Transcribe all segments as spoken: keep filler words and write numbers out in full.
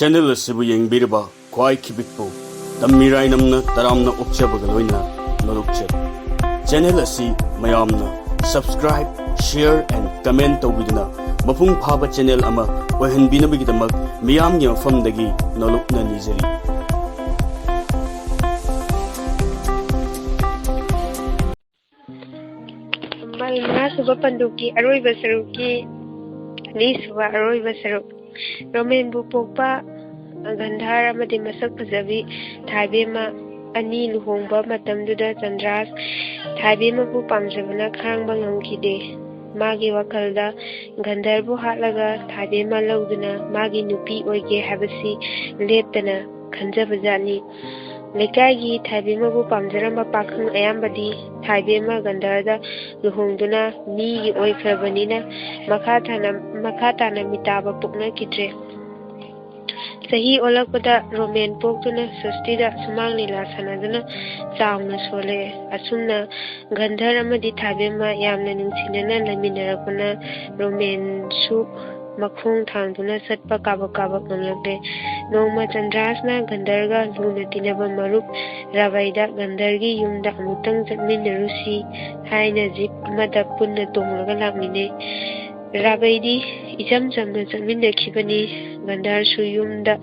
Channel ꯑꯁꯤꯕꯨ ꯌꯦꯡꯕꯤꯔꯤꯕ ꯈ꯭ꯋꯥꯏ ꯈꯤꯕꯤꯛꯄꯨ ꯇꯝꯃꯤꯔꯥꯏꯅꯝꯅ ꯇꯔꯥꯝꯅ ꯑꯣꯛꯆꯕꯒ ꯂꯣꯏꯅꯅ ꯅꯣꯂꯨꯛꯆꯔꯤ꯫ ꯆꯦꯅꯦꯜ ꯑꯁꯤ ꯃꯌꯥꯝꯅ subscribe, share and comment ꯇꯧꯕꯤꯗꯨꯅ ꯃꯄꯨꯡ ꯐꯥꯕ ꯆꯦꯅꯦꯜ ꯑꯃ ꯑꯣꯏꯍꯟꯕꯤꯅꯕꯒꯤꯗꯃꯛ ꯃꯤꯌꯥꯝꯒꯤ ꯃꯐꯝꯗꯒꯤ ꯅꯣꯂꯨꯛꯅ ꯅꯤꯖꯔꯤ꯫ ꯃꯥꯒꯤ ꯃꯉꯥꯁꯨꯕ ꯄꯟꯗꯨꯞꯀꯤ ꯑꯔꯣꯏꯕ ꯁꯔꯨꯛꯀꯤ ꯑꯅꯤꯁꯨꯕ ꯑꯔꯣꯏꯕ ꯁꯔꯨꯛ꯫ ꯔꯣꯃꯦꯟꯕꯨ ꯄꯣꯛꯄ ꯒꯟꯙꯥꯔ ꯑꯃꯗꯤ ꯃꯁꯛ ꯐꯖꯕꯤ ꯊꯥꯏꯕꯦꯝꯃ ꯑꯅꯤ ꯂꯨꯍꯣꯡꯕ ꯃꯇꯝꯗꯨꯗ ꯆꯟꯗ꯭ꯔꯥꯁ ꯊꯥꯏꯕꯦꯝꯃꯕꯨ ꯄꯥꯝꯖꯕꯅ ꯈꯥꯡꯕ ꯉꯝꯈꯤꯗꯦ꯫ ꯃꯥꯒꯤ ꯋꯥꯈꯜꯗ ꯒꯟꯙꯔꯕꯨ ꯍꯥꯠꯂꯒ ꯊꯥꯏꯕꯦꯝꯃ ꯂꯧꯗꯨꯅ ꯃꯥꯒꯤ ꯅꯨꯄꯤ ꯑꯣꯏꯒꯦ ꯍꯥꯏꯕꯁꯤ ꯂꯦꯞꯇꯅ ꯈꯟꯖꯕꯖꯥꯠꯅꯤ꯫ ꯂꯩꯀꯥꯏꯒꯤ ꯊꯥꯏꯕꯦꯝꯃꯕꯨ ꯄꯥꯝꯖꯔꯝꯕ ꯄꯥꯈꯪ ꯑꯌꯥꯝꯕꯗꯤ ꯊꯥꯏꯕꯦꯝꯃ ꯒꯟꯙꯔꯗ ꯂꯨꯍꯣꯡꯗꯨꯅ ꯃꯤꯒꯤ ꯑꯣꯏꯈ꯭ꯔꯕꯅꯤꯅ ꯃꯈꯥ ꯇꯥꯅ, ꯃꯈꯥ ꯇꯥꯅ ꯃꯤꯇꯥꯕ ꯄꯣꯛꯅꯈꯤꯗ꯭ꯔꯦ꯫ ꯆꯍꯤ ꯑꯣꯜꯂꯛꯄꯗ ꯔꯣꯃꯦꯟ ꯄꯣꯛꯇꯨꯅ ꯁꯣꯁꯇꯤꯗ ꯁꯨꯃꯥꯡ ꯂꯤꯂꯥ ꯁꯥꯟꯅꯗꯨꯅ ꯆꯥꯎꯅ ꯁꯣꯜꯂꯛꯑꯦ꯫ ꯑꯁꯨꯝꯅ ꯒꯟꯙꯔ ꯑꯃꯗꯤ ꯊꯥꯏꯕꯦꯝꯃ ꯌꯥꯝꯅ ꯅꯨꯡꯁꯤꯅꯅ ꯂꯩꯃꯤꯟꯅꯔꯛꯄꯅ ꯔꯣꯃꯦꯟꯁꯨ ꯃꯈꯣꯡ ꯊꯥꯡꯗꯨꯅ ꯆꯠꯄ ꯀꯥꯕꯛ ꯀꯥꯕꯛ ꯉꯝꯂꯛꯂꯦ꯫ ꯅꯣꯡꯃ ꯆꯟꯗ꯭ꯔꯥꯁꯅ ꯒꯟꯙꯔꯒ ꯂꯨꯅ ꯇꯤꯟꯅꯕ ꯃꯔꯨꯞ ꯔꯥꯕꯩꯗ ꯒꯟꯙꯔꯒꯤ ꯌꯨꯝꯗ ꯑꯃꯨꯛꯇꯪ ꯆꯠꯃꯤꯟꯅꯔꯨꯁꯤ ꯍꯥꯏꯅ ꯖꯤꯞ ꯑꯃꯗ ꯄꯨꯟꯅ ꯇꯣꯡꯂꯒ ꯂꯥꯛꯃꯤꯟꯅꯩ꯫ ꯔꯥꯕꯩꯗꯤ ꯏꯆꯝ ꯆꯝꯅ ꯆꯠꯃꯤꯟꯅꯈꯤꯕꯅꯤ꯫ ꯒꯟꯙꯔꯁꯨ ꯌꯨꯝꯗ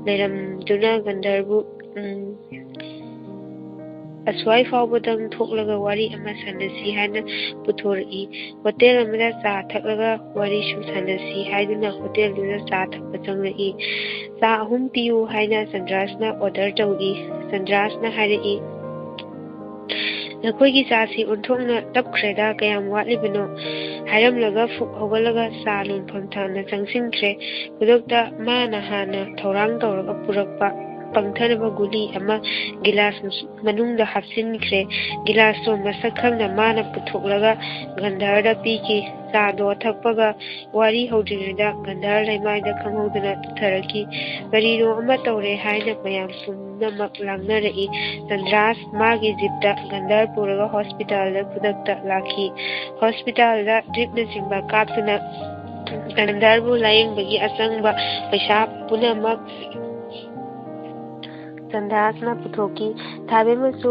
ꯂꯩꯔꯝꯗꯨꯅ ꯒꯟꯙꯔꯕꯨ, ꯎꯝ, ꯑꯁ꯭ꯋꯥꯏ ꯐꯥꯎꯕꯗꯪ ꯊꯣꯛꯂꯒ ꯋꯥꯔꯤ ꯑꯃ ꯁꯥꯟꯅꯁꯤ ꯍꯥꯏꯅ ꯄꯨꯊꯣꯔꯛꯏ꯫ ꯍꯣꯇꯦꯜ ꯑꯃꯗ ꯆꯥ ꯊꯛꯂꯒ ꯋꯥꯔꯤꯁꯨ ꯁꯥꯟꯅꯁꯤ ꯍꯥꯏꯗꯨꯅ ꯍꯣꯇꯦꯜꯗꯨꯗ ꯆꯥ ꯊꯛꯄ ꯆꯪꯂꯛꯏ꯫ "ꯆꯥ ꯑꯍꯨꯝ ꯄꯤꯌꯨ" ꯍꯥꯏꯅ ꯆꯟꯗ꯭ꯔꯥꯁꯅ ꯑꯣꯔꯗꯔ ꯇꯧꯏ꯫ ꯆꯟꯗ꯭ꯔꯥꯁꯅ ꯍꯥꯏꯔꯛꯏ, "ꯅꯈꯣꯏꯒꯤ ꯆꯥꯁꯤ ꯑꯣꯟꯊꯣꯛꯅ ꯇꯞꯈ꯭ꯔꯦꯗ, ꯀꯌꯥꯝ ꯋꯥꯠꯂꯤꯕꯅꯣ?" ꯍꯥꯏꯔꯝꯂꯒ ꯐꯨꯛ ꯍꯧꯒꯠꯂꯒ ꯆꯥ ꯂꯣꯟꯐꯝ ꯊꯥꯡꯅ ꯆꯪꯁꯤꯟꯈ꯭ꯔꯦ꯫ ꯈꯨꯗꯛꯇ ꯃꯥꯅ ꯍꯥꯟꯅ ꯊꯧꯔꯥꯡ ꯇꯧꯔꯒ ꯄꯨꯔꯛꯄ ꯄꯪꯊꯅꯕ ꯒꯨꯂꯤ ꯑꯃ ꯒꯤꯂꯥꯁ ꯃꯅꯨꯡꯗ ꯍꯥꯞꯆꯤꯟꯈ꯭ꯔꯦ꯫ ꯒꯤꯂꯥꯁꯇꯣ ꯃꯁꯛ ꯈꯪꯅ ꯃꯥꯅ ꯄꯨꯊꯣꯛꯂꯒ ꯒꯟꯙꯔꯗ ꯄꯤꯈꯤ꯫ ꯆꯥꯗꯣ ꯊꯛꯄꯒ ꯋꯥꯔꯤ ꯍꯧꯗ꯭ꯔꯤꯉꯩꯗ ꯒꯟꯙꯔ ꯂꯩꯃꯥꯏꯗ ꯈꯪꯍꯧꯗꯅ ꯇꯨꯊꯔꯛꯈꯤ꯫ ꯀꯔꯤꯅꯣ ꯑꯃ ꯇꯧꯔꯦ ꯍꯥꯏꯅ ꯃꯌꯥꯝ ꯄꯨꯝꯅꯃꯛ ꯂꯥꯡꯅꯔꯛꯏ꯫ ꯆꯟꯗ꯭ꯔꯥꯁ ꯃꯥꯒꯤ ꯖꯤꯞꯇ ꯒꯟꯙꯔ ꯄꯨꯔꯒ ꯍꯣꯁꯄꯤꯇꯥꯜꯗ ꯈꯨꯗꯛꯇ ꯂꯥꯛꯈꯤ꯫ ꯍꯣꯁꯄꯤꯇꯥꯜꯗ ꯗ꯭ꯔꯤꯞꯅꯆꯤꯡꯕ ꯀꯥꯞꯇꯨꯅ ꯒꯟꯙꯔꯕꯨ ꯂꯥꯌꯦꯡꯕꯒꯤ ꯑꯆꯪꯕ ꯄꯩꯁꯥ ꯄꯨꯝꯅꯃꯛ ꯆꯟꯗ꯭ꯔꯥꯁꯅ ꯄꯨꯊꯣꯛꯈꯤ꯫ ꯊꯥꯏꯕꯦꯝꯃꯁꯨ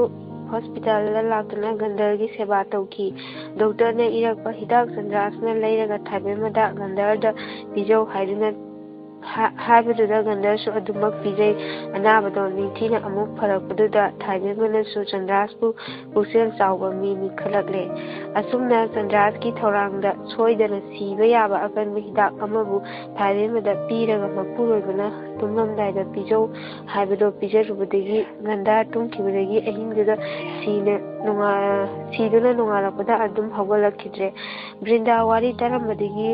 ꯍꯣꯁꯄꯤꯇꯥꯜꯗ ꯂꯥꯛꯇꯨꯅ ꯒꯟꯗꯔꯒꯤ ꯁꯦꯕꯥ ꯇꯧꯈꯤ꯫ ꯗꯣꯛꯇꯔꯅ ꯏꯔꯛꯄ ꯍꯤꯗꯥꯛ ꯆꯟꯗ꯭ꯔꯥꯁꯅ ꯂꯩꯔꯒ ꯊꯥꯏꯕꯦꯝꯃꯗ ꯒꯟꯗꯔꯗ ꯄꯤꯖꯧ ꯍꯥꯏꯗꯨꯅ ꯍꯥ-, ꯍꯥꯏꯕꯗꯨꯗ ꯒꯟꯗꯔꯁꯨ ꯑꯗꯨꯃꯛ ꯄꯤꯖꯩ꯫ ꯑꯅꯥꯕꯗꯣ ꯅꯤꯡꯊꯤꯅ ꯑꯃꯨꯛ ꯐꯔꯛꯄꯗꯨꯗ ꯊꯥꯏꯕꯦꯝꯃꯅꯁꯨ ꯆꯟꯗ꯭ꯔꯥꯁꯄꯨ ꯄꯨꯛꯆꯦꯜ ꯆꯥꯎꯕ ꯃꯤꯅꯤ ꯈꯜꯂꯛꯂꯦ꯫ ꯑꯁꯨꯝꯅ ꯆꯟꯗ꯭ꯔꯥꯁꯀꯤ ꯊꯧꯔꯥꯡꯗ ꯁꯣꯏꯗꯅ ꯁꯤꯕ ꯌꯥꯕ ꯑꯀꯟꯕ ꯍꯤꯗꯥꯛ ꯑꯃꯕꯨ ꯊꯥꯏꯕꯦꯝꯃꯗ ꯄꯤꯔꯒ ꯃꯄꯨꯔꯣꯏꯕꯅ ꯇꯨꯝꯂꯝꯗꯥꯏꯗ ꯄꯤꯖꯧ ꯍꯥꯏꯕꯗꯣ ꯄꯤꯖꯔꯨꯕꯗꯒꯤ ꯒꯟꯗꯥꯔ ꯇꯨꯝꯈꯤꯕꯗꯒꯤ ꯑꯍꯤꯡꯗꯨꯗ ꯁꯤꯅ ꯅꯣꯡꯉꯥ-, ꯁꯤꯗꯨꯅ ꯅꯣꯡꯉꯥꯜꯂꯛꯄꯗ ꯑꯗꯨꯝ ꯍꯧꯒꯠꯂꯛꯈꯤꯗ꯭ꯔꯦ꯫ ꯕ꯭ꯔꯤꯟꯗꯥ ꯋꯥꯔꯤ ꯇꯥꯔꯝꯕꯗꯒꯤ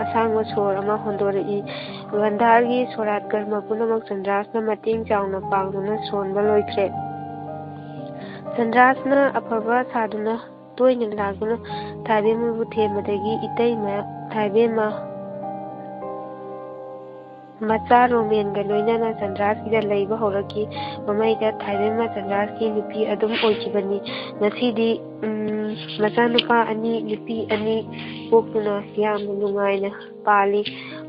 ꯑꯁꯥꯡꯕ ꯁꯣꯔ ꯑꯃ ꯍꯣꯟꯗꯣꯔꯛꯏ꯫ ꯒꯟꯗꯥꯔꯒꯤ ꯁꯣꯔꯥꯠ ꯀꯔꯃ ꯄꯨꯝꯅꯃꯛ ꯆꯟꯗ꯭ꯔꯥꯁꯅ ꯃꯇꯦꯡ ꯆꯥꯎꯅ ꯄꯥꯡꯗꯨꯅ ꯁꯣꯟꯕ ꯂꯣꯏꯈ꯭ꯔꯦ꯫ ꯆꯟꯗ꯭ꯔꯥꯁꯅ ꯑꯐꯕ ꯁꯥꯗꯨꯅ ꯇꯣꯏꯅ ꯂꯥꯛꯇꯨꯅ ꯊꯥꯏꯕꯦꯝꯃꯕꯨ ꯊꯦꯝꯕꯗꯒꯤ ꯏꯇꯩꯃ ꯊꯥꯏꯕꯦꯝꯃ ꯃꯆꯥ ꯔꯣꯃꯦꯟꯒ ꯂꯣꯏꯅꯅ ꯆꯟꯗ꯭ꯔꯥꯁꯀꯤꯗ ꯂꯩꯕ ꯍꯧꯔꯛꯈꯤ꯫ ꯃꯃꯩꯗ ꯊꯥꯏꯕꯦꯝꯃ ꯆꯟꯗ꯭ꯔꯥꯁꯀꯤ ꯅꯨꯄꯤ ꯑꯗꯨꯝ ꯑꯣꯏꯈꯤꯕꯅꯤ꯫ ꯉꯁꯤꯗꯤ, ꯎꯝ, ꯃꯆꯥꯅꯨꯄꯥ ꯑꯅꯤ, ꯅꯨꯄꯤ ꯑꯅꯤ ꯄꯣꯛꯇꯨꯅ ꯌꯥꯝꯅ ꯅꯨꯡꯉꯥꯏꯅ ꯄꯥꯜꯂꯤ꯫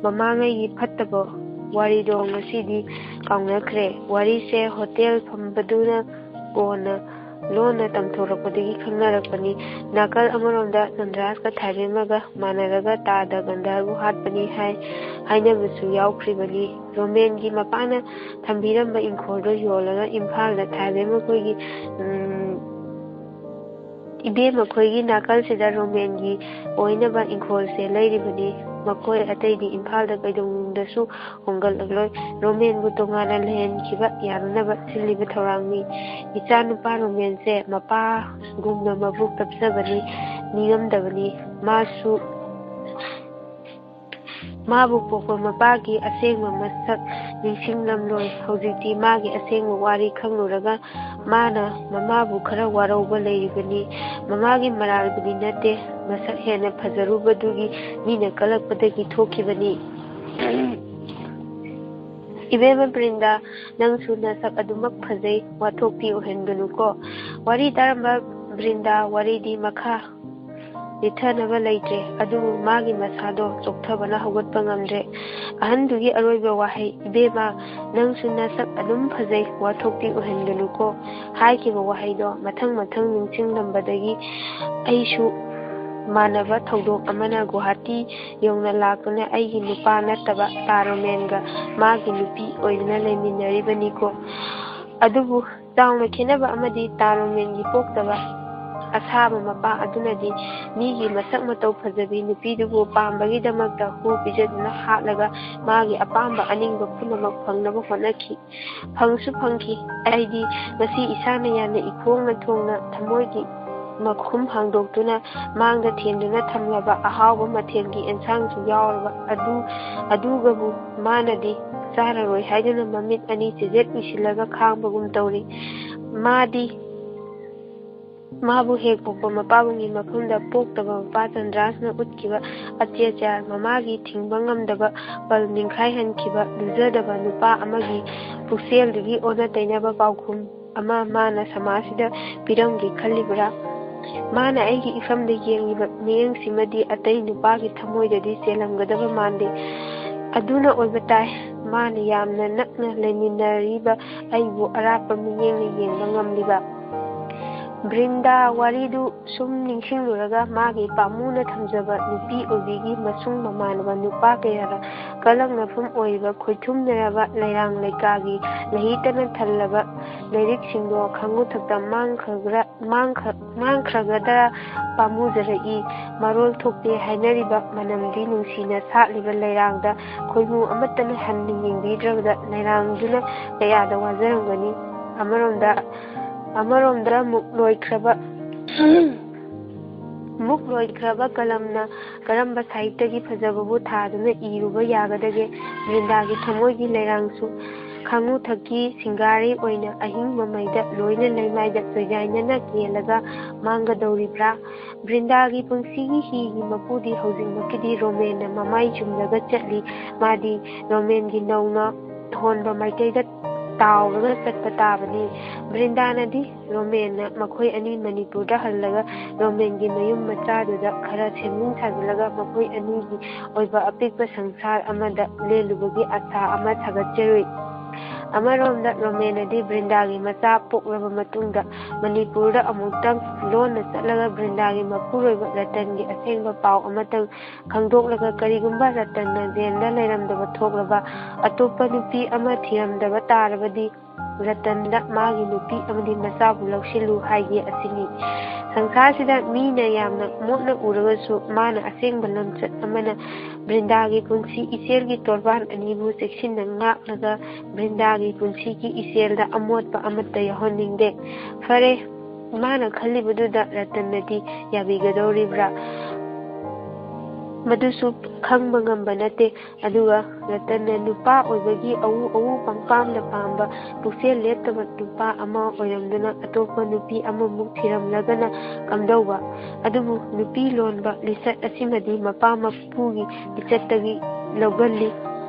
ꯃꯃꯥꯉꯩꯒꯤ ꯐꯠꯇꯕ ꯋꯥꯔꯤꯗꯣ ꯉꯁꯤꯗꯤ ꯀꯥꯎꯅꯈ꯭ꯔꯦ꯫ ꯋꯥꯔꯤꯁꯦ ꯍꯣꯇꯦꯜ ꯐꯝꯕꯗꯨꯅ ꯀꯣꯟꯅ ꯂꯣꯟꯅ ꯇꯝꯊꯣꯔꯛꯄꯗꯒꯤ ꯈꯪꯅꯔꯛꯄꯅꯤ꯫ ꯅꯥꯀꯜ ꯑꯃꯔꯣꯝꯗ ꯆꯟꯗ꯭ꯔꯥꯁꯀ ꯊꯥꯏꯕꯦꯝꯃꯒ ꯃꯥꯟꯅꯔꯒ ꯇꯥꯗ ꯒꯟꯗꯥꯔꯕꯨ ꯍꯥꯠꯄꯅꯤ ꯍꯥꯏ-, ꯍꯥꯏꯅꯕꯁꯨ ꯌꯥꯎꯈ꯭ꯔꯤꯕꯅꯤ꯫ ꯔꯣꯃꯦꯟꯒꯤ ꯃꯄꯥꯅ ꯊꯝꯕꯤꯔꯝꯕ ꯏꯪꯈꯣꯜꯗꯣ ꯌꯣꯜꯂꯒ ꯏꯝꯐꯥꯜꯗ ꯊꯥꯏꯕꯦꯝꯃ ꯈꯣꯏꯒꯤ, ꯎꯝ, ꯏꯕꯦꯝꯃ ꯈꯣꯏꯒꯤ ꯅꯥꯀꯜꯁꯤꯗ ꯔꯣꯃꯦꯟꯒꯤ ꯑꯣꯏꯅꯕ ꯏꯪꯈꯣꯜꯁꯦ ꯂꯩꯔꯤꯕꯅꯤ꯫ ꯃꯈꯣꯏ ꯑꯇꯩꯗꯤ ꯏꯝꯐꯥꯜꯗ ꯀꯩꯗꯧꯅꯨꯡꯗꯁꯨ ꯍꯣꯡꯒꯠꯂꯛꯂꯣꯏ꯫ ꯔꯣꯃꯦꯟꯕꯨ ꯇꯣꯉꯥꯟꯅ ꯂꯩꯍꯟꯈꯤꯕ ꯌꯥꯅꯅꯕ ꯁꯤꯜꯂꯤꯕ ꯊꯧꯔꯥꯡꯅꯤ꯫ ꯏꯆꯥꯅꯨꯄꯥ ꯔꯣꯃꯦꯟꯁꯦ ꯃꯄꯥꯒꯨꯝꯅ ꯃꯕꯨꯛ ꯇꯞꯆꯕꯅꯤ, ꯅꯤꯡꯉꯝꯗꯕꯅꯤ꯫ ꯃꯥꯁꯨ ꯃꯥꯕꯨ ꯄꯣꯛꯄ ꯃꯄꯥꯒꯤ ꯑꯁꯦꯡꯕ ꯃꯁꯛ ꯅꯤꯡꯁꯤꯡꯂꯝꯂꯣꯏ꯫ ꯍꯧꯖꯤꯛꯇꯤ ꯃꯥꯒꯤ ꯑꯁꯦꯡꯕ ꯋꯥꯔꯤ ꯈꯪꯂꯨꯔꯒ ꯃꯥꯅ ꯃꯃꯥꯕꯨ ꯈꯔ ꯋꯥꯔꯧꯕ ꯂꯩꯔꯤꯕꯅꯤ꯫ ꯃꯃꯥꯒꯤ ꯃꯔꯥꯜꯕꯨꯗꯤ ꯅꯠꯇꯦ, ꯃꯁꯛ ꯍꯦꯟꯅ ꯐꯖꯔꯨꯕꯗꯨꯒꯤ ꯃꯤꯅ ꯀꯜꯂꯛꯄꯗꯒꯤ ꯊꯣꯛꯈꯤꯕꯅꯤ꯫ ꯏꯕꯦꯝꯃ ꯕ꯭ꯔꯤꯟꯗꯥ, ꯅꯪꯁꯨ ꯅꯁꯛ ꯑꯗꯨꯃꯛ ꯐꯖꯩ, ꯋꯥꯊꯣꯛꯇꯤ ꯑꯣꯏꯍꯟꯒꯅꯨꯀꯣ꯫ ꯋꯥꯔꯤ ꯇꯥꯔꯝꯕ ꯕ꯭ꯔꯤꯟꯗꯥ ꯋꯥꯔꯤꯗꯤ ꯃꯈꯥ ꯆꯤꯠꯊꯅꯕ ꯂꯩꯇ꯭ꯔꯦ, ꯑꯗꯨꯕꯨ ꯃꯥꯒꯤ ꯃꯁꯥꯗꯣ ꯆꯣꯛꯊꯕꯅ ꯍꯧꯒꯠꯄ ꯉꯝꯗ꯭ꯔꯦ꯫ ꯑꯍꯟꯗꯨꯒꯤ ꯑꯔꯣꯏꯕ ꯋꯥꯍꯩ, "ꯏꯕꯦꯝꯃ, ꯅꯪꯁꯨ ꯅꯁꯛ ꯑꯗꯨꯝ ꯐꯖꯩ, ꯋꯥꯊꯣꯛꯇꯤ ꯑꯣꯏꯍꯟꯒꯅꯨꯀꯣ" ꯍꯥꯏꯈꯤꯕ ꯋꯥꯍꯩꯗꯣ ꯃꯊꯪ ꯃꯊꯪ ꯅꯤꯡꯁꯤꯡꯂꯝꯕꯗꯒꯤ ꯑꯩꯁꯨ ꯃꯥꯟꯅꯕ ꯊꯧꯗꯣꯛ ꯑꯃꯅ ꯒꯨꯋꯥꯍꯥꯇꯤ ꯌꯧꯅ ꯂꯥꯛꯇꯨꯅ ꯑꯩꯒꯤ ꯅꯨꯄꯥ ꯅꯠꯇꯕ ꯇꯥ ꯔꯣꯃꯦꯟꯒ ꯃꯥꯒꯤ ꯅꯨꯄꯤ ꯑꯣꯏꯗꯨꯅ ꯂꯩꯃꯤꯟꯅꯔꯤꯕꯅꯤꯀꯣ꯫ ꯑꯗꯨꯕꯨ ꯆꯥꯎꯅ ꯈꯦꯠꯅꯕ ꯑꯃꯗꯤ ꯇꯥ ꯔꯣꯃꯦꯟꯒꯤ ꯄꯣꯛꯇꯕ ꯑꯁꯥꯕ ꯃꯄꯥ ꯑꯗꯨꯅꯗꯤ ꯃꯤꯒꯤ ꯃꯁꯛ ꯃꯇꯧ ꯐꯖꯕꯤ ꯅꯨꯄꯤꯗꯨꯕꯨ ꯄꯥꯝꯕꯒꯤꯗꯃꯛꯇ ꯍꯨ ꯄꯤꯖꯗꯨꯅ ꯍꯥꯠꯂꯒ ꯃꯥꯒꯤ ꯑꯄꯥꯝꯕ ꯑꯅꯤꯡꯕ ꯄꯨꯝꯅꯃꯛ ꯐꯪꯅꯕ ꯍꯣꯠꯅꯈꯤ꯫ ꯐꯪꯁꯨ ꯐꯪꯈꯤ꯫ ꯑꯩꯗꯤ ꯉꯁꯤ ꯏꯁꯥꯅ ꯌꯥꯝꯅ ꯏꯈꯣꯡꯅ ꯊꯣꯡꯅ ꯊꯃꯣꯏꯒꯤ ꯃꯈꯨꯝ ꯍꯥꯡꯗꯣꯛꯇꯨꯅ ꯃꯥꯡꯗ ꯊꯦꯡꯗꯨꯅ ꯊꯝꯂꯕ ꯑꯍꯥꯎꯕ ꯃꯊꯦꯜꯒꯤ ꯑꯦꯟꯁꯥꯡꯁꯨ ꯌꯥꯎꯔꯕ ꯑꯗꯨ, ꯑꯗꯨꯒꯕꯨ ꯃꯥꯅꯗꯤ ꯆꯥꯔꯔꯣꯏ ꯍꯥꯏꯗꯨꯅ ꯃꯃꯤꯠ ꯑꯅꯤ ꯆꯤꯖꯦꯠ ꯎꯏꯁꯤꯜꯂꯒ ꯈꯥꯡꯕꯒꯨꯝ ꯇꯧꯔꯤ꯫ ꯃꯥꯗꯤ ꯃꯥꯕꯨ ꯍꯦꯛ ꯄꯣꯛꯄ ꯃꯄꯥꯕꯨꯡꯒꯤ ꯃꯐꯝꯗ ꯄꯣꯛꯇꯕ ꯃꯄꯥ ꯆꯟꯗ꯭ꯔꯥꯁꯅ ꯎꯠꯈꯤꯕ ꯑꯇ꯭ꯌꯥꯆꯥꯔ, ꯃꯃꯥꯒꯤ ꯊꯤꯡꯕ ꯉꯝꯗꯕ ꯄꯜ ꯅꯤꯡꯈꯥꯏꯍꯟꯈꯤꯕ ꯂꯨꯖꯗꯕ ꯅꯨꯄꯥ ꯑꯃꯒꯤ ꯄꯨꯛꯆꯦꯜꯗꯨꯒꯤ ꯑꯣꯟꯅ ꯇꯩꯅꯕ ꯄꯥꯎꯈꯨꯝ ꯑꯃ ꯃꯥꯅ ꯁꯃꯥꯖꯁꯤꯗ ꯄꯤꯔꯝꯒꯦ ꯈꯜꯂꯤꯕ꯭ꯔꯥ? ꯃꯥꯅ ꯑꯩꯒꯤ ꯏꯐꯝꯗ ꯌꯦꯡꯂꯤꯕ ꯃꯤꯠꯌꯦꯡꯁꯤꯃꯗꯤ ꯑꯇꯩ ꯅꯨꯄꯥꯒꯤ ꯊꯃꯣꯏꯗꯗꯤ ꯆꯦꯜꯂꯝꯒꯗꯕ ꯃꯥꯟꯗꯦ꯫ ꯑꯗꯨꯅ ꯑꯣꯏꯕ ꯇꯥꯏ, ꯃꯥꯅ ꯌꯥꯝꯅ ꯅꯛꯅ ꯂꯩꯃꯤꯟꯅꯔꯤꯕ ꯑꯩꯕꯨ ꯑꯔꯥꯞꯄ ꯃꯤꯠꯌꯦꯡꯅ ꯌꯦꯡꯕ ꯉꯝꯂꯤꯕ꯫ ꯕ꯭ꯔꯤꯟꯗꯥ ꯋꯥꯔꯤꯗꯨ ꯁꯨꯝ ꯅꯤꯡꯁꯤꯡꯂꯨꯔꯒ ꯃꯥꯒꯤ ꯄꯥꯝꯃꯨꯅ ꯊꯝꯖꯕ ꯅꯨꯄꯤ ꯑꯣꯏꯕꯤꯒꯤ ꯃꯁꯨꯡ ꯃꯃꯥꯟꯅꯕ ꯅꯨꯄꯥ ꯀꯌꯥꯅ ꯀꯂꯛꯅꯐꯝ ꯑꯣꯏꯔꯤꯕ ꯈꯣꯏꯊꯨꯝꯅꯔꯕ ꯂꯩꯔꯥꯡ ꯂꯩꯀꯥꯒꯤ ꯂꯩꯍꯤꯇꯅ ꯊꯜꯂꯕ ꯂꯥꯏꯔꯤꯛꯁꯤꯡꯗꯣ ꯈꯥꯉꯨꯊꯛꯇ ꯃꯥꯡꯈ꯭ꯔꯒ-, ꯃꯥꯡꯈ-, ꯃꯥꯡꯈ꯭ꯔꯒꯗ꯭ꯔꯥ ꯄꯥꯝꯃꯨꯖꯔꯛꯏ꯫ ꯃꯔꯣꯜ ꯊꯣꯛꯇꯦ ꯍꯥꯏꯅꯔꯤꯕ ꯃꯅꯝꯗꯤ ꯅꯨꯡꯁꯤꯅ ꯁꯥꯠꯂꯤꯕ ꯂꯩꯔꯥꯡꯗ ꯈꯣꯏꯃꯨ ꯑꯃꯠꯇꯅ ꯍꯟꯅ ꯌꯦꯡꯕꯤꯗ꯭ꯔꯕꯗ ꯂꯩꯔꯥꯡꯗꯨꯅ ꯀꯌꯥꯗ ꯋꯥꯖꯔꯝꯒꯅꯤ꯫ ꯑꯃꯔꯣꯝꯗ, ꯑꯃꯔꯣꯝꯗ ꯃꯨꯛ ꯂꯣꯏꯈ꯭ꯔꯕ, ꯃꯨꯛ ꯂꯣꯏꯈ꯭ꯔꯕ ꯀꯂꯝꯅ ꯀꯔꯝꯕ ꯁꯥꯍꯤꯇ꯭ꯌꯒꯤ ꯐꯖꯕꯕꯨ ꯊꯥꯗꯨꯅ ꯏꯔꯨꯕ ꯌꯥꯒꯗꯒꯦ? ꯕ꯭ꯔꯤꯟꯗꯥꯒꯤ ꯊꯃꯣꯏꯒꯤ ꯂꯩꯔꯥꯡꯁꯨ ꯈꯥꯉꯨꯊꯛꯀꯤ ꯁꯤꯡꯒꯥꯔꯩ ꯑꯣꯏꯅ ꯑꯍꯤꯡꯕ ꯃꯩꯗ ꯂꯣꯏꯅ ꯂꯩꯃꯥꯏꯗ ꯇꯣꯏꯖꯥꯏꯅꯅ ꯀꯦꯜꯂꯒ ꯃꯥꯡꯒꯗꯧꯔꯤꯕ꯭ꯔꯥ? ꯕ꯭ꯔꯤꯟꯗꯥꯒꯤ ꯄꯨꯟꯁꯤꯒꯤ ꯍꯤꯒꯤ ꯃꯄꯨꯗꯤ ꯍꯧꯖꯤꯛꯃꯛꯀꯤꯗꯤ ꯔꯣꯃꯦꯟꯅ ꯃꯃꯥꯏ ꯆꯨꯝꯂꯒ ꯆꯠꯂꯤ꯫ ꯃꯥꯗꯤ ꯔꯣꯃꯦꯟꯒꯤ ꯅꯧꯅ ꯍꯣꯟꯕ ꯃꯥꯏꯀꯩꯗ ꯇꯥꯎꯔꯒ ꯆꯠꯄ ꯇꯥꯕꯅꯤ꯫ ꯕ꯭ꯔꯤꯟꯗꯥꯅꯗꯤ ꯔꯣꯃꯦꯟꯅ ꯃꯈꯣꯏ ꯑꯅꯤ ꯃꯅꯤꯄꯨꯔꯗ ꯍꯜꯂꯒ ꯔꯣꯃꯦꯟꯒꯤ ꯃꯌꯨꯝ ꯃꯆꯥꯗꯨꯗ ꯈꯔ ꯁꯦꯝꯖꯤꯟ ꯁꯥꯖꯤꯜꯂꯒ ꯃꯈꯣꯏ ꯑꯅꯤꯒꯤ ꯑꯣꯏꯕ ꯑꯄꯤꯛꯄ ꯁꯪꯁꯥꯔ ꯑꯃꯗ ꯂꯦꯜꯂꯨꯕꯒꯤ ꯑꯁꯥ ꯑꯃ ꯁꯥꯒꯠꯆꯔꯨꯏ꯫ ꯑꯃꯔꯣꯝꯗ ꯔꯣꯃꯦꯟꯅꯗꯤ ꯕ꯭ꯔꯤꯟꯗꯥꯒꯤ ꯃꯆꯥ ꯄꯣꯛꯂꯕ ꯃꯇꯨꯡꯗ ꯃꯅꯤꯄꯨꯔꯗ ꯑꯃꯨꯛꯇꯪ ꯂꯣꯟꯅ ꯆꯠꯂꯒ ꯕ꯭ꯔꯤꯟꯗꯥꯒꯤ ꯃꯄꯨꯔꯣꯏꯕ ꯔꯇꯟꯒꯤ ꯑꯁꯦꯡꯕ ꯄꯥꯎ ꯑꯃꯇꯪ ꯈꯪꯗꯣꯛꯂꯒ, ꯀꯔꯤꯒꯨꯝꯕ ꯔꯇꯟꯅ ꯖꯦꯜꯗ ꯂꯩꯔꯝꯗꯕ ꯊꯣꯛꯂꯕ, ꯑꯇꯣꯞꯄ ꯅꯨꯄꯤ ꯑꯃ ꯊꯤꯔꯝꯗꯕ ꯇꯥꯔꯕꯗꯤ, ꯔꯇꯟꯗ ꯃꯥꯒꯤ ꯅꯨꯄꯤ ꯑꯃꯗꯤ ꯃꯆꯥꯕꯨ ꯂꯧꯁꯤꯜꯂꯨ ꯍꯥꯏꯒꯦ ꯑꯁꯤꯅꯤ꯫ ꯁꯪꯁꯥꯔꯁꯤꯗ ꯃꯤꯅ ꯌꯥꯝꯅ ꯃꯣꯠꯅ ꯎꯔꯒꯁꯨ, ꯃꯥꯅ ꯑꯁꯦꯡꯕ ꯂꯝꯆꯠ ꯑꯃꯅ ꯕ꯭ꯔꯤꯟꯗꯥꯒꯤ ꯄꯨꯟꯁꯤ ꯏꯆꯦꯜꯒꯤ ꯇꯣꯔꯕꯥꯟ ꯑꯅꯤꯕꯨ ꯆꯦꯛꯁꯤꯟꯅ ꯉꯥꯛꯂꯒ, ꯕ꯭ꯔꯤꯟꯗꯥꯒꯤ ꯄꯨꯟꯁꯤꯒꯤ ꯏꯆꯦꯜꯗ ꯑꯃꯣꯠꯄ ꯑꯃꯠꯇ ꯌꯥꯎꯍꯟꯅꯤꯡꯗꯦ꯫ ꯐꯔꯦ, ꯃꯥꯅ ꯈꯜꯂꯤꯕꯗꯨꯗ ꯔꯇꯟꯅꯗꯤ ꯌꯥꯕꯤꯒꯗꯧꯔꯤꯕ꯭ꯔꯥ? ꯃꯗꯨꯁꯨ ꯈꯪꯕ ꯉꯝꯕ ꯅꯠꯇꯦ꯫ ꯑꯗꯨꯒ ꯔꯇꯟꯅ ꯅꯨꯄꯥ ꯑꯣꯏꯕꯒꯤ ꯑꯎ ꯑꯎ ꯄꯪꯄꯥꯝꯗ ꯄꯥꯝꯕ, ꯄꯨꯛꯆꯦꯜ ꯂꯦꯞꯇꯕ ꯅꯨꯄꯥ ꯑꯃ ꯑꯣꯏꯔꯝꯗꯨꯅ ꯑꯇꯣꯞꯄ ꯅꯨꯄꯤ ꯑꯃꯃꯨꯛ ꯊꯤꯔꯝꯂꯒꯅ ꯀꯝꯗꯧꯕ? ꯑꯗꯨꯕꯨ ꯅꯨꯄꯤ ꯂꯣꯟꯕ ꯂꯤꯆꯠ ꯑꯁꯤꯃꯗꯤ ꯃꯄꯥ ꯃꯄꯨꯒꯤ ꯂꯤꯆꯠꯇꯒꯤ ꯂꯧꯒꯜꯂꯤ꯫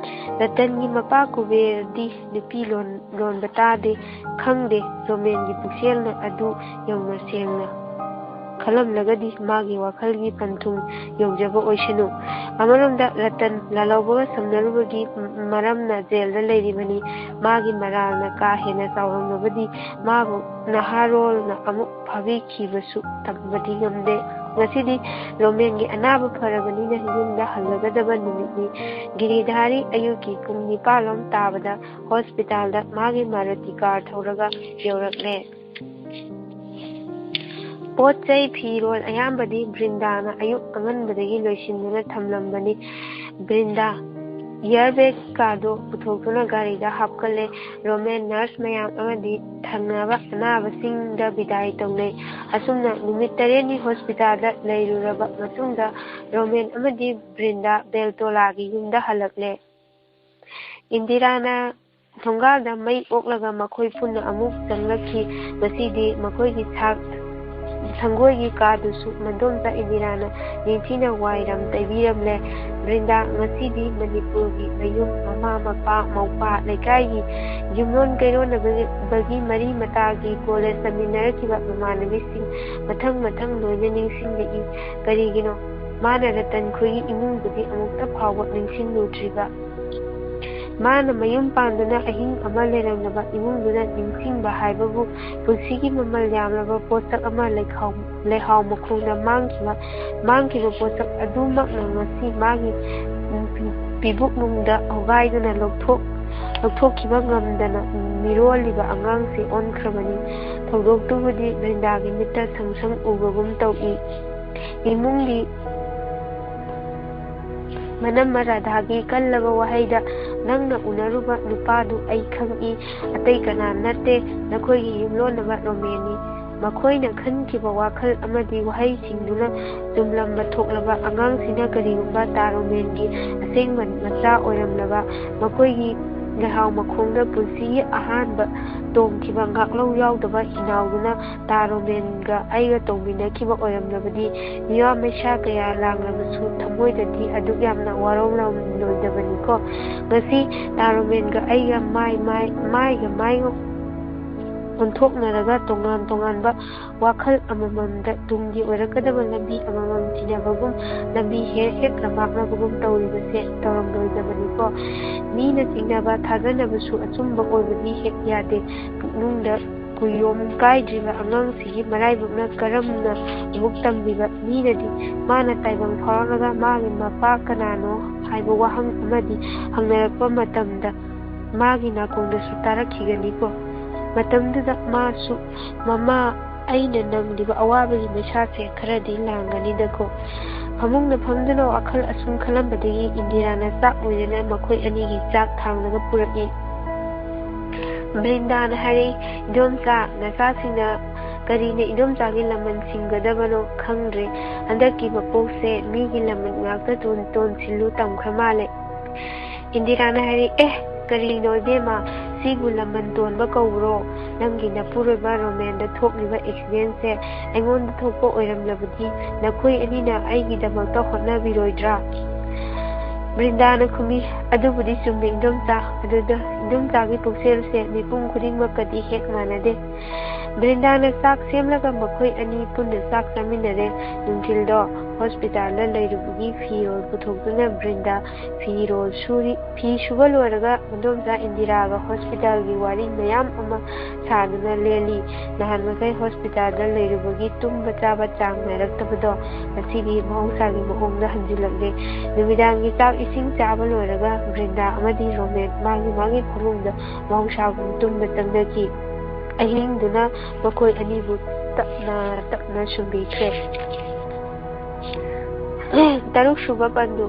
ꯔꯇꯟꯒꯤ ꯃꯄꯥ ꯀꯨꯕꯦꯔꯗꯤ ꯅꯨꯄꯤ ꯂꯣꯟ-, ꯂꯣꯟꯕ ꯇꯥꯗꯦ, ꯈꯪꯗꯦ꯫ ꯔꯣꯃꯦꯟꯒꯤ ꯄꯨꯛꯆꯦꯜꯅ ꯑꯗꯨ ꯌꯧꯅ ꯁꯦꯡꯅ ꯈꯜꯂꯝꯂꯒꯗꯤ ꯃꯥꯒꯤ ꯋꯥꯈꯜꯒꯤ ꯄꯟꯊꯨꯡ ꯌꯧꯖꯕ ꯑꯣꯏꯁꯅꯨ꯫ ꯑꯃꯔꯣꯝꯗ ꯔꯇꯟ ꯂꯥꯜꯍꯧꯕꯒ ꯁꯝꯅꯔꯨꯕꯒꯤ ꯃꯔꯝꯅ ꯖꯦꯜꯗ ꯂꯩꯔꯤꯕꯅꯤ꯫ ꯃꯥꯒꯤ ꯃꯔꯥꯜꯅ ꯀꯥ ꯍꯦꯟꯅ ꯆꯥꯎꯔꯝꯂꯕꯗꯤ ꯃꯥꯕꯨ ꯅꯍꯥꯔꯣꯜꯅ ꯑꯃꯨꯛ ꯐꯥꯕꯤꯈꯤꯕꯁꯨ ꯇꯝꯕꯗꯤ ꯉꯝꯗꯦ꯫ ꯉꯁꯤꯗꯤ ꯔꯣꯃꯦꯟꯒꯤ ꯑꯅꯥꯕ ꯐꯔꯕꯅꯤꯅ ꯌꯨꯝꯗ ꯍꯜꯂꯒꯗꯕ ꯅꯨꯃꯤꯠꯅꯤ꯫ ꯒꯤꯔꯤꯙꯥꯔꯤ ꯑꯌꯨꯛꯀꯤ ꯄꯨꯡ ꯅꯤꯄꯥꯜ ꯂꯣꯝ ꯇꯥꯕꯗ ꯍꯣꯁꯄꯤꯇꯥꯜꯗ ꯃꯥꯒꯤ ꯃꯥꯔꯨꯇꯤ ꯀꯥꯔ ꯊꯧꯔꯒ ꯌꯧꯔꯛꯂꯦ꯫ ꯄꯣꯠ ꯆꯩ ꯐꯤꯔꯣꯜ ꯑꯌꯥꯝꯕꯗꯤ ꯕ꯭ꯔꯤꯟꯗꯥꯅ ꯑꯌꯨꯛ ꯑꯉꯟꯕꯗꯒꯤ ꯂꯣꯏꯁꯤꯟꯗꯨꯅ ꯊꯝꯂꯝꯕꯅꯤ꯫ ꯕ꯭ꯔꯤꯟꯗꯥ ꯏꯌꯥꯔ ꯕꯦꯒ ꯀꯥꯗꯨ ꯄꯨꯊꯣꯛꯇꯨꯅ ꯒꯥꯔꯤꯗ ꯍꯥꯞꯀꯠꯂꯦ꯫ ꯔꯣꯃꯦꯟ, ꯅꯔꯁ ꯃꯌꯥꯝ ꯑꯃꯗꯤ ꯊꯪꯅꯕ ꯑꯅꯥꯕꯁꯤꯡꯗ ꯕꯤꯗꯥꯏ ꯇꯧꯅꯩ꯫ ꯑꯁꯨꯝꯅ ꯅꯨꯃꯤꯠ ꯇꯔꯦꯠꯅꯤ ꯍꯣꯁꯄꯤꯇꯥꯜꯗ ꯂꯩꯔꯨꯔꯕ ꯃꯇꯨꯡꯗ ꯔꯣꯃꯦꯟ ꯑꯃꯗꯤ ꯕ꯭ꯔꯤꯟꯗꯥ ꯕꯦꯜꯇꯣꯂꯥꯒꯤ ꯌꯨꯝꯗ ꯍꯜꯂꯛꯂꯦ꯫ ꯏꯟꯗꯤꯔꯥꯅ ꯊꯣꯡꯒꯥꯜꯗ ꯃꯩ ꯑꯣꯛꯂꯒ ꯃꯈꯣꯏ ꯄꯨꯟꯅ ꯑꯃꯨꯛ ꯆꯪꯂꯛꯈꯤ꯫ ꯉꯁꯤꯗꯤ ꯃꯈꯣꯏꯒꯤ ꯁꯛ ꯁꯪꯒꯣꯏꯒꯤ ꯀꯥꯗꯨꯁꯨ ꯃꯗꯣꯝꯆꯥ ꯏꯟꯗꯤꯔꯥꯅ ꯅꯤꯡꯊꯤꯅ ꯋꯥꯏꯔꯝ ꯇꯩꯕꯤꯔꯝꯂꯦ꯫ ꯕ꯭ꯔꯤꯟꯗꯥ, ꯉꯁꯤꯗꯤ ꯃꯅꯤꯄꯨꯔꯒꯤ ꯃꯌꯨꯝ, ꯃꯃꯥ, ꯃꯄꯥ, ꯃꯧꯄꯥ, ꯂꯩꯀꯥꯏꯒꯤ ꯌꯨꯝꯂꯣꯟ ꯀꯩꯔꯣꯟꯅꯕꯒꯤ ꯃꯔꯤ ꯃꯇꯥꯒꯤ ꯀꯣꯂꯦꯖ ꯇꯝꯃꯤꯟꯅꯔꯛꯈꯤꯕ ꯃꯃꯥꯟꯅꯕꯤꯁꯤꯡ ꯃꯊꯪ ꯃꯊꯪ ꯂꯣꯏꯅ ꯅꯤꯡꯁꯤꯡꯂꯛꯏ꯫ ꯀꯔꯤꯒꯤꯅꯣ ꯃꯥꯅ ꯔꯇꯟ ꯈꯣꯏꯒꯤ ꯏꯃꯨꯡꯕꯨꯗꯤ ꯑꯃꯨꯛꯇ ꯐꯥꯎꯕ ꯅꯤꯡꯁꯤꯡꯂꯨꯗ꯭ꯔꯤꯕ? ꯃꯥꯅ ꯃꯌꯨꯝ ꯄꯥꯟꯗꯨꯅ ꯑꯍꯤꯡ ꯑꯃ ꯂꯩꯔꯝꯂꯕ ꯏꯃꯨꯡꯗꯨꯅ ꯅꯤꯡꯁꯤꯡꯕ ꯍꯥꯏꯕꯕꯨ ꯄꯨꯟꯁꯤꯒꯤ ꯃꯃꯜ ꯌꯥꯝꯂꯕ ꯄꯣꯠꯁꯛ ꯑꯃ ꯂꯩꯈꯥꯎ-, ꯂꯩꯍꯥꯎ ꯃꯈꯣꯡꯗ ꯃꯥꯡꯈꯤꯕ, ꯃꯥꯡꯈꯤꯕ ꯄꯣꯠꯁꯛ ꯑꯗꯨꯃꯛꯅ ꯉꯁꯤ ꯃꯥꯒꯤ, ꯎꯝ, ꯄꯤ-, ꯄꯤꯕꯨꯛꯅꯨꯡꯗ ꯍꯣꯒꯥꯏꯗꯨꯅ ꯂꯧꯊꯣꯛ-, ꯂꯧꯊꯣꯛꯈꯤꯕ ꯉꯝꯗꯅ ꯃꯤꯔꯣꯜꯂꯤꯕ ꯑꯉꯥꯡꯁꯤ ꯑꯣꯟꯈ꯭ꯔꯕꯅꯤ꯫ ꯊꯧꯗꯣꯛꯇꯨꯕꯨꯗꯤ ꯕ꯭ꯔꯤꯟꯗꯥꯒꯤ ꯃꯤꯠꯇ ꯁꯪ ꯁꯪ ꯎꯕꯒꯨꯝ ꯇꯧꯏ꯫ ꯏꯃꯨꯡꯒꯤ ꯃꯅꯝꯃ ꯔꯥꯙꯥꯒꯤ ꯀꯜꯂꯕ ꯋꯥꯍꯩꯗ, "ꯅꯪꯅ ꯎꯅꯔꯨꯕ ꯅꯨꯄꯥꯗꯨ ꯑꯩ ꯈꯪꯏ, ꯑꯇꯩ ꯀꯅꯥ ꯅꯠꯇꯦ, ꯅꯈꯣꯏꯒꯤ ꯌꯨꯝꯂꯣꯟꯅꯕ ꯔꯣꯃꯦꯟꯅꯤ꯫ ꯃꯈꯣꯏꯅ ꯈꯟꯈꯤꯕ ꯋꯥꯈꯜ ꯑꯃꯗꯤ ꯋꯥꯍꯩꯁꯤꯡꯗꯨꯅ ꯆꯨꯝꯂꯝꯕ ꯊꯣꯛꯂꯕ ꯑꯉꯥꯡꯁꯤꯅ ꯀꯔꯤꯒꯨꯝꯕ ꯇꯥ ꯔꯣꯃꯦꯟꯒꯤ ꯑꯁꯦꯡꯕ ꯃꯆꯥ ꯑꯣꯏꯔꯝꯂꯕ ꯃꯈꯣꯏꯒꯤ ꯂꯩꯍꯥꯎ ꯃꯈꯣꯡꯗ ꯄꯨꯟꯁꯤꯒꯤ ꯑꯍꯥꯟꯕ ꯇꯣꯡꯈꯤꯕ ꯉꯥꯛꯂꯧ ꯌꯥꯎꯗꯕ ꯍꯤꯅꯥꯎꯗꯨꯅ ꯇꯥ ꯔꯣꯃꯦꯟꯒ ꯑꯩꯒ ꯇꯣꯡꯃꯤꯟꯅꯈꯤꯕ ꯑꯣꯏꯔꯝꯂꯕꯗꯤ ꯃꯤꯋꯥ ꯃꯩꯁꯥ ꯀꯌꯥ ꯂꯥꯡꯂꯕꯁꯨ ꯊꯃꯣꯏꯗꯗꯤ ꯑꯗꯨꯛ ꯌꯥꯝꯅ ꯋꯥꯔꯧꯔꯝꯂꯣꯏꯗꯕꯅꯤꯀꯣ꯫ ꯉꯁꯤ ꯇꯥ ꯔꯣꯃꯦꯟꯒ ꯑꯩꯒ ꯃꯥꯏ ꯃꯥꯏ, ꯃꯥꯏꯒ ꯃꯥꯏꯒ ꯑꯣꯟꯊꯣꯛꯅꯔꯒ ꯇꯣꯉꯥꯟ ꯇꯣꯉꯥꯟꯕ ꯋꯥꯈꯜ ꯑꯃꯃꯝꯗ ꯇꯨꯡꯒꯤ ꯑꯣꯏꯔꯛꯀꯗꯕ ꯂꯝꯕꯤ ꯑꯃꯃꯝ ꯊꯤꯅꯕꯒꯨꯝ, ꯂꯝꯕꯤ ꯍꯦꯛ ꯍꯦꯛ ꯂꯝꯃꯥꯛꯅꯕꯒꯨꯝ ꯇꯧꯔꯤꯕꯁꯦ ꯇꯧꯔꯝꯂꯣꯏꯗꯕꯅꯤꯀꯣ꯫ ꯃꯤꯅ ꯆꯤꯡꯅꯕ ꯊꯥꯖꯅꯕꯁꯨ ꯑꯆꯨꯝꯕ ꯑꯣꯏꯕꯗꯤ ꯍꯦꯛ ꯌꯥꯗꯦ꯫ ꯄꯨꯛꯅꯨꯡꯗ ꯀꯨꯌꯣꯝ ꯀꯥꯏꯗ꯭ꯔꯤꯕ ꯑꯉꯥꯡꯁꯤꯒꯤ ꯃꯔꯥꯏꯕꯛꯅ ꯀꯔꯝꯅ ꯑꯃꯨꯛ ꯇꯝꯂꯤꯕ? ꯃꯤꯅꯗꯤ ꯃꯥꯅ ꯇꯥꯏꯕꯪ ꯐꯥꯎꯔꯛꯂꯒ ꯃꯥꯒꯤ ꯃꯄꯥ ꯀꯅꯥꯅꯣ ꯍꯥꯏꯕ ꯋꯥꯍꯪ ꯑꯃꯗꯤ ꯍꯪꯅꯔꯛꯄ ꯃꯇꯝꯗ ꯃꯥꯒꯤ ꯅꯥꯀꯣꯡꯗꯁꯨ ꯇꯥꯔꯛꯈꯤꯒꯅꯤꯀꯣ꯫ ꯃꯇꯝꯗꯨꯗ ꯃꯥꯁꯨ, "ꯃꯃꯥ, ꯑꯩꯅ ꯅꯪꯂꯤꯕ ꯑꯋꯥꯕꯒꯤ ꯃꯩꯁꯥꯁꯦ ꯈꯔꯗꯤ ꯂꯥꯡꯒꯅꯤꯗꯀꯣ"꯫ ꯐꯃꯨꯡꯗ ꯐꯝꯗꯨꯅ ꯋꯥꯈꯜ ꯑꯁꯨꯝ ꯈꯜꯂꯝꯕꯗꯒꯤ ꯏꯟꯗꯤꯔꯥꯅ ꯆꯥꯛ ꯂꯣꯏꯗꯅ ꯃꯈꯣꯏ ꯑꯅꯤꯒꯤ ꯆꯥꯛ ꯊꯥꯡꯂꯒ ꯄꯨꯔꯛꯏ꯫ ꯕ꯭ꯔꯤꯟꯗꯥꯅ ꯍꯥꯏꯔꯛꯏ, "ꯏꯗꯣꯝꯆꯥ, ꯅꯆꯥꯁꯤꯡꯅ ꯀꯔꯤꯅ ꯏꯗꯣꯝꯆꯥꯒꯤ ꯂꯃꯟ ꯁꯤꯡꯒꯗꯕꯅꯣ ꯈꯪꯗ꯭ꯔꯦ꯫ ꯍꯟꯗꯛꯀꯤ ꯃꯄꯣꯛꯁꯦ ꯃꯤꯒꯤ ꯂꯃꯟ ꯉꯥꯛꯇ ꯇꯣꯟ-, ꯇꯣꯟꯁꯤꯜꯂꯨ ꯇꯝꯈ꯭ꯔ ꯃꯥꯜꯂꯦ"꯫ ꯏꯟꯗꯤꯔꯥꯅ ꯍꯥꯏꯔꯛꯏ, "ꯑꯦ, ꯀꯔꯤꯅꯣ ꯏꯕꯦꯝꯃ, ꯁꯤꯕꯨ ꯂꯃꯟ ꯇꯣꯟꯕ ꯀꯧꯕ꯭ꯔꯣ? ꯅꯪꯒꯤ ꯅꯄꯨꯔꯣꯏꯕ ꯔꯣꯃꯦꯟꯗ ꯊꯣꯛꯂꯤꯕ ꯑꯦꯛꯁꯤꯗꯦꯟꯁꯦ ꯑꯩꯉꯣꯟꯗ ꯊꯣꯛꯄ ꯑꯣꯏꯔꯝꯂꯕꯗꯤ ꯅꯈꯣꯏ ꯑꯅꯤꯅ ꯑꯩꯒꯤꯗꯃꯛꯇ ꯍꯣꯠꯅꯕꯤꯔꯣꯏꯗ꯭ꯔꯥ?" ꯕ꯭ꯔꯤꯟꯗꯥꯅ ꯈꯨꯝꯃꯤ, "ꯑꯗꯨꯕꯨꯗꯤ ꯆꯨꯝꯃꯤ, ꯏꯟꯗꯣꯝꯆꯥ꯫ ꯑꯗꯨꯗ ꯏꯟꯗꯣꯝꯆꯥꯒꯤ ꯄꯨꯛꯆꯦꯜꯁꯦ ꯃꯤꯄꯨꯝ ꯈꯨꯗꯤꯡꯃꯛꯀꯗꯤ ꯍꯦꯛ ꯃꯥꯟꯅꯗꯦ꯫" ꯕ꯭ꯔꯤꯟꯗꯥꯅ ꯆꯥꯛ ꯁꯦꯝꯂꯒ ꯃꯈꯣꯏ ꯑꯅꯤ ꯄꯨꯟꯅ ꯆꯥꯛ ꯆꯥꯃꯤꯟꯅꯔꯦ꯫ ꯅꯨꯡꯊꯤꯜꯗꯣ ꯍꯣꯁꯄꯤꯇꯥꯜꯗ ꯂꯩꯔꯨꯕꯒꯤ ꯐꯤꯔꯣꯜ ꯄꯨꯊꯣꯛꯇꯨꯅ ꯕ꯭ꯔꯤꯟꯗꯥ ꯐꯤꯔꯣꯜ ꯁꯨꯔꯤ꯫ ꯐꯤ ꯁꯨꯕ ꯂꯣꯏꯔꯒ ꯃꯗꯣꯝꯆꯥ ꯏꯟꯗꯤꯔꯥꯒ ꯍꯣꯁꯄꯤꯇꯥꯜꯒꯤ ꯋꯥꯔꯤ ꯃꯌꯥꯝ ꯑꯃ ꯁꯥꯗꯨꯅ ꯂꯦꯜꯂꯤ꯫ ꯅꯍꯥꯟ ꯃꯈꯩ ꯍꯣꯁꯄꯤꯇꯥꯜꯗ ꯂꯩꯔꯨꯕꯒꯤ ꯇꯨꯝꯕ ꯆꯥꯕ ꯆꯥꯡ ꯅꯥꯏꯔꯛꯇꯕꯗꯣ ꯉꯁꯤꯗꯤ ꯃꯍꯧꯁꯥꯒꯤ ꯃꯑꯣꯡꯗ ꯍꯟꯖꯤꯜꯂꯛꯂꯦ꯫ ꯅꯨꯃꯤꯗꯥꯡꯒꯤ ꯆꯥꯛ ꯏꯁꯤꯡ ꯆꯥꯕ ꯂꯣꯏꯔꯒ ꯕ꯭ꯔꯤꯟꯗꯥ ꯑꯃꯗꯤ ꯔꯣꯃꯦꯟ ꯃꯥꯒꯤ ꯃꯥꯒꯤ ꯐꯃꯨꯡꯗ ꯃꯍꯧꯁꯥꯒꯨꯝ ꯇꯨꯝꯕ ꯆꯪꯅꯈꯤ꯫ ꯑꯍꯤꯡꯗꯨꯅ ꯃꯈꯣꯏ ꯑꯅꯤꯕꯨ ꯇꯞꯅ ꯇꯞꯅ ꯁꯨꯝꯕꯤꯈ꯭ꯔꯦ꯫ ꯇꯔꯨꯛ ꯁꯨꯕ ꯄꯟꯗꯨ꯫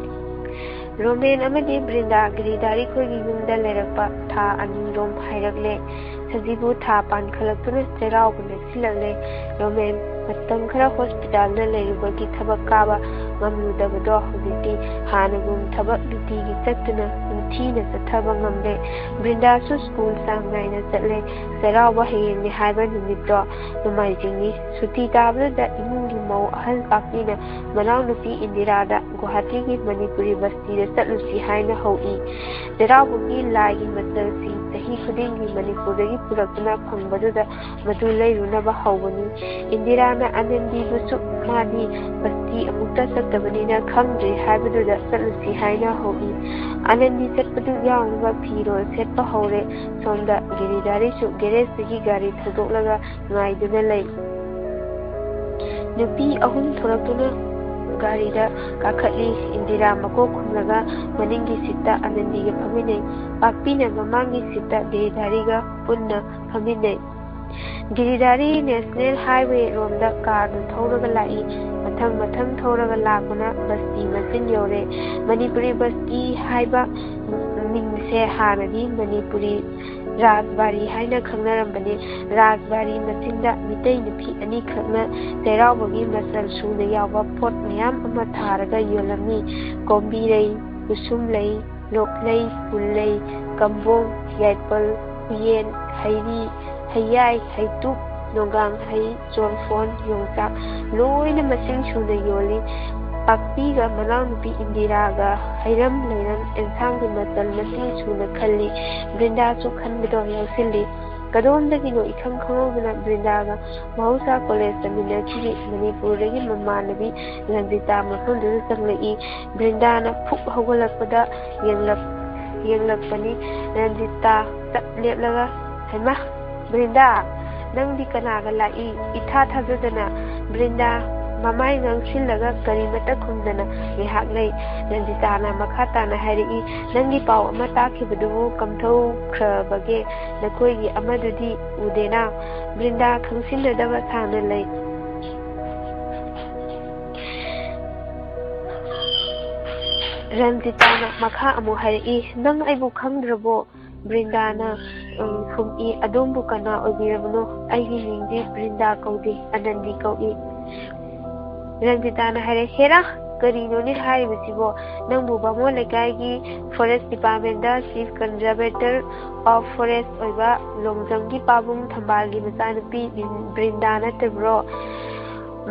ꯔꯣꯃꯦꯟ ꯑꯃꯗꯤ ꯕ꯭ꯔꯤꯟꯗꯥ ꯒꯤꯔꯤꯙꯥꯔꯤ ꯈꯣꯏꯒꯤ ꯌꯨꯝꯗ ꯂꯩꯔꯛꯄ ꯊꯥ ꯑꯅꯤꯔꯣꯝ ꯍꯥꯏꯔꯛꯂꯦ꯫ ꯁꯖꯤꯕꯨ ꯊꯥ ꯄꯥꯟꯈꯠꯂꯛꯇꯨꯅ ꯆꯩꯔꯥꯎꯕ ꯅꯛꯁꯤꯜꯂꯛꯂꯦ꯫ ꯔꯣꯃꯦꯟ ꯃꯇꯝ ꯈꯔ ꯍꯣꯁꯄꯤꯇꯥꯜꯗ ꯂꯩꯔꯨꯕꯒꯤ ꯊꯕꯛ ꯀꯥꯕ ꯉꯝꯂꯨꯗꯕꯗꯣ ꯍꯧꯖꯤꯛꯇꯤ ꯍꯥꯟꯅꯒꯨꯝ ꯊꯕꯛ ꯅꯨꯡꯇꯤꯒꯤ ꯆꯠꯇꯨꯅ ꯅꯤꯡꯊꯤꯅ ꯆꯠꯊꯕ ꯉꯝꯂꯦ꯫ ꯕ꯭ꯔꯤꯟꯗꯥꯁꯨ ꯁ꯭ꯀꯨꯜ ꯆꯥꯡ ꯅꯥꯏꯅ ꯆꯠꯂꯦ꯫ ꯆꯩꯔꯥꯎꯕ ꯍꯌꯦꯡꯅꯤ ꯍꯥꯏꯕ ꯅꯨꯃꯤꯠꯇꯣ ꯅꯣꯡꯃꯥꯏꯖꯤꯡꯅꯤ꯫ ꯁꯨꯇꯤ ꯇꯥꯕꯗꯨꯗ ꯏꯃꯨꯡꯒꯤ ꯃꯧ ꯑꯍꯜ ꯄꯥꯛꯄꯤꯅ ꯃꯅꯥꯎꯅꯨꯄꯤ ꯏꯟꯗꯤꯔꯥꯗ ꯒꯨꯋꯥꯍꯥꯇꯤꯒꯤ ꯃꯅꯤꯄꯨꯔꯤ ꯕꯁꯇꯤꯗ ꯆꯠꯂꯨꯁꯤ ꯍꯥꯏꯅ ꯍꯧꯏ꯫ ꯆꯩꯔꯥꯎꯕꯒꯤ ꯂꯥꯏꯒꯤ ꯃꯆꯜꯁꯤꯡ ꯆꯍꯤ ꯈꯨꯗꯤꯡꯒꯤ ꯃꯅꯤꯄꯨꯔꯗꯒꯤ ꯄꯨꯔꯛꯇꯨꯅ ꯐꯪꯕꯗꯨꯗ ꯃꯗꯨ ꯂꯩꯔꯨꯅꯕ ꯍꯧꯕꯅꯤ꯫ ꯏꯟꯗꯤꯔꯥꯅ ꯑꯅꯟꯗꯤꯕꯨꯁꯨ ꯃꯥꯗꯤ ꯕꯁꯇꯤ ꯑꯃꯨꯛꯇ ꯆꯠꯇꯕꯅꯤꯅ ꯈꯪꯗ꯭ꯔꯤ ꯍꯥꯏꯕꯗꯨꯗ ꯆꯠꯂꯨꯁꯤ ꯍꯥꯏꯅ ꯍꯧꯏ꯫ ꯑꯅꯟꯗꯤ ꯆꯠꯄꯗꯨ ꯌꯥꯎꯅꯕ ꯐꯤꯔꯣꯜ ꯁꯦꯠꯄ ꯍꯧꯔꯦ꯫ ꯁꯣꯝꯗ ꯒꯤꯔꯤꯙꯥꯔꯤꯁꯨ ꯒꯦꯔꯦꯖꯇꯒꯤ ꯒꯥꯔꯤ ꯊꯧꯗꯣꯛꯂꯒ ꯉꯥꯏꯗꯨꯅ ꯂꯩ꯫ ꯅꯨꯄꯤ ꯑꯍꯨꯝ ꯊꯣꯔꯛꯇꯨꯅ ꯒꯥꯔꯤꯗ ꯀꯥꯈꯠꯂꯤ꯫ ꯏꯟꯗꯤꯔꯥ ꯃꯀꯣꯛ ꯈꯨꯝꯂꯒ ꯃꯅꯤꯡꯒꯤ ꯁꯤꯠꯇ ꯑꯅꯟꯗꯤꯒ ꯐꯝꯃꯤꯟꯅꯩ꯫ ꯄꯥꯛꯄꯤꯅ ꯃꯃꯥꯡꯒꯤ ꯁꯤꯠꯇ ꯒꯤꯔꯤꯙꯥꯔꯤꯒ ꯄꯨꯟꯅ ꯐꯝꯃꯤꯟꯅꯩ꯫ ꯒꯤꯔꯤꯙꯥꯔꯤ ꯅꯦꯁꯅꯦꯜ ꯍꯥꯏꯋꯦ ꯔꯣꯝꯗ ꯀꯥꯔꯗꯨ ꯊꯧꯔꯒ ꯂꯥꯛꯏ꯫ ꯃꯊꯪ ꯃꯊꯪ ꯊꯧꯔꯒ ꯂꯥꯛꯄꯅ ꯕꯁꯇꯤ ꯃꯆꯤꯟ ꯌꯧꯔꯦ꯫ ꯃꯅꯤꯄꯨꯔꯤ ꯕꯁꯇꯤ ꯍꯥꯏꯕ ꯃꯤꯡꯁꯦ ꯍꯥꯟꯅꯗꯤ ꯃꯅꯤꯄꯨꯔꯤ ꯔꯥꯖꯕꯥꯔꯤ ꯍꯥꯏꯅ ꯈꯪꯅꯔꯝꯕꯅꯤ꯫ ꯔꯥꯖꯕꯥꯔꯤ ꯃꯆꯤꯟꯗ ꯃꯤꯇꯩ ꯅꯨꯄꯤ ꯑꯅꯤꯈꯛꯅ ꯆꯩꯔꯥꯎꯕꯒꯤ ꯃꯆꯜ ꯁꯨꯅ ꯌꯥꯎꯕ ꯄꯣꯠ ꯃꯌꯥꯝ ꯑꯃ ꯊꯥꯔꯒ ꯌꯣꯜꯂꯝꯃꯤ꯫ ꯀꯣꯝꯕꯤꯔꯩ, ꯎꯁꯨꯝꯂꯩ, ꯂꯣꯛꯂꯩ, ꯄꯨꯜꯂꯩ, ꯀꯝꯕꯣꯡ, ꯌꯥꯏꯄꯜ, ꯎꯌꯦꯟ, ꯍꯩꯔꯤ, ꯍꯩꯌꯥꯏ, ꯍꯩꯇꯨꯞ, ꯅꯣꯡꯒꯥꯡ ꯍꯩ, ꯆꯣꯔꯐꯣꯟ, ꯌꯣꯡꯆꯥꯛ ꯂꯣꯏꯅ ꯃꯁꯤꯡ ꯁꯨꯅ ꯌꯣꯜꯂꯤ꯫ ꯄꯥꯛꯄꯤꯒ ꯃꯅꯥꯎꯅꯨꯄꯤ ꯏꯟꯗꯤꯔꯥꯒ ꯍꯩꯔꯝ ꯂꯩꯔꯝ ꯑꯦꯟꯁꯥꯡꯒꯤ ꯃꯆꯜ ꯃꯁꯤꯡ ꯁꯨꯅ ꯈꯜꯂꯤ꯫ ꯕ꯭ꯔꯤꯟꯗꯥꯁꯨ ꯈꯟꯕꯗꯣ ꯌꯥꯎꯁꯤꯜꯂꯤ꯫ ꯀꯗꯣꯝꯗꯒꯤꯅꯣ ꯏꯈꯪ ꯈꯪꯍꯧꯗꯅ ꯕ꯭ꯔꯤꯟꯗꯥꯒ ꯃꯍꯧꯁꯥ ꯀꯣꯂꯦꯖ ꯇꯝꯃꯤꯟꯅꯈꯤꯕꯤ ꯃꯅꯤꯄꯨꯔꯗꯒꯤ ꯃꯃꯥꯟꯅꯕꯤ ꯔꯟꯖꯤꯇꯥ ꯃꯐꯝꯗꯨꯗ ꯆꯪꯂꯛꯏ꯫ ꯕ꯭ꯔꯤꯟꯗꯥꯅ ꯐꯨꯛ ꯍꯧꯒꯠꯂꯛꯄꯗ ꯌꯦꯡꯂꯛ-, ꯌꯦꯡꯂꯛꯄꯅꯤ꯫ ꯔꯟꯖꯤꯇꯥ ꯆꯞ ꯂꯦꯞꯂꯒ, "ꯍꯩꯃꯥ, ꯕ꯭ꯔꯤꯟꯗꯥ, ꯅꯪꯗꯤ ꯀꯅꯥꯒ ꯂꯥꯛꯏ?" ꯏꯊꯥ ꯊꯥꯖꯗꯅ ꯕ꯭ꯔꯤꯟꯗꯥ ꯃꯃꯥꯏ ꯉꯥꯡꯁꯤꯜꯂꯒ ꯀꯔꯤꯃꯠꯇ ꯈꯨꯝꯗꯅ ꯉꯥꯏꯍꯥꯛ ꯂꯩ꯫ ꯔꯟꯖꯤꯇꯥꯅ ꯃꯈꯥ ꯇꯥꯅ ꯍꯥꯏꯔꯛꯏ, "ꯅꯪꯒꯤ ꯄꯥꯎ ꯑꯃ ꯇꯥꯈꯤꯕꯗꯨꯕꯨ ꯀꯝꯗꯧꯈ꯭ꯔꯕꯒꯦ? ꯅꯈꯣꯏꯒꯤ ꯑꯃꯗꯨꯗꯤ ꯎꯗꯦꯅ?" ꯕ꯭ꯔꯤꯟꯗꯥ ꯈꯪꯁꯤꯟꯅꯗꯕ ꯁꯥꯅ ꯂꯩ꯫ ꯔꯟꯖꯤꯇꯥꯅ ꯃꯈꯥ ꯑꯃꯨꯛ ꯍꯥꯏꯔꯛꯏ, "ꯅꯪ ꯑꯩꯕꯨ ꯈꯪꯗ꯭ꯔꯕꯣ?" ꯕ꯭ꯔꯤꯟꯗꯥꯅ, ꯎꯝ, ꯈꯨꯝꯃꯤ, "ꯑꯗꯣꯝꯕꯨ ꯀꯅꯥ ꯑꯣꯏꯕꯤꯔꯕꯅꯣ? ꯑꯩꯒꯤ ꯃꯤꯡꯗꯤ ꯕ꯭ꯔꯤꯟꯗꯥ ꯀꯧꯗꯦ, ꯑꯅꯟꯗꯤ ꯀꯧꯏ꯫" ꯔꯟꯖꯤꯇꯥꯅ ꯍꯥꯏꯔꯦ, "ꯍꯦꯔꯥ, ꯀꯔꯤꯅꯣꯅꯦ ꯍꯥꯏꯔꯤꯕꯁꯤꯕꯣ? ꯅꯪꯕꯨ ꯕꯥꯃꯣꯟ ꯂꯩꯀꯥꯏꯒꯤ forest department ꯇ chief conservator of forest ꯑꯣꯏꯕ ꯂꯣꯡꯖꯝꯒꯤ ꯄꯥꯕꯨꯡ ꯊꯝꯕꯥꯜꯒꯤ ꯃꯆꯥꯅꯨꯄꯤ ꯕ꯭ꯔꯤꯟꯗꯥ ꯅꯠꯇꯕ꯭ꯔꯣ?"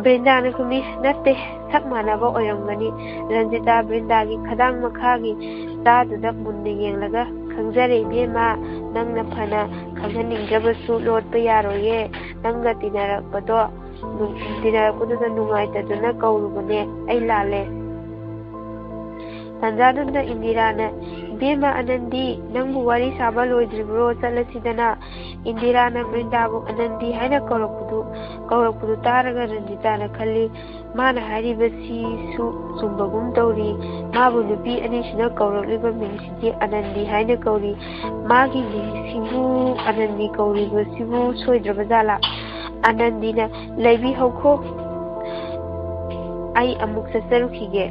ꯕ꯭ꯔꯤꯟꯗꯥꯅ ꯈꯨꯝꯃꯤ, "ꯅꯠꯇꯦ, ꯁꯛ ꯃꯥꯟꯅꯕ ꯑꯣꯏꯔꯝꯒꯅꯤ꯫" ꯔꯟꯖꯤꯇꯥ ꯕ꯭ꯔꯤꯟꯗꯥꯒꯤ ꯈꯗꯥꯡ ꯃꯈꯥꯒꯤ ꯆꯥꯗꯨꯗ ꯃꯨꯟꯅ ꯌꯦꯡꯂꯒ, "ꯈꯪꯖꯔꯦ ꯏꯕꯦꯝꯃ, ꯅꯪꯅ ꯐꯅ ꯈꯪꯍꯟꯅꯤꯡꯗ꯭ꯔꯕꯁꯨ ꯂꯣꯠꯄ ꯌꯥꯔꯣꯏꯌꯦ꯫ ꯅꯪꯒ ꯇꯤꯟꯅꯔꯛꯄꯗꯣ, ꯅꯨ-, ꯇꯤꯟꯅꯔꯛꯄꯗꯨꯗ ꯅꯨꯡꯉꯥꯏꯇꯗꯨꯅ ꯀꯧꯔꯨꯕꯅꯦ꯫ ꯑꯩ ꯂꯥꯜꯂꯦ꯫" ꯇꯥꯟꯖꯥꯗꯨꯗ ꯏꯟꯗꯤꯔꯥꯅ, "ꯏꯕꯦꯝꯃ ꯑꯅꯟꯗꯤ, ꯅꯪꯕꯨ ꯋꯥꯔꯤ ꯁꯥꯕ ꯂꯣꯏꯗ꯭ꯔꯤꯕ꯭ꯔꯣ? ꯆꯠꯂꯁꯤꯗꯅ꯫" ꯏꯟꯗꯤꯔꯥꯅ ꯕ꯭ꯔꯤꯟꯗꯥꯕꯨ ꯑꯅꯟꯗꯤ ꯍꯥꯏꯅ ꯀꯧꯔꯛꯄꯗꯨ, ꯀꯧꯔꯛꯄꯗꯨ ꯇꯥꯔꯒ ꯔꯟꯖꯤꯇꯥꯅ ꯈꯜꯂꯤ, "ꯃꯥꯅ ꯍꯥꯏꯔꯤꯕꯁꯤꯁꯨ ꯆꯨꯝꯕꯒꯨꯝ ꯇꯧꯔꯤ꯫ ꯃꯥꯕꯨ ꯅꯨꯄꯤ ꯑꯅꯤꯁꯤꯅ ꯀꯧꯔꯛꯂꯤꯕ ꯃꯤꯡꯁꯤꯗꯤ ꯑꯅꯟꯗꯤ ꯍꯥꯏꯅ ꯀꯧꯔꯤ꯫ ꯃꯥꯒꯤ ꯃꯤꯡꯁꯤꯕꯨ ꯑꯅꯟꯗꯤ ꯀꯧꯔꯤꯕꯁꯤꯕꯨ ꯁꯣꯏꯗ꯭ꯔꯕ ꯖꯥꯠꯂꯥ?" ꯑꯅꯟꯗꯤꯅ, "ꯂꯩꯕꯤꯍꯧꯈꯣ, ꯑꯩ ꯑꯃꯨꯛ ꯆꯠꯆꯔꯨꯈꯤꯒꯦ꯫"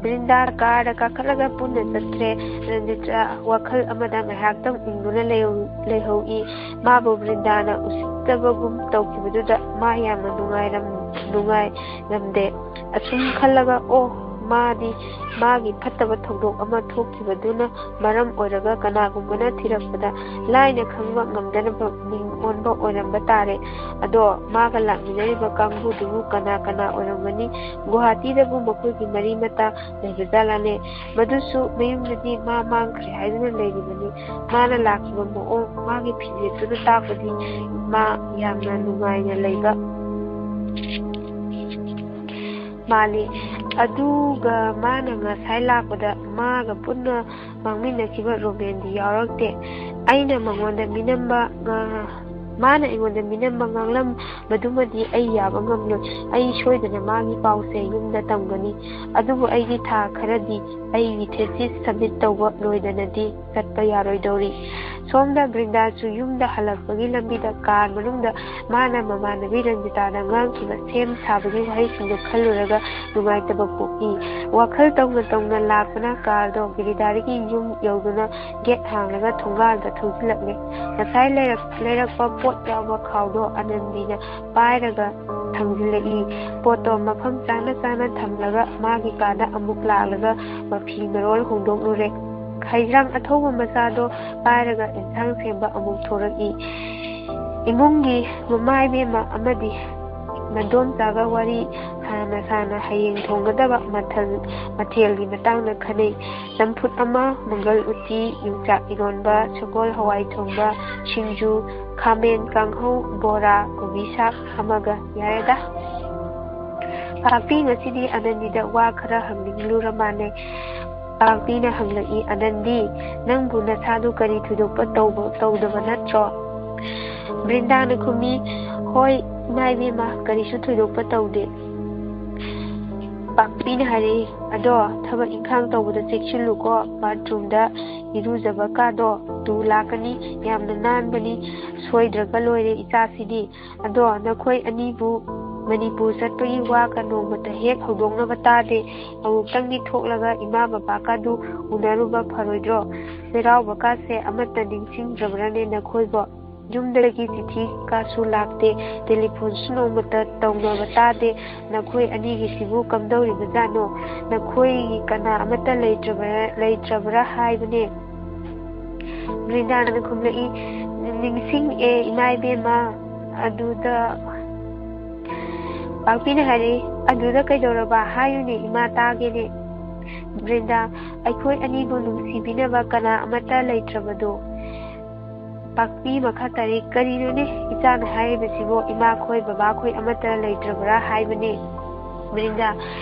ꯕ꯭ꯔꯤꯟꯗꯥ ꯀꯥꯔꯗ ꯀꯥꯈꯠꯂꯒ ꯄꯨꯟꯅ ꯆꯠꯈ꯭ꯔꯦ꯫ ꯔꯟꯖꯤꯇꯥ ꯋꯥꯈꯜ ꯑꯃꯗ ꯉꯥꯏꯍꯥꯛꯇꯪ ꯎꯪꯗꯨꯅ ꯂꯩꯍꯧ-, ꯂꯩꯍꯧꯏ꯫ ꯃꯥꯕꯨ ꯕ꯭ꯔꯤꯟꯗꯥꯅ ꯎꯁꯤꯠꯇꯕꯒꯨꯝ ꯇꯧꯈꯤꯕꯗꯨꯗ ꯃꯥ ꯌꯥꯝꯅ ꯅꯨꯡꯉꯥꯏꯔꯝ-, ꯅꯨꯡꯉꯥꯏꯔꯝꯗꯦ꯫ ꯑꯁꯨꯝ ꯈꯜꯂꯒ, "ꯑꯣ, ꯃꯥꯗꯤ ꯃꯥꯒꯤ ꯐꯠꯇꯕ ꯊꯧꯗꯣꯛ ꯑꯃ ꯊꯣꯛꯈꯤꯕꯗꯨꯅ ꯃꯔꯝ ꯑꯣꯏꯔꯒ ꯀꯅꯥꯒꯨꯝꯕꯅ ꯊꯤꯔꯛꯄꯗ ꯂꯥꯏꯅ ꯈꯪꯕ ꯉꯝꯗꯅꯕ ꯃꯤꯡ ꯑꯣꯟꯕ ꯑꯣꯏꯔꯝꯕ ꯇꯥꯔꯦ꯫ ꯑꯗꯣ ꯃꯥꯒ ꯂꯥꯛꯃꯤꯟꯅꯔꯤꯕ ꯀꯥꯡꯕꯨꯗꯨꯕꯨ ꯀꯅꯥ ꯀꯅꯥ ꯑꯣꯏꯔꯝꯒꯅꯤ? ꯒꯨꯋꯥꯍꯥꯇꯤꯗꯕꯨ ꯃꯈꯣꯏꯒꯤ ꯃꯔꯤ ꯃꯇꯥ ꯂꯩꯕꯖꯥꯠꯂꯥꯅꯦ? ꯃꯗꯨꯁꯨ ꯃꯌꯨꯝꯗꯗꯤ ꯃꯥ ꯃꯥꯡꯈ꯭ꯔꯦ ꯍꯥꯏꯗꯨꯅ ꯂꯩꯔꯤꯕꯅꯤ꯫ ꯃꯥꯅ ꯂꯥꯛꯈꯤꯕ ꯃꯑꯣꯡ, ꯃꯥꯒꯤ ꯐꯤꯖꯦꯠꯇꯨꯅ ꯇꯥꯛꯄꯗꯤ ꯃꯥ ꯌꯥꯝꯅ ꯅꯨꯡꯉꯥꯏꯅ ꯂꯩꯕ ꯃꯥꯜꯂꯤ꯫ ꯑꯗꯨꯒ ꯃꯥꯅ ꯉꯁꯥꯏ ꯂꯥꯛꯄꯗ ꯃꯥꯒ ꯄꯨꯟꯅ ꯃꯥꯡꯃꯤꯟꯅꯈꯤꯕ ꯔꯣꯃꯦꯟꯗꯤ ꯌꯥꯎꯔꯛꯇꯦ꯫ ꯑꯩꯅ ꯃꯉꯣꯟꯗ ꯃꯤꯅꯝꯕ, ꯑ, ꯃꯥꯅ ꯑꯩꯉꯣꯟꯗ ꯃꯤꯅꯝꯕ ꯉꯥꯡꯂꯝꯕꯗꯨꯃꯗꯤ ꯑꯩ ꯌꯥꯕ ꯉꯝꯂꯣꯏ꯫ ꯑꯩ ꯁꯣꯏꯗꯅ ꯃꯥꯒꯤ ꯄꯥꯎꯁꯦ ꯌꯨꯝꯗ ꯇꯝꯒꯅꯤ꯫ ꯑꯗꯨꯕꯨ ꯑꯩꯒꯤ ꯊꯥ ꯈꯔꯗꯤ ꯑꯩꯒꯤ thesis submit ꯇꯧꯕ ꯂꯣꯏꯗꯅꯗꯤ ꯆꯠꯄ ꯌꯥꯔꯣꯏꯗꯧꯔꯤ꯫ ꯁꯣꯝꯗ ꯕ꯭ꯔꯤꯟꯗꯥꯁꯨ ꯌꯨꯝꯗ ꯍꯜꯂꯛꯄꯒꯤ ꯂꯝꯕꯤꯗ ꯀꯥꯔ ꯃꯅꯨꯡꯗ ꯃꯥꯅ ꯃꯃꯥꯟꯅꯕꯤ ꯔꯟꯖꯤꯇꯥꯗ ꯉꯥꯡꯈꯤꯕ ꯁꯦꯝ ꯁꯥꯕꯒꯤ ꯋꯥꯍꯩꯁꯤꯡꯗꯣ ꯈꯜꯂꯨꯔꯒ ꯅꯨꯡꯉꯥꯏꯇꯕ ꯄꯣꯛꯏ꯫ ꯋꯥꯈꯜ ꯇꯧꯅ ꯇꯧꯅ ꯂꯥꯛꯄꯅ ꯀꯥꯔꯗꯣ ꯒꯤꯔꯤꯗꯥꯔꯤꯒꯤ ꯌꯨꯝ ꯌꯧꯗꯨꯅ ꯒꯦꯠ ꯍꯥꯡꯂꯒ ꯊꯣꯡꯒꯥꯜꯗ ꯊꯧꯖꯤꯜꯂꯛꯂꯦ꯫ ꯉꯁꯥꯏ ꯂꯩꯔꯛ-, ꯂꯩꯔꯛꯄ ꯄꯣꯠ ꯌꯥꯎꯕ ꯈꯥꯎꯗꯣ ꯑꯅꯟꯗꯤꯅ ꯄꯥꯏꯔꯒ ꯊꯝꯖꯤꯜꯂꯛꯏ꯫ ꯄꯣꯠꯇꯣ ꯃꯐꯝ ꯆꯥꯅ ꯆꯥꯅ ꯊꯝꯂꯒ ꯃꯥꯒꯤ ꯀꯥꯗ ꯑꯃꯨꯛ ꯂꯥꯛꯂꯒ ꯃꯐꯤ ꯃꯔꯣꯜ ꯍꯣꯡꯗꯣꯛꯂꯨꯔꯦ꯫ ꯍꯩꯖ꯭ꯔꯥꯡ ꯑꯊꯧꯕ ꯃꯆꯥꯗꯣ ꯄꯥꯏꯔꯒ ꯑꯦꯟꯁꯥꯡ ꯁꯦꯝꯕ ꯑꯃꯨꯛ ꯊꯣꯔꯛꯏ꯫ ꯏꯃꯨꯡꯒꯤ ꯃꯃꯥ ꯏꯕꯦꯝꯃ ꯑꯃꯗꯤ ꯃꯗꯣꯝꯆꯥꯒ ꯋꯥꯔꯤ ꯁꯥꯅ ꯁꯥꯅ ꯍꯌꯦꯡ ꯊꯣꯡꯒꯗꯕ ꯃꯊꯦꯜ, ꯃꯊꯦꯜꯒꯤ ꯃꯇꯥꯡꯗ ꯈꯟꯅꯩ꯫ ꯆꯝꯐꯨꯠ ꯑꯃ, ꯃꯪꯒꯜ ꯎꯇꯤ, ꯌꯣꯡꯆꯥꯛ ꯏꯔꯣꯟꯕ, ꯁꯒꯣꯜ ꯍꯋꯥꯏ ꯊꯣꯡꯕ, ꯁꯤꯡꯖꯨ, ꯈꯥꯃꯦꯟ ꯀꯥꯡꯍꯧ, ꯕꯣꯔꯥ, ꯀꯣꯕꯤ ꯁꯥꯛ ꯑꯃꯒ ꯌꯥꯔꯦꯗ꯫ ꯄꯥꯛꯄꯤ ꯉꯁꯤꯗꯤ ꯑꯅꯟꯗꯤꯗ ꯋꯥ ꯈꯔ ꯍꯪꯅꯤꯡꯂꯨꯔ ꯃꯥꯜꯂꯦ꯫ ꯄꯥꯛꯄꯤꯅ ꯍꯪꯂꯛꯏ, "ꯑꯅꯟꯗꯤ, ꯅꯪꯕꯨ ꯅꯁꯥꯗꯨ ꯀꯔꯤ ꯊꯣꯏꯗꯣꯛꯄ ꯇꯧꯕ, ꯇꯧꯗꯕ ꯅꯠꯇ꯭ꯔꯣ?" ꯕ꯭ꯔꯤꯟꯗꯥꯅ ꯈꯨꯝꯃꯤ, "ꯍꯣꯏ, ꯏꯃꯥ ꯏꯕꯦꯝꯃ, ꯀꯔꯤꯁꯨ ꯊꯣꯏꯗꯣꯛꯄ ꯇꯧꯗꯦ꯫" ꯄꯥꯛꯄꯤꯅ ꯍꯥꯏꯔꯛꯏ, "ꯑꯗꯣ ꯊꯕꯛ ꯏꯪꯈꯥꯡ ꯇꯧꯕꯗ ꯆꯦꯛꯁꯤꯜꯂꯨꯀꯣ, ꯕꯥꯠꯔꯨꯝꯗ ꯏꯔꯨꯖꯕ ꯀꯥꯗꯣ ꯇꯨ ꯂꯥꯛꯀꯅꯤ, ꯌꯥꯝꯅ ꯅꯥꯟꯕꯅꯤ, ꯁꯣꯏꯗ꯭ꯔꯒ ꯂꯣꯏꯔꯦ ꯏꯆꯥꯁꯤꯗꯤ꯫ ꯑꯗꯣ ꯅꯈꯣꯏ ꯑꯅꯤꯕꯨ ꯃꯅꯤꯄꯨꯔ ꯆꯠꯄꯒꯤ ꯋꯥꯒ ꯅꯣꯡꯃꯇ ꯍꯦꯛ ꯍꯧꯗꯣꯛꯅꯕ ꯇꯥꯗꯦ꯫ ꯑꯃꯨꯛꯇꯪꯗꯤ ꯊꯣꯛꯂꯒ ꯏꯃꯥ ꯕꯕꯥꯒꯗꯨ ꯎꯅꯔꯨꯕ ꯐꯔꯣꯏꯗ꯭ꯔꯣ? ꯆꯩꯔꯥꯎꯕ ꯀꯥꯁꯦ ꯑꯃꯠꯇ ꯅꯤꯡꯁꯤꯡꯗ꯭ꯔꯕ꯭ꯔꯅꯦ ꯅꯈꯣꯏꯕꯣ?" ꯌꯨꯝꯗꯒꯤ ꯆꯤꯊꯤ ꯀꯥꯁꯨ ꯂꯥꯛꯇꯦ, ꯇꯦꯂꯤꯐꯣꯟꯁꯨ ꯅꯣꯡꯃꯇ ꯇꯧꯅꯕ ꯇꯥꯗꯦ꯫ ꯅꯈꯣꯏ ꯑꯅꯤꯒꯤꯁꯤꯕꯨ ꯀꯝꯗꯧꯔꯤꯕꯖꯥꯠꯅꯣ? ꯅꯈꯣꯏꯒꯤ ꯀꯅꯥ ꯑꯃꯠꯇ ꯂꯩꯇ꯭ꯔꯕꯔꯥ, ꯂꯩꯇ꯭ꯔꯕꯔꯥ ꯍꯥꯏꯕꯅꯦ?" ꯕ꯭ꯔꯤꯟꯗꯥꯅ ꯈꯨꯝꯂꯛꯏ, "ꯅꯤꯡꯁꯤꯡꯉꯦ ꯏꯃꯥ ꯏꯕꯦꯝꯃ꯫ ꯑꯗꯨꯗ" ꯄꯥꯛꯄꯤꯅ ꯍꯥꯏꯔꯛꯏ, "ꯑꯗꯨꯗ ꯀꯩꯗꯧꯔꯕ? ꯍꯥꯏꯌꯨꯅꯦ ꯏꯃꯥ, ꯇꯥꯒꯦꯅꯦ꯫" ꯕ꯭ꯔꯤꯟꯗꯥ, "ꯑꯩꯈꯣꯏ ꯑꯅꯤꯕꯨ ꯅꯨꯡꯁꯤꯕꯤꯅꯕ ꯀꯅꯥ ꯑꯃꯠꯇ ꯂꯩꯇ꯭ꯔꯕꯗꯣ?" ꯄꯥꯛꯄꯤ ꯃꯈꯥ ꯇꯥꯔꯛꯏ, "ꯀꯔꯤꯅꯣꯅꯦ ꯏꯆꯥꯅ ꯍꯥꯏꯔꯤꯕꯁꯤꯕꯣ? ꯏꯃꯥꯈꯣꯏ ꯕꯕꯥꯈꯣꯏ ꯑꯃꯠꯇ ꯂꯩꯇ꯭ꯔꯕ꯭ꯔꯥ ꯍꯥꯏꯕꯅꯦ?" ꯕ꯭ꯔꯤꯟꯗꯥ,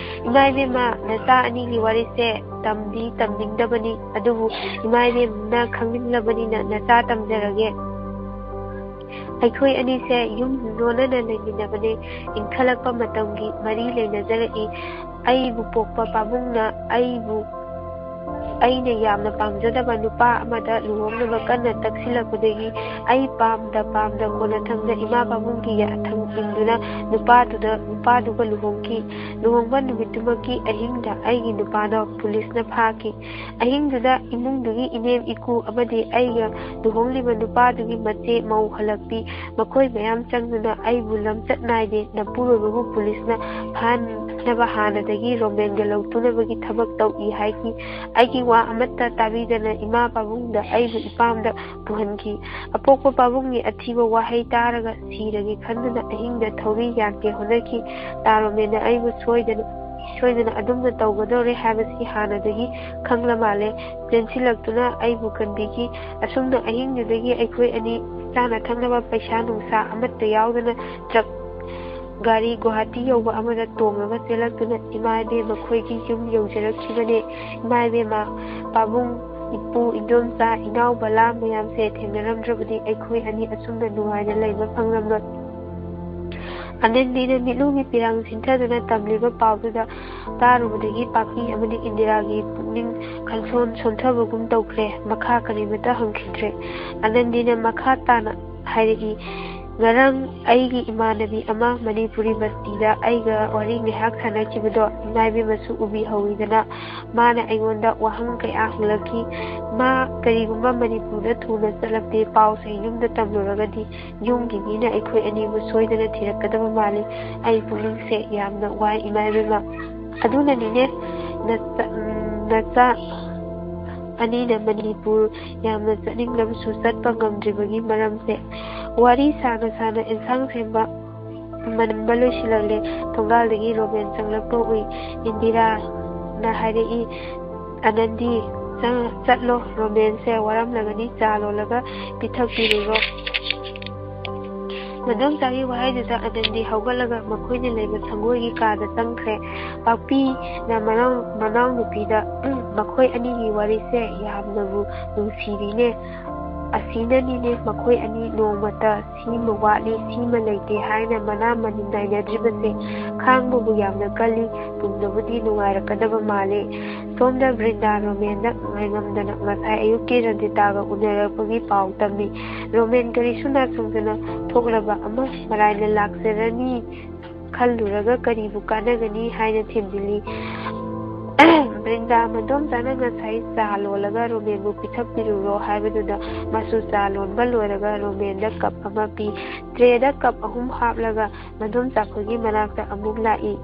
"ꯏꯃꯥ ꯏꯕꯦꯝꯃ, ꯅꯆꯥ ꯑꯅꯤꯒꯤ ꯋꯥꯔꯤꯁꯦ ꯇꯝꯗꯤ ꯇꯝꯅꯤꯡꯗꯕꯅꯤ, ꯑꯗꯨꯕꯨ ꯏꯃꯥ ꯏꯕꯦꯝꯃꯅ ꯈꯪꯅꯤꯡꯂꯕꯅꯤꯅ ꯅꯆꯥ ꯇꯝꯖꯔꯒꯦ꯫ ꯑꯩꯈꯣꯏ ꯑꯅꯤꯁꯦ ꯌꯨꯝ ꯂꯣꯟꯅꯅ ꯂꯩꯃꯤꯟꯅꯕꯅꯦ꯫ ꯏꯟꯈꯠꯂꯛꯄ ꯃꯇꯝꯒꯤ ꯃꯔꯤ ꯂꯩꯅꯖꯔꯛꯏ꯫ ꯑꯩꯕꯨ ꯄꯣꯛꯄ ꯄꯥꯕꯨꯡꯅ ꯑꯩꯕꯨ, ꯑꯩꯅ ꯌꯥꯝꯅ ꯄꯥꯝꯖꯗꯕ ꯅꯨꯄꯥ ꯑꯃꯗ ꯂꯨꯍꯣꯡꯅꯕ ꯀꯟꯅ ꯇꯛꯁꯤꯜꯂꯛꯄꯗꯒꯤ ꯑꯩ ꯄꯥꯝꯗ ꯄꯥꯝꯗ ꯀꯣꯟꯅꯊꯪꯗ ꯏꯃꯥ ꯄꯥꯕꯨꯡꯒꯤ ꯌꯥꯊꯪ ꯏꯟꯗꯨꯅ ꯅꯨꯄꯥꯗꯨꯗ, ꯅꯨꯄꯥꯗꯨꯒ ꯂꯨꯍꯣꯡꯈꯤ꯫ ꯂꯨꯍꯣꯡꯕ ꯅꯨꯃꯤꯠꯇꯨꯃꯛꯀꯤ ꯑꯍꯤꯡꯗ ꯑꯩꯒꯤ ꯅꯨꯄꯥꯗꯣ ꯄꯨꯂꯤꯁꯅ ꯐꯥꯈꯤ꯫ ꯑꯍꯤꯡꯗꯨꯗ ꯏꯃꯨꯡꯗꯨꯒꯤ ꯏꯅꯦꯝ ꯏꯀꯨ ꯑꯃꯗꯤ ꯑꯩꯒ ꯂꯨꯍꯣꯡꯂꯤꯕ ꯅꯨꯄꯥꯗꯨꯒꯤ ꯃꯆꯦ ꯃꯧ ꯍꯜꯂꯛꯄꯤ, ꯃꯈꯣꯏ ꯃꯌꯥꯝ ꯆꯪꯗꯨꯅ ꯑꯩꯕꯨ ꯂꯝꯆꯠ ꯅꯥꯏꯗꯦ, ꯅꯄꯨꯔꯣꯏꯕꯕꯨ ꯄꯨꯂꯤꯁꯅ ꯐꯥꯅꯕ ꯍꯥꯟꯅꯗꯒꯤ ꯔꯣꯃꯦꯟꯒ ꯂꯧꯇꯨꯅꯕꯒꯤ ꯊꯕꯛ ꯇꯧꯏ ꯍꯥꯏꯈꯤ꯫ ꯑꯩꯒꯤ ꯋꯥ ꯑꯃꯠꯇ ꯇꯥꯕꯤꯗꯅ ꯏꯃꯥ ꯄꯥꯕꯨꯡꯗ ꯑꯩꯕꯨ ꯏꯄꯥꯝꯗ ꯄꯨꯍꯟꯈꯤ꯫ ꯑꯄꯣꯛꯄ ꯄꯥꯕꯨꯡꯒꯤ ꯑꯊꯤꯕ ꯋꯥꯍꯩ ꯇꯥꯔꯒ ꯁꯤꯔꯒꯦ ꯈꯟꯗꯨꯅ ꯑꯍꯤꯡꯗ ꯊꯧꯔꯤ ꯌꯥꯟꯒꯦ ꯍꯣꯠꯅꯈꯤ꯫ ꯇꯥ ꯔꯣꯃꯦꯟꯅ ꯑꯩꯕꯨ ꯁꯣꯏꯗꯅ, ꯁꯣꯏꯗꯅ ꯑꯗꯨꯝꯅ ꯇꯧꯒꯗꯧꯔꯦ ꯍꯥꯏꯕꯁꯤ ꯍꯥꯟꯅꯗꯒꯤ ꯈꯪꯂ ꯃꯥꯜꯂꯦ꯫ ꯆꯦꯟꯁꯤꯜꯂꯛꯇꯨꯅ ꯑꯩꯕꯨ ꯀꯟꯕꯤꯈꯤ꯫ ꯑꯁꯨꯝꯅ ꯑꯍꯤꯡꯗꯨꯗꯒꯤ ꯑꯩꯈꯣꯏ ꯑꯅꯤ ꯆꯥꯅ ꯊꯛꯅꯕ ꯄꯩꯁꯥ ꯅꯨꯡꯁꯥ ꯑꯃꯠꯇ ꯌꯥꯎꯗꯅ ꯇ꯭ꯔꯛ ꯒꯥꯔꯤ ꯒꯨꯋꯥꯍꯥꯇꯤ ꯌꯧꯕ ꯑꯃꯗ ꯇꯣꯡꯉꯒ ꯆꯦꯜꯂꯛꯇꯨꯅ ꯏꯃꯥ ꯏꯕꯦꯝ ꯃꯈꯣꯏꯒꯤ ꯌꯨꯝ ꯌꯧꯖꯔꯛꯈꯤꯕꯅꯦ꯫ ꯏꯃꯥ ꯏꯕꯦꯝꯃ, ꯄꯥꯕꯨꯡ, ꯏꯄꯨ, ꯏꯟꯗꯣꯝꯆꯥ, ꯏꯅꯥꯎ ꯕꯂꯥ ꯃꯌꯥꯝꯁꯦ ꯊꯦꯡꯅꯔꯝꯗ꯭ꯔꯕꯗꯤ ꯑꯩꯈꯣꯏ ꯑꯅꯤ ꯑꯁꯨꯝꯅ ꯅꯨꯡꯉꯥꯏꯅ ꯂꯩꯕ ꯐꯪꯂꯝꯂꯣꯏ꯫ ꯑꯅꯟꯗꯤꯅ ꯃꯤꯠꯂꯨꯒꯤ ꯄꯤꯔꯥꯡ ꯁꯤꯟꯊꯗꯨꯅ ꯇꯝꯂꯤꯕ ꯄꯥꯎꯗꯨꯗ ꯇꯥꯔꯨꯕꯗꯒꯤ ꯄꯥꯛꯄꯤ ꯑꯃꯗꯤ ꯏꯟꯗꯤꯔꯥꯒꯤ ꯄꯨꯛꯅꯤꯡ ꯈꯪꯁꯣꯟ ꯁꯣꯟꯊꯕꯒꯨꯝ ꯇꯧꯈ꯭ꯔꯦ꯫ ꯃꯈꯥ ꯀꯔꯤꯃꯇ ꯍꯪꯈꯤꯗ꯭ꯔꯦ꯫ ꯑꯅꯟꯗꯤꯅ ꯃꯈꯥ ꯇꯥꯅ ꯍꯥꯏꯔꯛꯏ, ꯉꯔꯥꯡ ꯑꯩꯒꯤ ꯏꯃꯥꯟꯅꯕꯤ ꯑꯃ ꯃꯅꯤꯄꯨꯔꯤ ꯕꯁꯇꯤꯗ ꯑꯩꯒ ꯋꯥꯔꯤ ꯉꯥꯏꯍꯥꯛ ꯁꯥꯟꯅꯈꯤꯕꯗꯣ ꯏꯃꯥ ꯏꯕꯦꯝꯃꯁꯨ ꯎꯕꯤꯍꯧꯋꯤꯗꯅ, ꯃꯥꯅ ꯑꯩꯉꯣꯟꯗ ꯋꯥꯍꯪ ꯀꯌꯥ ꯍꯪꯂꯛꯈꯤ꯫ ꯃꯥ ꯀꯔꯤꯒꯨꯝꯕ ꯃꯅꯤꯄꯨꯔꯗ ꯊꯨꯅ ꯆꯠꯂꯛꯇꯦ, ꯄꯥꯎꯁꯦ ꯌꯨꯝꯗ ꯇꯝꯂꯨꯔꯒꯗꯤ ꯌꯨꯝꯒꯤ ꯃꯤꯅ ꯑꯩꯈꯣꯏ ꯑꯅꯤꯕꯨ ꯁꯣꯏꯗꯅ ꯊꯤꯔꯛꯀꯗꯕ ꯃꯥꯜꯂꯤ꯫ ꯑꯩ ꯄꯨꯛꯅꯤꯡꯁꯦ ꯌꯥꯝꯅ ꯋꯥꯏ, ꯏꯃꯥ ꯏꯕꯦꯝꯃ꯫ ꯑꯗꯨꯅꯅꯤꯅꯦ ꯅꯆꯥ, ꯎꯝ, ꯅꯆꯥ ꯑꯅꯤꯅ ꯃꯅꯤꯄꯨꯔ ꯌꯥꯝꯅ ꯆꯠꯅꯤꯡꯂꯕꯁꯨ ꯆꯠꯄ ꯉꯝꯗ꯭ꯔꯤꯕꯒꯤ ꯃꯔꯝꯁꯦ꯫ ꯋꯥꯔꯤ ꯁꯥꯅ ꯁꯥꯅ ꯑꯦꯟꯁꯥꯡ ꯁꯦꯝꯕ ꯃꯅꯝꯕ ꯂꯣꯏꯁꯤꯜꯂꯛꯂꯦ꯫ ꯊꯣꯡꯒꯥꯜꯗꯒꯤ ꯔꯣꯃꯦꯟ ꯆꯪꯂꯛꯄ ꯎꯏ꯫ ꯏꯟꯗꯤꯔꯥꯅ ꯍꯥꯏꯔꯛꯏ, "ꯑꯅꯟꯗꯤ, ꯆꯪ-, ꯆꯠꯂꯣ, ꯔꯣꯃꯦꯟꯁꯦ ꯋꯥꯔꯝꯂꯒꯅꯤ, ꯆꯥ ꯂꯣꯜꯂꯒ ꯄꯤꯊꯛꯄꯤꯔꯨꯔꯣ꯫" ꯃꯗꯣꯝꯆꯥꯒꯤ ꯋꯥꯍꯩꯗꯨꯗ ꯑꯅꯟꯗꯤ ꯍꯧꯒꯠꯂꯒ ꯃꯈꯣꯏꯅ ꯂꯩꯕ ꯁꯪꯒꯣꯏꯒꯤ ꯀꯥꯗ ꯆꯪꯈ꯭ꯔꯦ꯫ ꯄꯥꯛꯄꯤꯅ ꯃꯅꯥꯎ-, ꯃꯅꯥꯎꯅꯨꯄꯤꯗ, "ꯎꯝ, ꯃꯈꯣꯏ ꯑꯅꯤꯒꯤ ꯋꯥꯔꯤꯁꯦ ꯌꯥꯝꯅꯕꯨ ꯅꯨꯡꯁꯤꯔꯤꯅꯦ꯫ ꯑꯁꯤꯅꯅꯤꯅꯦ ꯃꯈꯣꯏ ꯑꯅꯤ ꯅꯣꯡꯃꯇ ꯁꯤꯃ ꯋꯥꯠꯂꯤ, ꯁꯤꯃ ꯂꯩꯇꯦ ꯍꯥꯏꯅ ꯃꯅꯥ ꯃꯅꯤꯟ ꯅꯥꯏꯅꯗ꯭ꯔꯤꯕꯁꯦ꯫ ꯈꯥꯡꯕꯕꯨ ꯌꯥꯝꯅ ꯀꯜꯂꯤ꯫ ꯇꯨꯡꯗꯕꯨꯗꯤ ꯅꯨꯡꯉꯥꯏꯔꯛꯀꯗꯕ ꯃꯥꯜꯂꯤ꯫" ꯁꯣꯝꯗ ꯕ꯭ꯔꯤꯟꯗꯥ ꯔꯣꯃꯦꯟꯗ ꯉꯥꯏꯉꯝꯗꯅ ꯉꯁꯥꯏ ꯑꯌꯨꯛꯀꯤ ꯔꯟꯖꯤꯇꯥꯒ ꯎꯅꯔꯛꯄꯒꯤ ꯄꯥꯎ ꯇꯝꯃꯤ꯫ ꯔꯣꯃꯦꯟ ꯀꯔꯤꯁꯨ ꯅꯥꯁꯨꯡꯗꯅ ꯊꯣꯛꯂꯕ ꯑꯃ ꯃꯔꯥꯏꯅ ꯂꯥꯛꯆꯔꯅꯤ ꯈꯜꯂꯨꯔꯒ ꯀꯔꯤꯕꯨ ꯀꯥꯟꯅꯒꯅꯤ ꯍꯥꯏꯅ ꯊꯦꯝꯖꯤꯜꯂꯤ꯫ ꯕ꯭ꯔꯤꯟꯗꯥ ꯃꯗꯣꯝꯆꯥꯅ ꯉꯁꯥꯏ ꯆꯥ ꯂꯣꯜꯂꯒ ꯔꯣꯃꯦꯟꯕꯨ ꯄꯤꯊꯛꯄꯤꯔꯨꯔꯣ ꯍꯥꯏꯕꯗꯨꯗ ꯃꯥꯁꯨ ꯆꯥ ꯂꯣꯟꯕ ꯂꯣꯏꯔꯒ ꯔꯣꯃꯦꯟꯗ ꯀꯞ ꯑꯃ ꯄꯤ꯫ ꯇ꯭ꯔꯦꯗ ꯀꯞ ꯑꯍꯨꯝ ꯍꯥꯞꯂꯒ ꯃꯗꯣꯝꯆꯥ ꯈꯣꯏꯒꯤ ꯃꯅꯥꯛꯇ ꯑꯃꯨꯛ ꯂꯥꯛꯏ꯫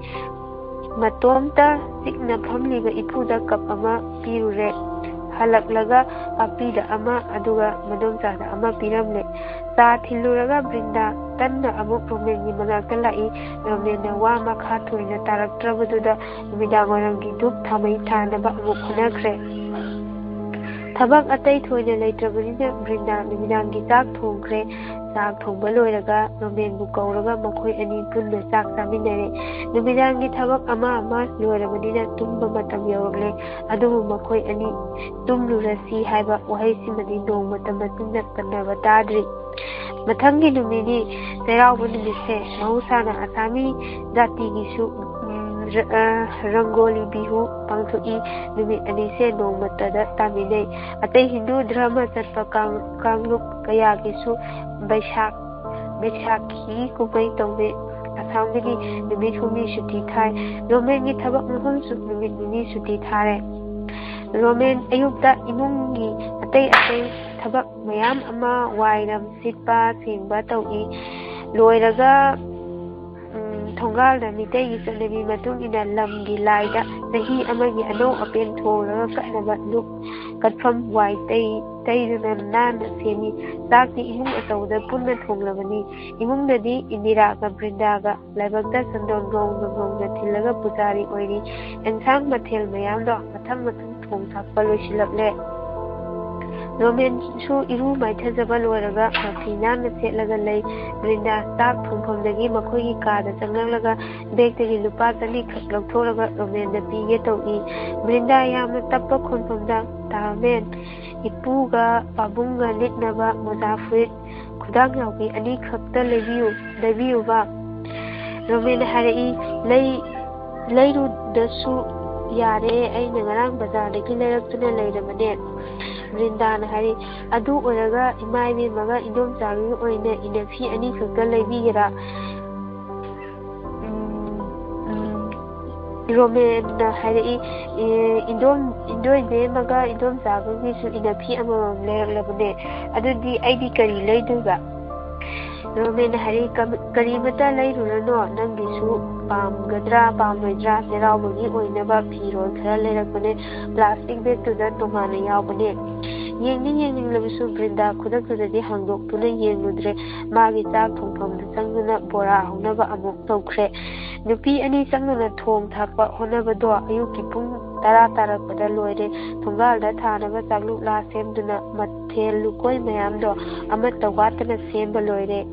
ꯃꯇꯣꯝꯇ ꯆꯤꯛꯅ ꯐꯝꯂꯤꯕ ꯏꯄꯨꯗ ꯀꯞ ꯑꯃ ꯄꯤꯔꯨꯔꯦ꯫ ꯍꯜꯂꯛꯂꯒ ꯄꯥꯛꯄꯤꯗ ꯑꯃ, ꯑꯗꯨꯒ ꯃꯗꯣꯝꯆꯥꯗ ꯑꯃ ꯄꯤꯔꯝꯂꯦ꯫ ꯆꯥ ꯊꯤꯜꯂꯨꯔꯒ ꯕ꯭ꯔꯤꯟꯗꯥ ꯇꯟꯅ ꯑꯃꯨꯛ ꯔꯣꯃꯦꯟꯒꯤ ꯃꯅꯥꯛꯇ ꯂꯥꯛꯏ꯫ ꯔꯣꯃꯦꯟꯅ ꯋꯥ ꯃꯈꯥ ꯊꯣꯏꯅ ꯇꯥꯔꯛꯇ꯭ꯔꯕꯗꯨꯗ ꯅꯨꯃꯤꯗꯥꯡ ꯋꯥꯏꯔꯝꯒꯤ ꯙꯨꯞ ꯊꯥꯃꯩ ꯊꯥꯅꯕ ꯑꯃꯨꯛ ꯍꯣꯠꯅꯈ꯭ꯔꯦ꯫ ꯊꯕꯛ ꯑꯇꯩ ꯊꯣꯏꯅ ꯂꯩꯇ꯭ꯔꯕꯅꯤꯅ ꯕ꯭ꯔꯤꯟꯗꯥ ꯅꯨꯃꯤꯗꯥꯡꯒꯤ ꯆꯥꯛ ꯊꯣꯡꯈ꯭ꯔꯦ꯫ ꯆꯥꯛ ꯊꯣꯡꯕ ꯂꯣꯏꯔꯒ ꯔꯣꯃꯦꯟꯕꯨ ꯀꯧꯔꯒ ꯃꯈꯣꯏ ꯑꯅꯤ ꯄꯨꯟꯅ ꯆꯥꯛ ꯆꯥꯃꯤꯟꯅꯔꯦ꯫ ꯅꯨꯃꯤꯗꯥꯡꯒꯤ ꯊꯕꯛ ꯑꯃ ꯑꯃ ꯂꯣꯏꯔꯕꯅꯤꯅ ꯇꯨꯝꯕ ꯃꯇꯝ ꯌꯧꯔꯛꯂꯦ꯫ ꯑꯗꯨꯕꯨ ꯃꯈꯣꯏ ꯑꯅꯤ ꯇꯨꯝꯂꯨꯔꯁꯤ ꯍꯥꯏꯕ ꯋꯥꯍꯩꯁꯤꯃꯗꯤ ꯅꯣꯡꯃꯇ ꯃꯆꯤꯟꯗ ꯄꯟꯅꯕ ꯇꯥꯗ꯭ꯔꯤ꯫ ꯃꯊꯪꯒꯤ ꯅꯨꯃꯤꯠꯅꯤ ꯆꯩꯔꯥꯎꯕ ꯅꯨꯃꯤꯠꯁꯦ꯫ ꯃꯍꯧꯁꯥꯅ ꯑꯁꯥꯃꯤ ꯖꯥꯇꯤꯒꯤꯁꯨ, ꯎꯝ, ꯔ-, ꯑ, ꯔꯪꯒꯣꯂꯤ ꯕꯤꯍꯨ ꯄꯥꯡꯊꯣꯛꯏ꯫ ꯅꯨꯃꯤꯠ ꯑꯅꯤꯁꯦ ꯅꯣꯡꯃꯇꯗ ꯇꯥꯃꯤꯟꯅꯩ꯫ ꯑꯇꯩ ꯍꯤꯟꯗꯨ ꯙꯔꯃ ꯆꯠꯄ ꯀꯥꯡ-, ꯀꯥꯡꯂꯨꯞ ꯀꯌꯥꯒꯤꯁꯨ ꯕꯩꯁꯥꯈ ꯕꯩꯁꯥꯈꯤ ꯀꯨꯝꯍꯩ ꯇꯧꯅꯩ꯫ ꯑꯁꯥꯝꯒꯤꯗꯤ ꯅꯨꯃꯤꯠ ꯍꯨꯝꯅꯤ ꯁꯨꯇꯤ ꯊꯥꯏ꯫ ꯔꯣꯃꯦꯟꯒꯤ ꯊꯕꯛ ꯃꯐꯝꯁꯨ ꯅꯨꯃꯤꯠ ꯅꯤꯅꯤ ꯁꯨꯇꯤ ꯊꯥꯔꯦ꯫ ꯔꯣꯃꯦꯟ ꯑꯌꯨꯛꯇ ꯏꯃꯨꯡꯒꯤ ꯑꯇꯩ ꯑꯇꯩ ꯊꯕꯛ ꯃꯌꯥꯝ ꯑꯃ, ꯋꯥꯏꯔꯝ ꯁꯤꯠꯄ ꯁꯦꯡꯕ ꯇꯧꯏ꯫ ꯂꯣꯏꯔꯒ, ꯎꯝ, ꯊꯣꯡꯒꯥꯜꯗ ꯃꯤꯇꯩꯒꯤ ꯆꯠꯅꯕꯤ ꯃꯇꯨꯡ ꯏꯟꯅ ꯂꯝꯒꯤ ꯂꯥꯏꯗ ꯆꯍꯤ ꯑꯃꯒꯤ ꯑꯅꯧ ꯑꯄꯦꯟ ꯊꯣꯡꯂꯒ ꯀꯠꯅꯕ ꯙꯨꯞ ꯀꯠꯐꯝ ꯋꯥꯏ ꯇꯩ-, ꯇꯩꯗꯨꯅ ꯅꯥꯟꯅ ꯁꯦꯝꯃꯤ꯫ ꯆꯥꯛꯇꯤ ꯏꯃꯨꯡ ꯑꯆꯧꯕꯗ ꯄꯨꯟꯅ ꯊꯣꯡꯂꯕꯅꯤ꯫ ꯏꯃꯨꯡꯗꯗꯤ ꯏꯟꯗꯤꯔꯥꯒ ꯕ꯭ꯔꯤꯟꯗꯥꯒ ꯂꯥꯏꯕꯛꯇ ꯆꯟꯗꯣꯟ ꯉꯧꯅ ꯉꯧꯅ ꯊꯤꯜꯂꯒ ꯄꯨꯖꯥꯔꯤ ꯑꯣꯏꯔꯤ꯫ ꯑꯦꯟꯁꯥꯡ ꯃꯊꯦꯜ ꯃꯌꯥꯝꯗꯣ ꯃꯊꯪ ꯃꯊꯪ ꯊꯣꯡ ꯊꯥꯛꯄ ꯂꯣꯏꯁꯤꯜꯂꯛꯂꯦ꯫ ꯔꯣꯃꯦꯟꯁꯨ ꯏꯔꯨ ꯃꯥꯏꯊꯖꯕ ꯂꯣꯏꯔꯒ ꯃꯐꯤ ꯅꯥꯟꯅ ꯁꯦꯠꯂꯒ ꯂꯩ꯫ ꯕ꯭ꯔꯤꯟꯗꯥ ꯆꯥꯛ ꯊꯣꯡꯐꯝꯗꯒꯤ ꯃꯈꯣꯏꯒꯤ ꯀꯥꯗ ꯆꯪꯂꯛꯂꯒ ꯕꯦꯒꯇꯒꯤ ꯂꯨꯄꯥ ꯆꯅꯤꯈꯛ ꯂꯧꯊꯣꯛꯂꯒ ꯔꯣꯃꯦꯟꯗ ꯄꯤꯒꯦ ꯇꯧꯏ꯫ ꯕ꯭ꯔꯤꯟꯗꯥ ꯌꯥꯝꯅ ꯇꯞꯄ ꯈꯣꯟꯐꯝꯗ, "ꯇꯥꯃꯦꯟ, ꯏꯄꯨꯒ ꯄꯥꯕꯨꯡꯒ ꯂꯤꯠꯅꯕ ꯃꯣꯖꯥ ꯐꯨꯔꯤꯠ ꯈꯨꯗꯥꯡ ꯌꯥꯎꯕꯤ ꯑꯅꯤꯈꯛꯇ ꯂꯩꯕꯤꯌꯨ, ꯂꯩꯕꯤꯌꯨꯕ?" ꯔꯣꯃꯦꯟꯅ ꯍꯥꯏꯔꯛꯏ, "ꯂꯩ-, ꯂꯩꯔꯨꯗꯁꯨ ꯌꯥꯔꯦ, ꯑꯩꯅ ꯉꯔꯥꯡ ꯕꯖꯥꯔꯗꯒꯤ ꯂꯩꯔꯛꯇꯨꯅ ꯂꯩꯔꯕꯅꯦ꯫" ꯕ꯭ꯔꯤꯟꯗꯥꯅ ꯍꯥꯏꯔꯛꯏ, "ꯑꯗꯨ ꯑꯣꯏꯔꯒ ꯏꯃꯥ ꯏꯕꯦꯝꯃꯒ ꯏꯟꯗꯣꯝꯆꯥꯒꯤ ꯑꯣꯏꯅ ꯏꯟꯅꯐꯤ ꯑꯅꯤꯈꯛꯇ ꯂꯩꯕꯤꯒꯦꯔꯥ?" ꯎꯝ, ꯎꯝ, ꯔꯣꯃꯦꯟꯅ ꯍꯥꯏꯔꯛꯏ, "ꯑꯦ, ꯏꯟꯗꯣꯝ-, ꯏꯟꯗꯣꯝ ꯏꯕꯦꯝꯃꯒ ꯏꯟꯗꯣꯝꯆꯥꯒꯒꯤꯁꯨ ꯏꯟꯅꯐꯤ ꯑꯃꯃꯝ ꯂꯩꯔꯛꯂꯕꯅꯦ꯫ ꯑꯗꯨꯗꯤ ꯑꯩꯗꯤ ꯀꯔꯤ ꯂꯩꯗꯣꯏꯕ?" ꯔꯣꯃꯦꯟꯅ ꯍꯥꯏꯔꯛꯏ, "ꯀꯝ-, ꯀꯔꯤꯃꯇ ꯂꯩꯔꯨꯔꯅꯣ, ꯅꯪꯒꯤꯁꯨ ꯄꯥꯝꯒꯗ꯭ꯔꯥ ꯄꯥꯝꯂꯣꯏꯗ꯭ꯔꯥ, ꯆꯩꯔꯥꯎꯕꯒꯤ ꯑꯣꯏꯅꯕ ꯐꯤꯔꯣꯜ ꯈꯔ ꯂꯩꯔꯛꯄꯅꯦ, ꯄ꯭ꯂꯥꯁꯇꯤꯛ ꯕꯦꯒꯇꯨꯗ ꯇꯣꯉꯥꯟꯅ ꯌꯥꯎꯕꯅꯦ꯫" ꯌꯦꯡꯅꯤꯡ ꯌꯦꯡꯅꯤꯡꯂꯕꯁꯨ ꯕ꯭ꯔꯤꯟꯗꯥ ꯈꯨꯗꯛꯇꯨꯗꯗꯤ ꯍꯥꯡꯗꯣꯛꯇꯨꯅ ꯌꯦꯡꯂꯨꯗ꯭ꯔꯦ꯫ ꯃꯥꯒꯤ ꯆꯥꯛ ꯊꯣꯡꯐꯝꯗ ꯆꯪꯗꯨꯅ ꯕꯣꯔꯥ ꯍꯧꯅꯕ ꯑꯃꯨꯛ ꯇꯧꯈ꯭ꯔꯦ꯫ ꯅꯨꯄꯤ ꯑꯅꯤ ꯆꯪꯗꯨꯅ ꯊꯣꯡ ꯊꯥꯛꯄ ꯍꯣꯠꯅꯕꯗꯣ ꯑꯌꯨꯛꯀꯤ ꯄꯨꯡ ꯇꯔꯥ ꯇꯥꯔꯛꯄꯗ ꯂꯣꯏꯔꯦ꯫ ꯊꯣꯡꯒꯥꯜꯗ ꯊꯥꯅꯕ ꯆꯥꯛꯂꯨꯛꯂꯥ ꯁꯦꯝꯗꯨꯅ ꯃꯊꯦꯜ ꯂꯨꯀꯣꯏ ꯃꯌꯥꯝꯗꯣ ꯑꯃꯠꯇ ꯋꯥꯠꯇꯅ ꯁꯦꯝꯕ ꯂꯣꯏꯔꯦ꯫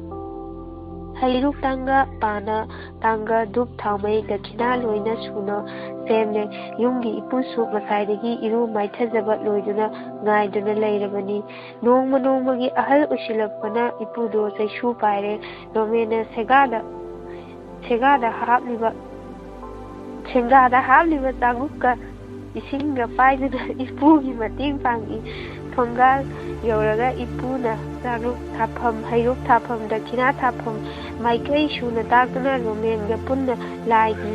ꯍꯩꯔꯨꯛ ꯇꯥꯡꯒ, ꯄꯥꯅ ꯇꯥꯡꯒ, ꯙꯨꯞ ꯊꯥꯎꯃꯩ, ꯗꯈꯤꯅꯥ ꯂꯣꯏꯅ ꯁꯨꯅ ꯁꯦꯝꯂꯦ꯫ ꯌꯨꯝꯒꯤ ꯏꯄꯨꯁꯨ ꯉꯁꯥꯏꯗꯒꯤ ꯏꯔꯨ ꯃꯥꯏꯊꯖꯕ ꯂꯣꯏꯗꯨꯅ ꯉꯥꯏꯗꯨꯅ ꯂꯩꯔꯕꯅꯤ꯫ ꯅꯣꯡꯃ ꯅꯣꯡꯃꯒꯤ ꯑꯍꯜ ꯑꯣꯏꯁꯤꯜꯂꯛꯄꯅ ꯏꯄꯨꯗꯣ ꯆꯩꯁꯨ ꯄꯥꯏꯔꯦ꯫ ꯔꯣꯃꯦꯟꯅ ꯁꯦꯒꯥꯗ, ꯁꯦꯒꯥꯗ ꯍꯥꯞꯂꯤꯕ, ꯁꯦꯡꯒꯥꯗ ꯍꯥꯞꯂꯤꯕ ꯆꯥꯛꯂꯨꯛꯀ ꯏꯁꯤꯡꯒ ꯄꯥꯏꯗꯨꯅ ꯏꯄꯨꯒꯤ ꯃꯇꯦꯡ ꯄꯥꯡꯏ꯫ ꯊꯣꯡꯒꯥꯜ ꯌꯧꯔꯒ ꯏꯄꯨꯅ ꯆꯥꯛꯂꯨꯛ ꯊꯥꯐꯝ, ꯍꯩꯔꯨꯛ ꯊꯥꯐꯝ, ꯗꯈꯤꯅꯥ ꯊꯥꯐꯝ ꯃꯥꯏꯀꯩ ꯁꯨꯅ ꯇꯥꯛꯇꯨꯅ ꯔꯣꯃꯦꯟꯒ ꯄꯨꯟꯅ ꯂꯥꯏꯒꯤ,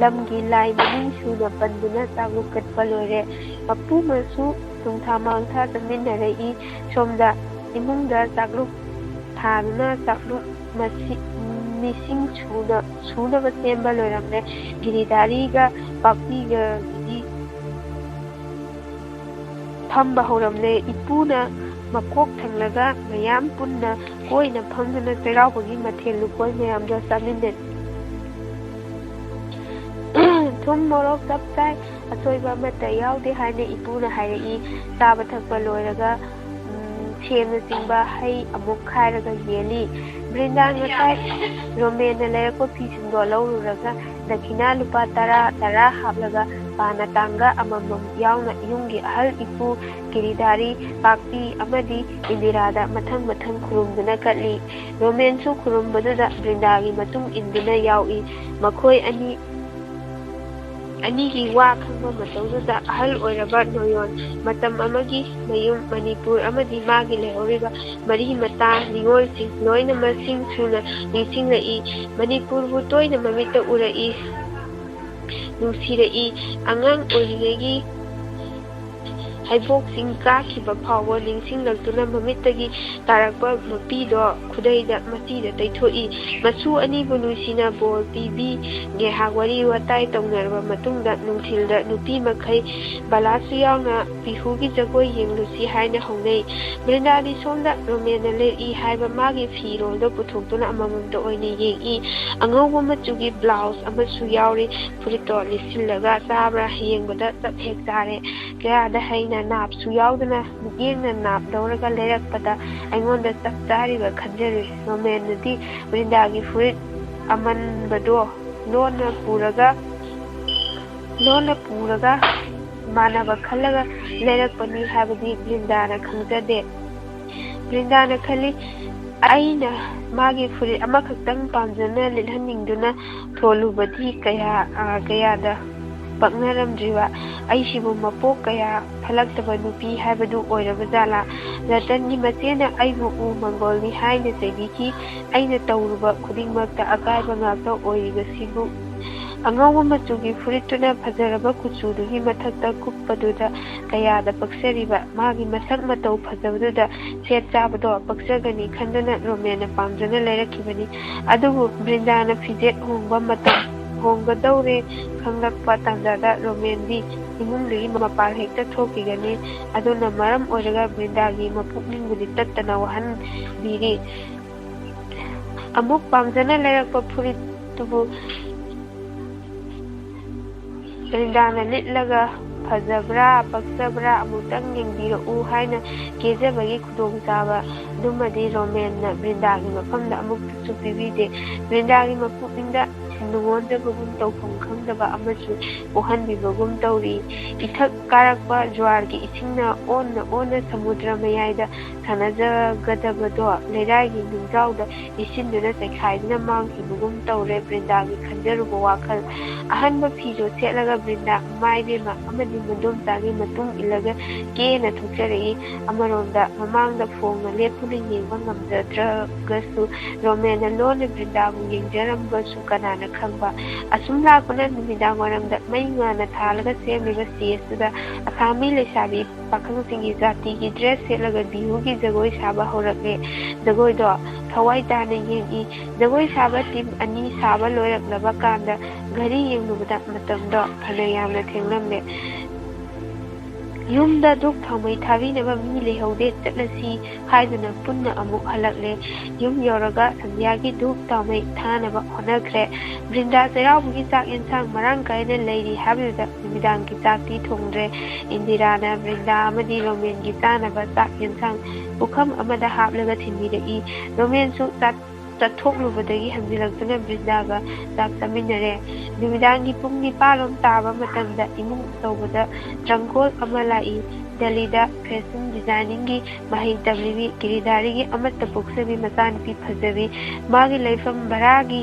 ꯂꯝꯒꯤ ꯂꯥꯏ ꯃꯃꯤꯡ ꯁꯨꯅ ꯄꯟꯗꯨꯅ ꯆꯥꯛꯂꯨꯛ ꯀꯠꯄ ꯂꯣꯏꯔꯦ꯫ ꯃꯄꯨ ꯃꯁꯨ ꯅꯨꯡꯊꯥ ꯃꯥꯡꯊꯥ ꯆꯠꯃꯤꯟꯅꯔꯛꯏ꯫ ꯁꯣꯝꯗ ꯏꯃꯨꯡꯗ ꯆꯥꯛꯂꯨꯛ ꯊꯥꯗꯨꯅ ꯆꯥꯛꯂꯨꯛ ꯃꯁꯤ-, ꯃꯤꯁꯤꯡ ꯁꯨꯅ, ꯁꯨꯅꯕ ꯁꯦꯝꯕ ꯂꯣꯏꯔꯝꯂꯦ꯫ ꯒꯤꯔꯤꯙꯥꯔꯤꯒ ꯄꯥꯛꯄꯤꯒꯒꯤꯗꯤ ꯐꯝꯕ ꯍꯧꯔꯝꯂꯦ꯫ ꯏꯄꯨꯅ ꯃꯀꯣꯛ ꯊꯪꯂꯒ ꯃꯌꯥꯝ ꯄꯨꯟꯅ ꯀꯣꯏꯅ ꯐꯝꯗꯨꯅ ꯆꯩꯔꯥꯎꯕꯒꯤ ꯃꯊꯦꯜ ꯂꯨꯀꯣꯏ ꯃꯌꯥꯝꯗꯣ ꯆꯥꯃꯤꯟꯅꯔꯤ꯫ "ꯊꯨꯝ ꯃꯣꯔꯣꯛ ꯆꯞ ꯆꯥꯏ, ꯑꯁꯣꯏꯕ ꯑꯃꯠꯇ ꯌꯥꯎꯗꯦ" ꯍꯥꯏꯅ ꯏꯄꯨꯅ ꯍꯥꯏꯔꯛꯏ꯫ ꯆꯥꯕ ꯊꯛꯄ ꯂꯣꯏꯔꯒ, ꯎꯝ, ꯁꯦꯝꯅꯆꯤꯡꯕ ꯍꯩ ꯑꯃꯨꯛ ꯈꯥꯏꯔꯒ ꯌꯦꯜꯂꯤ꯫ ꯕ꯭ꯔꯤꯟꯗꯥ ꯉꯁꯥꯏ ꯔꯣꯃꯦꯟꯅ ꯂꯩꯔꯛꯄ ꯐꯤꯁꯤꯡꯗꯣ ꯂꯧꯔꯨꯔꯒ ꯗꯈꯤꯅꯥ ꯂꯨꯄꯥ ꯇꯔꯥ ꯇꯔꯥ ꯍꯥꯞꯂꯒ ꯄꯥꯅ ꯇꯥꯡꯒ ꯑꯃꯃꯝ ꯌꯥꯎꯅ ꯌꯨꯝꯒꯤ ꯑꯍꯜ ꯏꯄꯨ ꯒꯤꯔꯤꯙꯥꯔꯤ, ꯄꯥꯛꯄꯤ ꯑꯃꯗꯤ ꯏꯟꯗꯤꯔꯥꯗ ꯃꯊꯪ ꯃꯊꯪ ꯈꯨꯔꯨꯝꯗꯨꯅ ꯀꯠꯂꯤ꯫ ꯔꯣꯃꯦꯟꯁꯨ ꯈꯨꯔꯨꯝꯕꯗꯨꯗ ꯕ꯭ꯔꯤꯟꯗꯥꯒꯤ ꯃꯇꯨꯡ ꯏꯟꯗꯨꯅ ꯌꯥꯎꯏ꯫ ꯃꯈꯣꯏ ꯑꯅꯤ, ꯑꯅꯤꯒꯤ ꯋꯥ ꯈꯪꯕ ꯃꯇꯧꯗꯨꯗ ꯑꯍꯜ ꯑꯣꯏꯔꯕ ꯅꯣꯌꯣꯟ, ꯃꯇꯝ ꯑꯃꯒꯤ ꯃꯌꯨꯝ, ꯃꯅꯤꯄꯨꯔ ꯑꯃꯗꯤ ꯃꯥꯒꯤ ꯂꯩꯍꯧꯔꯤꯕ ꯃꯔꯤ ꯃꯇꯥ, ꯅꯤꯉꯣꯜꯁꯤꯡ ꯂꯣꯏꯅ ꯃꯁꯤꯡ ꯁꯨꯅ ꯅꯤꯡꯁꯤꯡꯂꯛꯏ꯫ ꯃꯅꯤꯄꯨꯔꯕꯨ ꯇꯣꯏꯅ ꯃꯃꯤꯠꯇ ꯎꯔꯛꯏ, ꯅꯨꯡꯁꯤꯔꯛꯏ꯫ ꯑꯉꯥꯡ ꯑꯣꯏꯔꯤꯉꯩꯒꯤ ꯍꯩꯕꯣꯛꯁꯤꯡ ꯆꯥꯈꯤꯕ ꯐꯥꯎꯕ ꯅꯤꯡꯁꯤꯡꯂꯛꯇꯨꯅ ꯃꯃꯤꯠꯇꯒꯤ ꯇꯥꯔꯛꯄ ꯃꯄꯤꯗꯣ ꯈꯨꯗꯩꯗ ꯃꯆꯤꯗ ꯇꯩꯊꯣꯛꯏ꯫ ꯃꯁꯨ ꯑꯅꯤꯕꯨ ꯅꯨꯡꯁꯤꯅ ꯕꯣꯔ ꯄꯤꯕꯤ꯫ ꯉꯥꯏꯍꯥꯛ ꯋꯥꯔꯤ ꯋꯥꯇꯥꯏ ꯇꯧꯅꯔꯕ ꯃꯇꯨꯡꯗ ꯅꯨꯡꯊꯤꯜꯗ ꯅꯨꯄꯤ ꯃꯈꯩ ꯕꯂꯥꯁꯨ ꯌꯥꯎꯅ ꯕꯤꯍꯨꯒꯤ ꯖꯒꯣꯏ ꯌꯦꯡꯂꯨꯁꯤ ꯍꯥꯏꯅ ꯍꯧꯅꯩ꯫ ꯕ꯭ꯔꯤꯟꯗꯥꯗꯤ ꯁꯣꯝꯗ ꯔꯣꯃꯦꯟꯅ ꯂꯩꯔꯛꯏ ꯍꯥꯏꯕ ꯃꯥꯒꯤ ꯐꯤꯔꯣꯜꯗꯣ ꯄꯨꯊꯣꯛꯇꯨꯅ ꯑꯃꯃꯝꯇ ꯑꯣꯏꯅ ꯌꯦꯡꯏ꯫ ꯑꯉꯧꯕ ꯃꯆꯨꯒꯤ ꯕ꯭ꯂꯥꯎꯁ ꯑꯃꯁꯨ ꯌꯥꯎꯔꯤ꯫ ꯐꯨꯔꯤꯠꯇꯣ ꯂꯤꯠꯁꯤꯜꯂꯒ ꯆꯥꯕ꯭ꯔꯥ ꯌꯦꯡꯕꯗ ꯆꯞ ꯍꯦꯛ ꯆꯥꯔꯦ꯫ ꯀꯌꯥꯗ ꯍꯩꯅ ꯅꯥꯞꯁꯨ ꯌꯥꯎꯗꯅ ꯃꯤꯠꯌꯦꯡꯅ ꯅꯥꯞ ꯂꯧꯔꯒ ꯂꯩꯔꯛꯄꯗ ꯑꯩꯉꯣꯟꯗ ꯆꯞ ꯆꯥꯔꯤꯕ ꯈꯟꯖꯔꯨꯏ꯫ ꯔꯣꯃꯦꯟꯅꯗꯤ ꯕ꯭ꯔꯤꯟꯗꯥꯒꯤ ꯐꯨꯔꯤꯠ ꯑꯃꯟꯕꯗꯣ ꯂꯣꯟꯅ ꯄꯨꯔꯒ, ꯂꯣꯟꯅ ꯄꯨꯔꯒ ꯃꯥꯟꯅꯕ ꯈꯜꯂꯒ ꯂꯩꯔꯛꯄꯅꯤ ꯍꯥꯏꯕꯗꯤ ꯕ꯭ꯔꯤꯟꯗꯥꯅ ꯈꯪꯖꯗꯦ꯫ ꯕ꯭ꯔꯤꯟꯗꯥꯅ ꯈꯜꯂꯤ, "ꯑꯩꯅ ꯃꯥꯒꯤ ꯐꯨꯔꯤꯠ ꯑꯃꯈꯛꯇꯪ ꯄꯥꯝꯖꯅ ꯂꯤꯠꯍꯟꯅꯤꯡꯗꯨꯅ ꯊꯣꯜꯂꯨꯕꯗꯤ ꯀꯌꯥ, ꯑ, ꯀꯌꯥꯗ ꯄꯛꯅꯔꯝꯗ꯭ꯔꯤꯕ ꯑꯩꯁꯤꯕꯨ ꯃꯄꯣꯛ ꯀꯌꯥ ꯐꯠꯂꯛꯇꯕ ꯅꯨꯄꯤ ꯍꯥꯏꯕꯗꯨ ꯑꯣꯏꯔꯕ ꯖꯥꯠꯂꯥ? ꯔꯇꯟꯒꯤ ꯃꯆꯦꯅ ꯑꯩꯕꯨ ꯎ ꯃꯪꯒꯣꯜꯅꯤ ꯍꯥꯏꯅ ꯆꯩꯕꯤꯈꯤ꯫ ꯑꯩꯅ ꯇꯧꯔꯨꯕ ꯈꯨꯗꯤꯡꯃꯛꯇ ꯑꯀꯥꯏꯕ ꯉꯥꯛꯇ ꯑꯣꯏꯔꯤꯕꯁꯤꯕꯨ꯫ ꯑꯉꯧꯕ ꯃꯆꯨꯒꯤ ꯐꯨꯔꯤꯠꯇꯨꯅ ꯐꯖꯔꯕ ꯀꯨꯆꯨꯗꯨꯒꯤ ꯃꯊꯛꯇ ꯀꯨꯞꯄꯗꯨꯗ ꯀꯌꯥꯗ ꯄꯛꯆꯔꯤꯕ꯫ ꯃꯥꯒꯤ ꯃꯁꯛ ꯃꯇꯧ ꯐꯖꯕꯗꯨꯗ ꯁꯦꯠ ꯆꯥꯕꯗꯣ ꯄꯛꯆꯒꯅꯤ ꯈꯟꯗꯨꯅ ꯔꯣꯃꯦꯟꯅ ꯄꯥꯝꯖꯅ ꯂꯩꯔꯛꯈꯤꯕꯅꯤ꯫ ꯑꯗꯨꯕꯨ ꯕ꯭ꯔꯤꯟꯗꯥꯅ ꯐꯤꯖꯦꯠ ꯍꯣꯡꯕ ꯃꯇꯝ ꯍꯣꯡꯒꯗꯧꯔꯦ ꯈꯪꯂꯛꯄ ꯇꯥꯟꯖꯥꯗ ꯔꯣꯃꯦꯟꯗꯤ ꯏꯃꯨꯡꯗꯒꯤ ꯃꯄꯥꯟ ꯍꯦꯛꯇ ꯊꯣꯛꯈꯤꯒꯅꯤ꯫ ꯑꯗꯨꯅ ꯃꯔꯝ ꯑꯣꯏꯔꯒ ꯕ꯭ꯔꯤꯟꯗꯥꯒꯤ ꯃꯄꯨꯛꯅꯤꯡꯕꯨꯗꯤ ꯇꯠꯇꯅ ꯋꯥꯍꯟꯕꯤꯔꯤ꯫ ꯑꯃꯨꯛ ꯄꯥꯝꯖꯅ ꯂꯩꯔꯛꯄ ꯐꯨꯔꯤꯠꯇꯨꯕꯨ ꯕ꯭ꯔꯤꯟꯗꯥꯅ ꯂꯤꯠꯂꯒ ꯐꯖꯕ꯭ꯔꯥ, ꯄꯛꯆꯕ꯭ꯔꯥ ꯑꯃꯨꯛꯇꯪ ꯌꯦꯡꯕꯤꯔꯛꯎ ꯍꯥꯏꯅ ꯀꯦꯖꯕꯒꯤ ꯈꯨꯗꯣꯡꯆꯥꯕ ꯑꯗꯨꯃꯗꯤ ꯔꯣꯃꯦꯟꯅ ꯕ꯭ꯔꯤꯟꯗꯥꯒꯤ ꯃꯐꯝꯗ ꯑꯃꯨꯛꯇꯁꯨ ꯄꯤꯕꯤꯗꯦ꯫ ꯕ꯭ꯔꯤꯟꯗꯥꯒꯤ ꯃꯄꯨꯛꯅꯤꯡꯗ ꯅꯨꯡꯉꯣꯟꯖꯕꯒꯨꯝ, ꯇꯧꯐꯝ ꯈꯪꯗꯕ ꯑꯃꯁꯨ ꯄꯣꯛꯍꯟꯕꯤꯕꯒꯨꯝ ꯇꯧꯔꯤ꯫ ꯏꯊꯛ ꯀꯥꯔꯛꯄ ꯖ꯭ꯋꯥꯔꯒꯤ ꯏꯁꯤꯡꯅ ꯑꯣꯟꯅ ꯑꯣꯟꯅ ꯁꯃꯨꯗ꯭ꯔ ꯃꯌꯥꯏꯗ ꯁꯥꯟꯅꯖꯒꯗꯕꯗꯣ ꯂꯩꯔꯥꯏꯒꯤ ꯅꯤꯡꯖꯥꯎꯗ ꯏꯁꯤꯟꯗꯨꯅ ꯆꯩꯈꯥꯏꯗꯨꯅ ꯃꯥꯡꯈꯤꯕꯒꯨꯝ ꯇꯧꯔꯦ ꯕ꯭ꯔꯤꯟꯗꯥꯒꯤ ꯈꯟꯖꯔꯨꯕ ꯋꯥꯈꯜ꯫ ꯑꯍꯟꯕ ꯐꯤꯖꯣꯜ ꯁꯦꯠꯂꯒ ꯕ꯭ꯔꯤꯟꯗꯥ ꯃꯥꯏꯕꯦꯝꯃ ꯑꯃꯗꯤ ꯃꯗꯣꯝꯆꯥꯒꯤ ꯃꯇꯨꯡ ꯏꯜꯂꯒ ꯀꯦꯅ ꯊꯣꯛꯆꯔꯛꯏ꯫ ꯑꯃꯔꯣꯝꯗ ꯃꯃꯥꯡꯗ ꯐꯣꯡꯅ ꯂꯦꯞꯇꯨꯅ ꯌꯦꯡꯕ ꯉꯝꯖꯗ꯭ꯔꯒꯁꯨ ꯔꯣꯃꯦꯟꯅ ꯂꯣꯟꯅ ꯕ꯭ꯔꯤꯟꯗꯥꯕꯨ ꯌꯦꯡꯖꯔꯝꯕꯁꯨ ꯀꯅꯥꯅ ꯈꯪꯕ꯫ ꯑꯁꯨꯝ ꯂꯥꯛꯄꯅ ꯅꯨꯃꯤꯗꯥꯡ ꯋꯥꯏꯔꯝꯗ ꯃꯩ ꯉꯥꯅ ꯊꯥꯜꯂꯒ ꯁꯦꯝꯂꯤꯕ ꯁ꯭ꯇꯦꯖꯇꯨꯗ ꯑꯁꯥꯃꯤ ꯂꯩꯁꯥꯕꯤ ꯄꯥꯈꯪꯁꯤꯡꯒꯤ ꯖꯥꯇꯤꯒꯤ ꯗ꯭ꯔꯦꯁ ꯁꯦꯠꯂꯒ ꯕꯤꯍꯨꯒꯤ ꯖꯒꯣꯏ ꯁꯥꯕ ꯍꯧꯔꯛꯂꯦ꯫ ꯖꯒꯣꯏꯗꯣ ꯊꯋꯥꯏ ꯇꯥꯅ ꯌꯦꯡꯏ꯫ ꯖꯒꯣꯏ ꯁꯥꯕ ꯇꯤꯝ ꯑꯅꯤ ꯁꯥꯕ ꯂꯣꯏꯔꯛꯂꯕ ꯀꯥꯟꯗ ꯘꯔꯤ ꯌꯦꯡꯂꯨꯕꯗ ꯃꯇꯝꯗꯣ ꯐꯅ ꯌꯥꯝꯅ ꯊꯦꯡꯂꯝꯂꯦ꯫ ꯌꯨꯝꯗ ꯙꯨꯞ ꯊꯥꯎꯃꯩ ꯊꯥꯕꯤꯅꯕ ꯃꯤ ꯂꯩꯍꯧꯗꯦ, ꯆꯠꯂꯁꯤ ꯍꯥꯏꯗꯨꯅ ꯄꯨꯟꯅ ꯑꯃꯨꯛ ꯍꯜꯂꯛꯂꯦ꯫ ꯌꯨꯝ ꯌꯧꯔꯒ ꯁꯟꯙ꯭ꯌꯥꯒꯤ ꯙꯨꯞ ꯊꯥꯎꯃꯩ ꯊꯥꯅꯕ ꯍꯣꯠꯅꯈ꯭ꯔꯦ꯫ ꯕ꯭ꯔꯤꯟꯗꯥ ꯆꯩꯔꯥꯎꯕꯒꯤ ꯆꯥꯛ ꯌꯦꯟꯁꯥꯡ ꯃꯔꯥꯡ ꯀꯥꯏꯅ ꯂꯩꯔꯤ ꯍꯥꯏꯕꯗꯨꯗ ꯅꯨꯃꯤꯗꯥꯡꯒꯤ ꯆꯥꯛꯇꯤ ꯊꯣꯡꯗ꯭ꯔꯦ꯫ ꯏꯟꯗꯤꯔꯥꯅ ꯕ꯭ꯔꯤꯟꯗꯥ ꯑꯃꯗꯤ ꯔꯣꯃꯦꯟꯒꯤ ꯆꯥꯅꯕ ꯆꯥꯛ ꯌꯦꯟꯁꯥꯡ ꯄꯨꯈꯝ ꯑꯃꯗ ꯍꯥꯞꯂꯒ ꯊꯤꯟꯕꯤꯔꯛꯏ꯫ ꯔꯣꯃꯦꯟꯁꯨ ꯆꯥ-, ꯆꯠꯊꯣꯛꯂꯨꯕꯗꯒꯤ ꯍꯟꯖꯤꯜꯂꯛꯇꯨꯅ ꯕ꯭ꯔꯤꯟꯗꯥꯒ ꯆꯥꯛ ꯆꯥꯃꯤꯟꯅꯔꯦ꯫ ꯅꯨꯃꯤꯗꯥꯡꯒꯤ ꯄꯨꯡ ꯅꯤꯄꯥꯜ ꯔꯣꯝ ꯇꯥꯕ ꯃꯇꯝꯗ ꯏꯃꯨꯡ ꯑꯆꯧꯕꯗ ꯇ꯭ꯔꯪꯀꯣꯜ ꯑꯃ ꯂꯥꯛꯏ꯫ ꯗꯦꯜꯂꯤꯗ ꯐꯦꯁꯟ ꯗꯤꯖꯥꯏꯅꯤꯡꯒꯤ ꯃꯍꯩ ꯇꯝꯂꯤꯕꯤ ꯒꯤꯔꯤꯙꯥꯔꯤꯒꯤ ꯑꯃꯠꯇ ꯄꯣꯛꯆꯕꯤ ꯃꯆꯥꯅꯨꯄꯤ ꯐꯖꯕꯤ ꯃꯥꯒꯤ ꯂꯩꯐꯝ ꯚꯔꯥꯒꯤ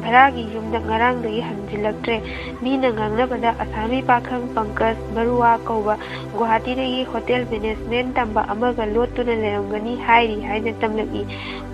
ꯚꯔꯥꯒꯤ ꯌꯨꯝꯗ ꯉꯔꯥꯡꯗꯒꯤ ꯍꯟꯖꯤꯜꯂꯛꯇ꯭ꯔꯦ꯫ ꯃꯤꯅ ꯉꯥꯡꯅꯕꯗ ꯑꯁꯥꯃꯤ ꯄꯥꯈꯪ ꯄꯪꯀꯖ ꯕꯔꯨꯋꯥ ꯀꯧꯕ ꯒꯨꯋꯥꯍꯥꯇꯤꯗꯒꯤ ꯍꯣꯇꯦꯜ ꯃꯦꯅꯦꯖꯃꯦꯟ ꯇꯝꯕ ꯑꯃꯒ ꯂꯣꯠꯇꯨꯅ ꯂꯩꯔꯝꯒꯅꯤ ꯍꯥꯏꯔꯤ ꯍꯥꯏꯅ ꯇꯝꯂꯛꯏ꯫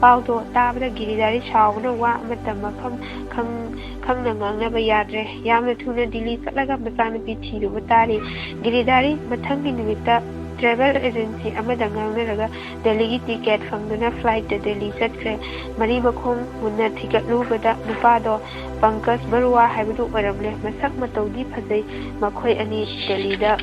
ꯄꯥꯎꯗꯣ ꯇꯥꯕꯗ ꯒꯤꯔꯤꯙꯥꯔꯤ ꯁꯥꯎꯕꯅ ꯋꯥ ꯑꯃꯠꯇ ꯃꯐꯝ ꯈꯪ-, ꯈꯪꯅ ꯉꯥꯡꯅꯕ ꯌꯥꯗ꯭ꯔꯦ꯫ ꯌꯥꯝꯅ ꯊꯨꯅ ꯗꯤꯜꯂꯤ ꯆꯠꯂꯒ ꯃꯆꯥꯅꯨꯄꯤ ꯊꯤꯔꯨꯕ ꯇꯥꯔꯦ꯫ ꯒꯤꯔꯤꯙꯥꯔꯤ ꯃꯊꯪꯒꯤ ꯅꯨꯃꯤꯠꯇ ꯇ꯭ꯔꯦꯚꯦꯜ ꯑꯦꯖꯦꯟꯁꯤ ꯑꯃꯗ ꯉꯥꯡꯅꯔꯒ ꯗꯦꯜꯂꯤꯒꯤ ꯇꯤꯀꯦꯠ ꯐꯪꯗꯨꯅ ꯐ꯭ꯂꯥꯏꯠꯇ ꯗꯦꯜꯂꯤ ꯆꯠꯈ꯭ꯔꯦ꯫ ꯃꯔꯤ ꯃꯈꯣꯡ ꯃꯨꯟꯅ ꯊꯤꯒꯠꯂꯨꯕꯗ ꯅꯨꯄꯥꯗꯣ ꯄꯪꯀꯖ ꯕꯔꯨꯋꯥ ꯍꯥꯏꯕꯗꯨ ꯑꯣꯏꯔꯝꯂꯦ꯫ ꯃꯁꯛ ꯃꯇꯧꯗꯤ ꯐꯖꯩ꯫ ꯃꯈꯣꯏ ꯑꯅꯤ ꯗꯦꯜꯂꯤꯗ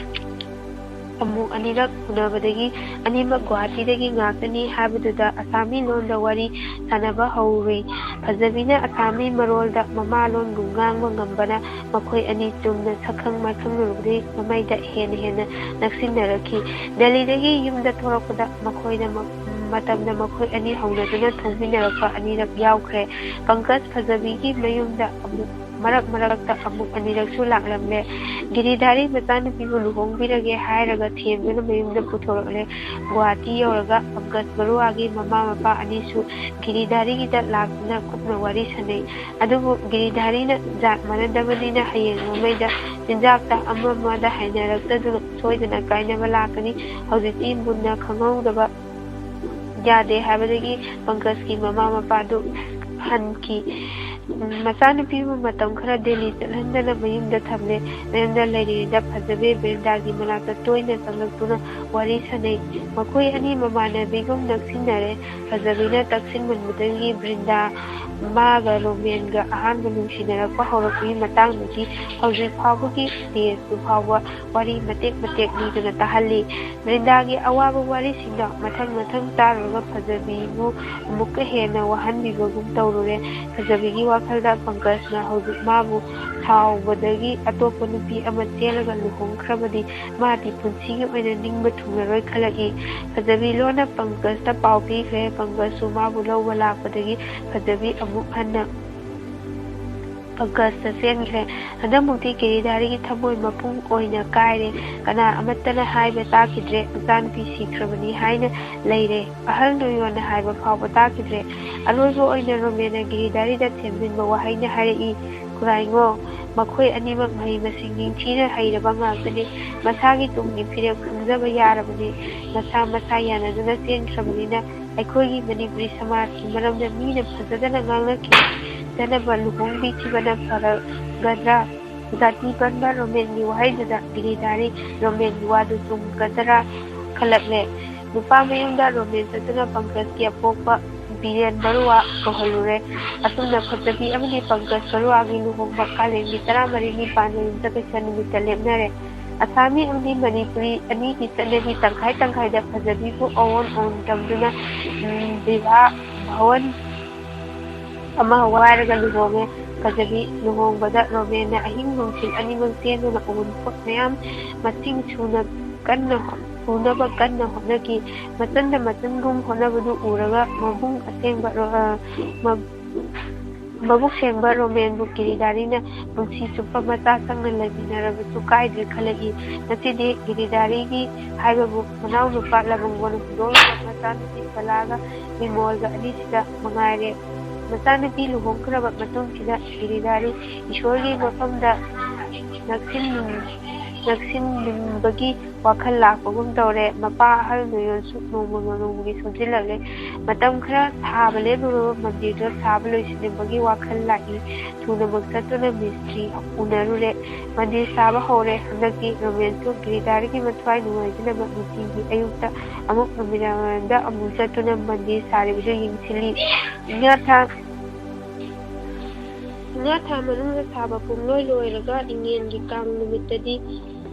ꯑꯃꯨꯛ ꯑꯅꯤꯔꯛ ꯎꯅꯕꯗꯒꯤ ꯑꯅꯤꯃꯛ ꯒꯨꯋꯥꯍꯥꯇꯤꯗꯒꯤ ꯉꯥꯛꯇꯅꯤ ꯍꯥꯏꯕꯗꯨꯗ ꯑꯁꯥꯃꯤ ꯂꯣꯟꯗ ꯋꯥꯔꯤ ꯁꯥꯟꯅꯕ ꯍꯧꯔꯨꯏ꯫ ꯐꯖꯕꯤꯅ ꯑꯁꯥꯃꯤ ꯃꯔꯣꯜꯗ ꯃꯃꯥ ꯂꯣꯟꯕꯨ ꯉꯥꯡꯕ ꯉꯝꯕꯅ ꯃꯈꯣꯏ ꯑꯅꯤ ꯆꯨꯝꯅ ꯁꯛꯈꯪ ꯃꯥꯏꯈꯪꯅꯔꯨꯕꯗꯒꯤ ꯃꯃꯩꯗ ꯍꯦꯟꯅ ꯍꯦꯟꯅ ꯅꯛꯁꯤꯟꯅꯔꯛꯈꯤ꯫ ꯗꯦꯜꯂꯤꯗꯒꯤ ꯌꯨꯝꯗ ꯊꯣꯛꯂꯛꯄꯗ ꯃꯈꯣꯏꯅ ꯃ-, ꯃꯇꯝꯗ ꯃꯈꯣꯏ ꯑꯅꯤ ꯍꯧꯅꯗꯨꯅ ꯊꯧꯃꯤꯟꯅꯔꯛꯄ ꯑꯅꯤꯔꯛ ꯌꯥꯎꯈ꯭ꯔꯦ꯫ ꯄꯪꯀꯖ ꯐꯖꯕꯤꯒꯤ ꯃꯌꯨꯝꯗ ꯑꯃꯨꯛ ꯃꯔꯛ ꯃꯔꯛꯇ ꯑꯃꯨꯛ ꯑꯅꯤꯔꯛꯁꯨ ꯂꯥꯛꯂꯝꯂꯦ꯫ ꯒꯤꯔꯤꯙꯥꯔꯤ ꯃꯆꯥꯅꯨꯄꯤꯕꯨ ꯂꯨꯍꯣꯡꯕꯤꯔꯒꯦ ꯍꯥꯏꯔꯒ ꯊꯦꯝꯗꯨꯅ ꯃꯌꯨꯝꯗ ꯄꯨꯊꯣꯔꯛꯂꯦ꯫ ꯒꯨꯋꯥꯍꯥꯇꯤ ꯌꯧꯔꯒ ꯄꯪꯀꯖ ꯕꯔꯨꯋꯥꯒꯤ ꯃꯃꯥ ꯃꯄꯥ ꯑꯅꯤꯁꯨ ꯒꯤꯔꯤꯙꯥꯔꯤꯒꯤꯗ ꯂꯥꯛꯇꯨꯅ ꯀꯨꯞꯅ ꯋꯥꯔꯤ ꯁꯥꯟꯅꯩ꯫ ꯑꯗꯨꯕꯨ ꯒꯤꯔꯤꯙꯥꯔꯤꯅ ꯖꯥꯠ ꯃꯥꯟꯅꯗꯕꯅꯤꯅ ꯍꯌꯦꯡ ꯃꯃꯩꯗ ꯆꯤꯟꯖꯥꯛꯇ ꯑꯃ ꯑꯃꯗ ꯍꯩꯅꯔꯛꯇꯗꯨꯅ ꯁꯣꯏꯗꯅ ꯀꯥꯏꯅꯕ ꯂꯥꯛꯀꯅꯤ꯫ ꯍꯧꯖꯤꯛꯇꯤ ꯃꯨꯟꯅ ꯈꯪꯍꯧꯗꯕ ꯌꯥꯗꯦ ꯍꯥꯏꯕꯗꯒꯤ ꯄꯪꯀꯖꯀꯤ ꯃꯃꯥ ꯃꯄꯥꯗꯨ ꯍꯟꯈꯤ꯫ ꯎꯝ, ꯃꯆꯥꯅꯨꯄꯤꯕꯨ ꯃꯇꯝ ꯈꯔ ꯗꯦꯜꯂꯤ ꯆꯠꯍꯟꯗꯅ ꯃꯌꯨꯝꯗ ꯊꯝꯂꯦ꯫ ꯃꯌꯨꯝꯗ ꯂꯩꯔꯤꯉꯩꯗ ꯐꯖꯕꯤ ꯕ꯭ꯔꯤꯟꯗꯥꯒꯤ ꯃꯅꯥꯛꯇ ꯇꯣꯏꯅ ꯆꯪꯂꯛꯇꯨꯅ ꯋꯥꯔꯤ ꯁꯥꯟꯅꯩ꯫ ꯃꯈꯣꯏ ꯑꯅꯤ ꯃꯃꯥꯟꯅꯕꯤꯒꯨꯝ ꯅꯛꯁꯤꯟꯅꯔꯦ꯫ ꯐꯖꯕꯤꯅ ꯇꯛꯁꯤꯟꯃꯟꯕꯗꯒꯤ ꯕ꯭ꯔꯤꯟꯗꯥ ꯃꯥꯒ ꯔꯣꯃꯦꯟꯒ ꯑꯍꯥꯟꯕ ꯅꯨꯡꯁꯤꯅꯔꯛꯄ ꯍꯧꯔꯛꯄꯒꯤ ꯃꯇꯥꯡꯗꯒꯤ ꯍꯧꯖꯤꯛ ꯐꯥꯎꯕꯒꯤ ꯗꯦꯁꯇꯨ ꯐꯥꯎꯕ ꯋꯥꯔꯤ ꯃꯇꯦꯛ ꯃꯇꯦꯛ ꯂꯤꯗꯨꯅ ꯇꯥꯍꯜꯂꯤ꯫ ꯕ꯭ꯔꯤꯟꯗꯥꯒꯤ ꯑꯋꯥꯕ ꯋꯥꯔꯤꯁꯤꯡꯗ ꯃꯊꯪ ꯃꯊꯪ ꯇꯥꯔꯨꯔꯒ ꯐꯖꯕꯤꯕꯨ ꯑꯃꯨꯛꯀ ꯍꯦꯟꯅ ꯋꯥꯍꯟꯕꯤꯕꯒꯨꯝ ꯇꯧꯔꯨꯔꯦ꯫ ꯐꯖꯕꯤꯒꯤ ꯋꯥꯈꯜꯗ ꯄꯪꯀꯖꯅ ꯍꯧꯖꯤꯛ ꯃꯥꯕꯨ ꯁꯥꯎꯕꯗꯒꯤ ꯑꯇꯣꯞꯄ ꯅꯨꯄꯤ ꯑꯃ ꯆꯦꯜꯂꯒ ꯂꯨꯍꯣꯡꯈ꯭ꯔꯕꯗꯤ ꯃꯥꯗꯤ ꯄꯨꯟꯁꯤꯒꯤ ꯑꯣꯏꯅ ꯅꯤꯡꯕ ꯊꯨꯡꯂꯔꯣꯏ ꯈꯜꯂꯛꯏ꯫ ꯐꯖꯕꯤ ꯂꯣꯟꯅ ꯄꯪꯀꯖꯇ ꯄꯥꯎ ꯄꯤꯈ꯭ꯔꯦ꯫ ꯄꯪꯀꯖꯁꯨ ꯃꯥꯕꯨ ꯂꯧꯕ ꯂꯥꯛꯄꯗꯒꯤ ꯐꯖꯕꯤ ꯑꯃꯨꯛ ꯍꯟꯅ ꯄꯪꯀꯖꯇ ꯆꯦꯟꯈ꯭ꯔꯦ꯫ ꯍꯟꯗꯛꯃꯨꯛꯇꯤ ꯒꯤꯔꯤꯙꯥꯔꯤꯒꯤ ꯊꯃꯣꯏ ꯃꯄꯨꯡ ꯑꯣꯏꯅ ꯀꯥꯏꯔꯦ꯫ ꯀꯅꯥ ꯑꯃꯠꯇꯅ ꯍꯥꯏꯕ ꯇꯥꯈꯤꯗ꯭ꯔꯦ, ꯃꯆꯥꯅꯨꯄꯤ ꯁꯤꯈ꯭ꯔꯕꯅꯤ ꯍꯥꯏꯅ ꯂꯩꯔꯦ꯫ ꯑꯍꯜ ꯅꯣꯏꯌꯣꯟꯅ ꯍꯥꯏꯕ ꯐꯥꯎꯕ ꯇꯥꯈꯤꯗ꯭ꯔꯦ꯫ ꯑꯔꯣꯏꯕ ꯑꯣꯏꯅ ꯔꯣꯃꯦꯟꯅ ꯒꯤꯔꯤꯙꯥꯔꯤꯗ ꯊꯦꯝꯖꯤꯟꯕ ꯋꯥꯍꯩꯅ ꯍꯥꯏꯔꯛꯏ, "ꯈꯨꯔꯥꯏꯉꯣ, ꯃꯈꯣꯏ ꯑꯅꯤꯃꯛ ꯃꯍꯩ ꯃꯁꯤꯡ ꯅꯤꯡꯊꯤꯅ ꯍꯩꯔꯕ ꯉꯥꯛꯇꯅꯤ꯫ ꯃꯁꯥꯒꯤ ꯇꯨꯡꯒꯤ ꯐꯤꯔꯦꯞ ꯈꯪꯖꯕ ꯌꯥꯔꯕꯅꯤ꯫ ꯃꯁꯥ ꯃꯁꯥ ꯌꯥꯅꯗꯨꯅ ꯆꯦꯟꯈ꯭ꯔꯕꯅꯤꯅ ꯑꯩꯈꯣꯏꯒꯤ ꯃꯅꯤꯄꯨꯔꯤ ꯁꯃꯥꯖꯀꯤ ꯃꯔꯝꯗ ꯃꯤꯅ ꯐꯖꯗꯅ ꯉꯥꯡꯅꯈꯤꯗꯅꯕ ꯂꯨꯍꯣꯡꯕꯤꯈꯤꯕꯅ ꯐꯔꯒꯗ꯭ꯔꯥ?" ꯖꯥꯇꯤ ꯄꯟꯕ ꯔꯣꯃꯦꯟꯒꯤ ꯋꯥꯍꯩꯗꯨꯗ ꯒꯤꯔꯤꯙꯥꯔꯤ ꯔꯣꯃꯦꯟꯒꯤ ꯋꯥꯗꯨ ꯆꯨꯝꯒꯗ꯭ꯔꯥ ꯈꯜꯂꯛꯂꯦ꯫ ꯅꯨꯄꯥ ꯃꯌꯨꯝꯗ ꯔꯣꯃꯦꯟ ꯆꯠꯇꯨꯅ ꯄꯪꯀꯖꯀꯤ ꯑꯄꯣꯛꯄ ꯕꯤꯔꯦꯟ ꯕꯔꯨꯋꯥ ꯀꯧꯍꯜꯂꯨꯔꯦ꯫ ꯑꯁꯨꯝꯅ ꯐꯖꯕꯤ ꯑꯃꯗꯤ ꯄꯪꯀꯖ ꯕꯔꯨꯋꯥꯒꯤ ꯂꯨꯍꯣꯡꯕ ꯀꯥꯂꯦꯟꯒꯤ ꯇꯔꯥꯃꯔꯤꯅꯤ ꯄꯥꯟꯕ ꯌꯨꯝꯁꯀꯩꯁ ꯅꯨꯃꯤꯠꯇ ꯂꯦꯞꯅꯔꯦ꯫ ꯑꯁꯥꯃꯤ ꯑꯃꯗꯤ ꯃꯅꯤꯄꯨꯔꯤ ꯑꯅꯤꯒꯤ ꯆꯠꯅꯕꯤ ꯇꯪꯈꯥꯏ ꯇꯪꯈꯥꯏꯗ ꯐꯖꯕꯤꯕꯨ ꯑꯑꯣꯟ ꯑꯑꯣꯟ ꯇꯝꯗꯨꯅ, ꯎꯝ, ꯕꯤꯚꯥ ꯚꯋꯟ ꯑꯃ ꯋꯥꯏꯔꯒ ꯂꯨꯍꯣꯡꯉꯦ꯫ ꯐꯖꯕꯤ ꯂꯨꯍꯣꯡꯕꯗ ꯔꯣꯃꯦꯟꯅ ꯑꯍꯤꯡ ꯅꯨꯡꯊꯤꯜ ꯑꯅꯤꯃꯛ ꯆꯦꯟꯗꯨꯅ ꯑꯋꯨꯟꯄꯣꯠ ꯃꯌꯥꯝ ꯃꯁꯤꯡ ꯁꯨꯅ ꯀꯟꯅ ꯍꯣ-, ꯁꯨꯅꯕ ꯀꯟꯅ ꯍꯣꯠꯅꯈꯤ꯫ ꯃꯆꯟꯗ ꯃꯆꯟꯒꯨꯝ ꯍꯣꯠꯅꯕꯗꯨ ꯎꯔꯒ ꯃꯕꯨꯡ ꯑꯁꯦꯡꯕ ꯔꯣ-, ꯑ, ꯃ-, ꯃꯕꯨꯛ ꯁꯦꯡꯕ ꯔꯣꯃꯦꯟꯕꯨ ꯒꯤꯔꯤꯙꯥꯔꯤꯅ ꯄꯨꯟꯁꯤ ꯆꯨꯞꯄ ꯃꯆꯥ ꯁꯪꯅ ꯂꯩꯃꯤꯟꯅꯔꯕꯁꯨ ꯀꯥꯏꯗ꯭ꯔꯦ ꯈꯜꯂꯛꯏ꯫ ꯉꯁꯤꯗꯤ ꯒꯤꯔꯤꯙꯥꯔꯤꯒꯤ ꯍꯥꯏꯕꯕꯨ ꯃꯅꯥꯎꯅꯨꯄꯥ ꯂꯕꯪꯒꯣꯅ ꯍꯨꯟꯗꯣꯛꯂꯕ ꯃꯆꯥꯅꯨꯄꯤ ꯕꯂꯥꯒ ꯃꯤꯃꯣꯜꯒ ꯑꯅꯤꯁꯤꯗ ꯃꯉꯥꯏꯔꯦ꯫ ꯃꯆꯥꯅꯨꯄꯤ ꯂꯨꯍꯣꯡꯈ꯭ꯔꯕ ꯃꯇꯨꯡꯁꯤꯗ ꯒꯤꯔꯤꯙꯥꯔꯤ ꯏꯁꯣꯔꯒꯤ ꯃꯐꯝꯗ ꯅꯛꯁꯤꯟ-, ꯅꯛꯁꯤꯟꯅꯤꯡꯕꯒꯤ ꯋꯥꯈꯜ ꯂꯥꯛꯄꯒꯨꯝ ꯇꯧꯔꯦ꯫ ꯃꯄꯥ ꯑꯍꯜ ꯅꯣꯏꯌꯣꯟꯁꯨ ꯅꯣꯡꯃ ꯅꯣꯡꯃꯒꯤ ꯁꯣꯟꯖꯤꯜꯂꯛꯂꯦ꯫ ꯃꯇꯝ ꯈꯔ ꯁꯥꯕ ꯂꯦꯞꯂꯨꯔꯕ ꯃꯟꯗꯤꯔꯗꯣ ꯁꯥꯕ ꯂꯣꯏꯁꯤꯟꯅꯕꯒꯤ ꯋꯥꯈꯜ ꯂꯥꯛꯏ꯫ ꯊꯨꯅꯃꯛ ꯆꯠꯇꯨꯅ ꯃꯤꯁꯇ꯭ꯔꯤ ꯎꯅꯔꯨꯔꯦ꯫ ꯃꯟꯗꯤꯔ ꯁꯥꯕ ꯍꯧꯔꯦ꯫ ꯍꯟꯗꯛꯇꯤ ꯔꯣꯃꯦꯟꯁꯨ ꯒꯤꯔꯤꯙꯥꯔꯤꯒꯤ ꯃꯊ꯭ꯋꯥꯏ ꯅꯨꯡꯉꯥꯏꯖꯅꯕ ꯅꯨꯡꯇꯤꯒꯤ ꯑꯌꯨꯛꯇ ꯑꯃꯨꯛ ꯅꯨꯃꯤꯗꯥꯡꯋꯥꯏꯔꯝꯗ ꯑꯃꯨꯛ ꯆꯠꯇꯨꯅ ꯃꯟꯗꯤꯔ ꯁꯥꯔꯤꯕꯗꯨ ꯌꯦꯡꯁꯤꯜꯂꯤ꯫ ꯏꯉꯥ ꯊꯥ, ꯏꯉꯥ ꯊꯥ ꯃꯅꯨꯡꯗ ꯁꯥꯕ ꯄꯨꯡꯂꯣꯏ ꯂꯣꯏꯔꯒ ꯏꯉꯦꯟꯒꯤ ꯀꯥꯡ ꯅꯨꯃꯤꯠꯇꯗꯤ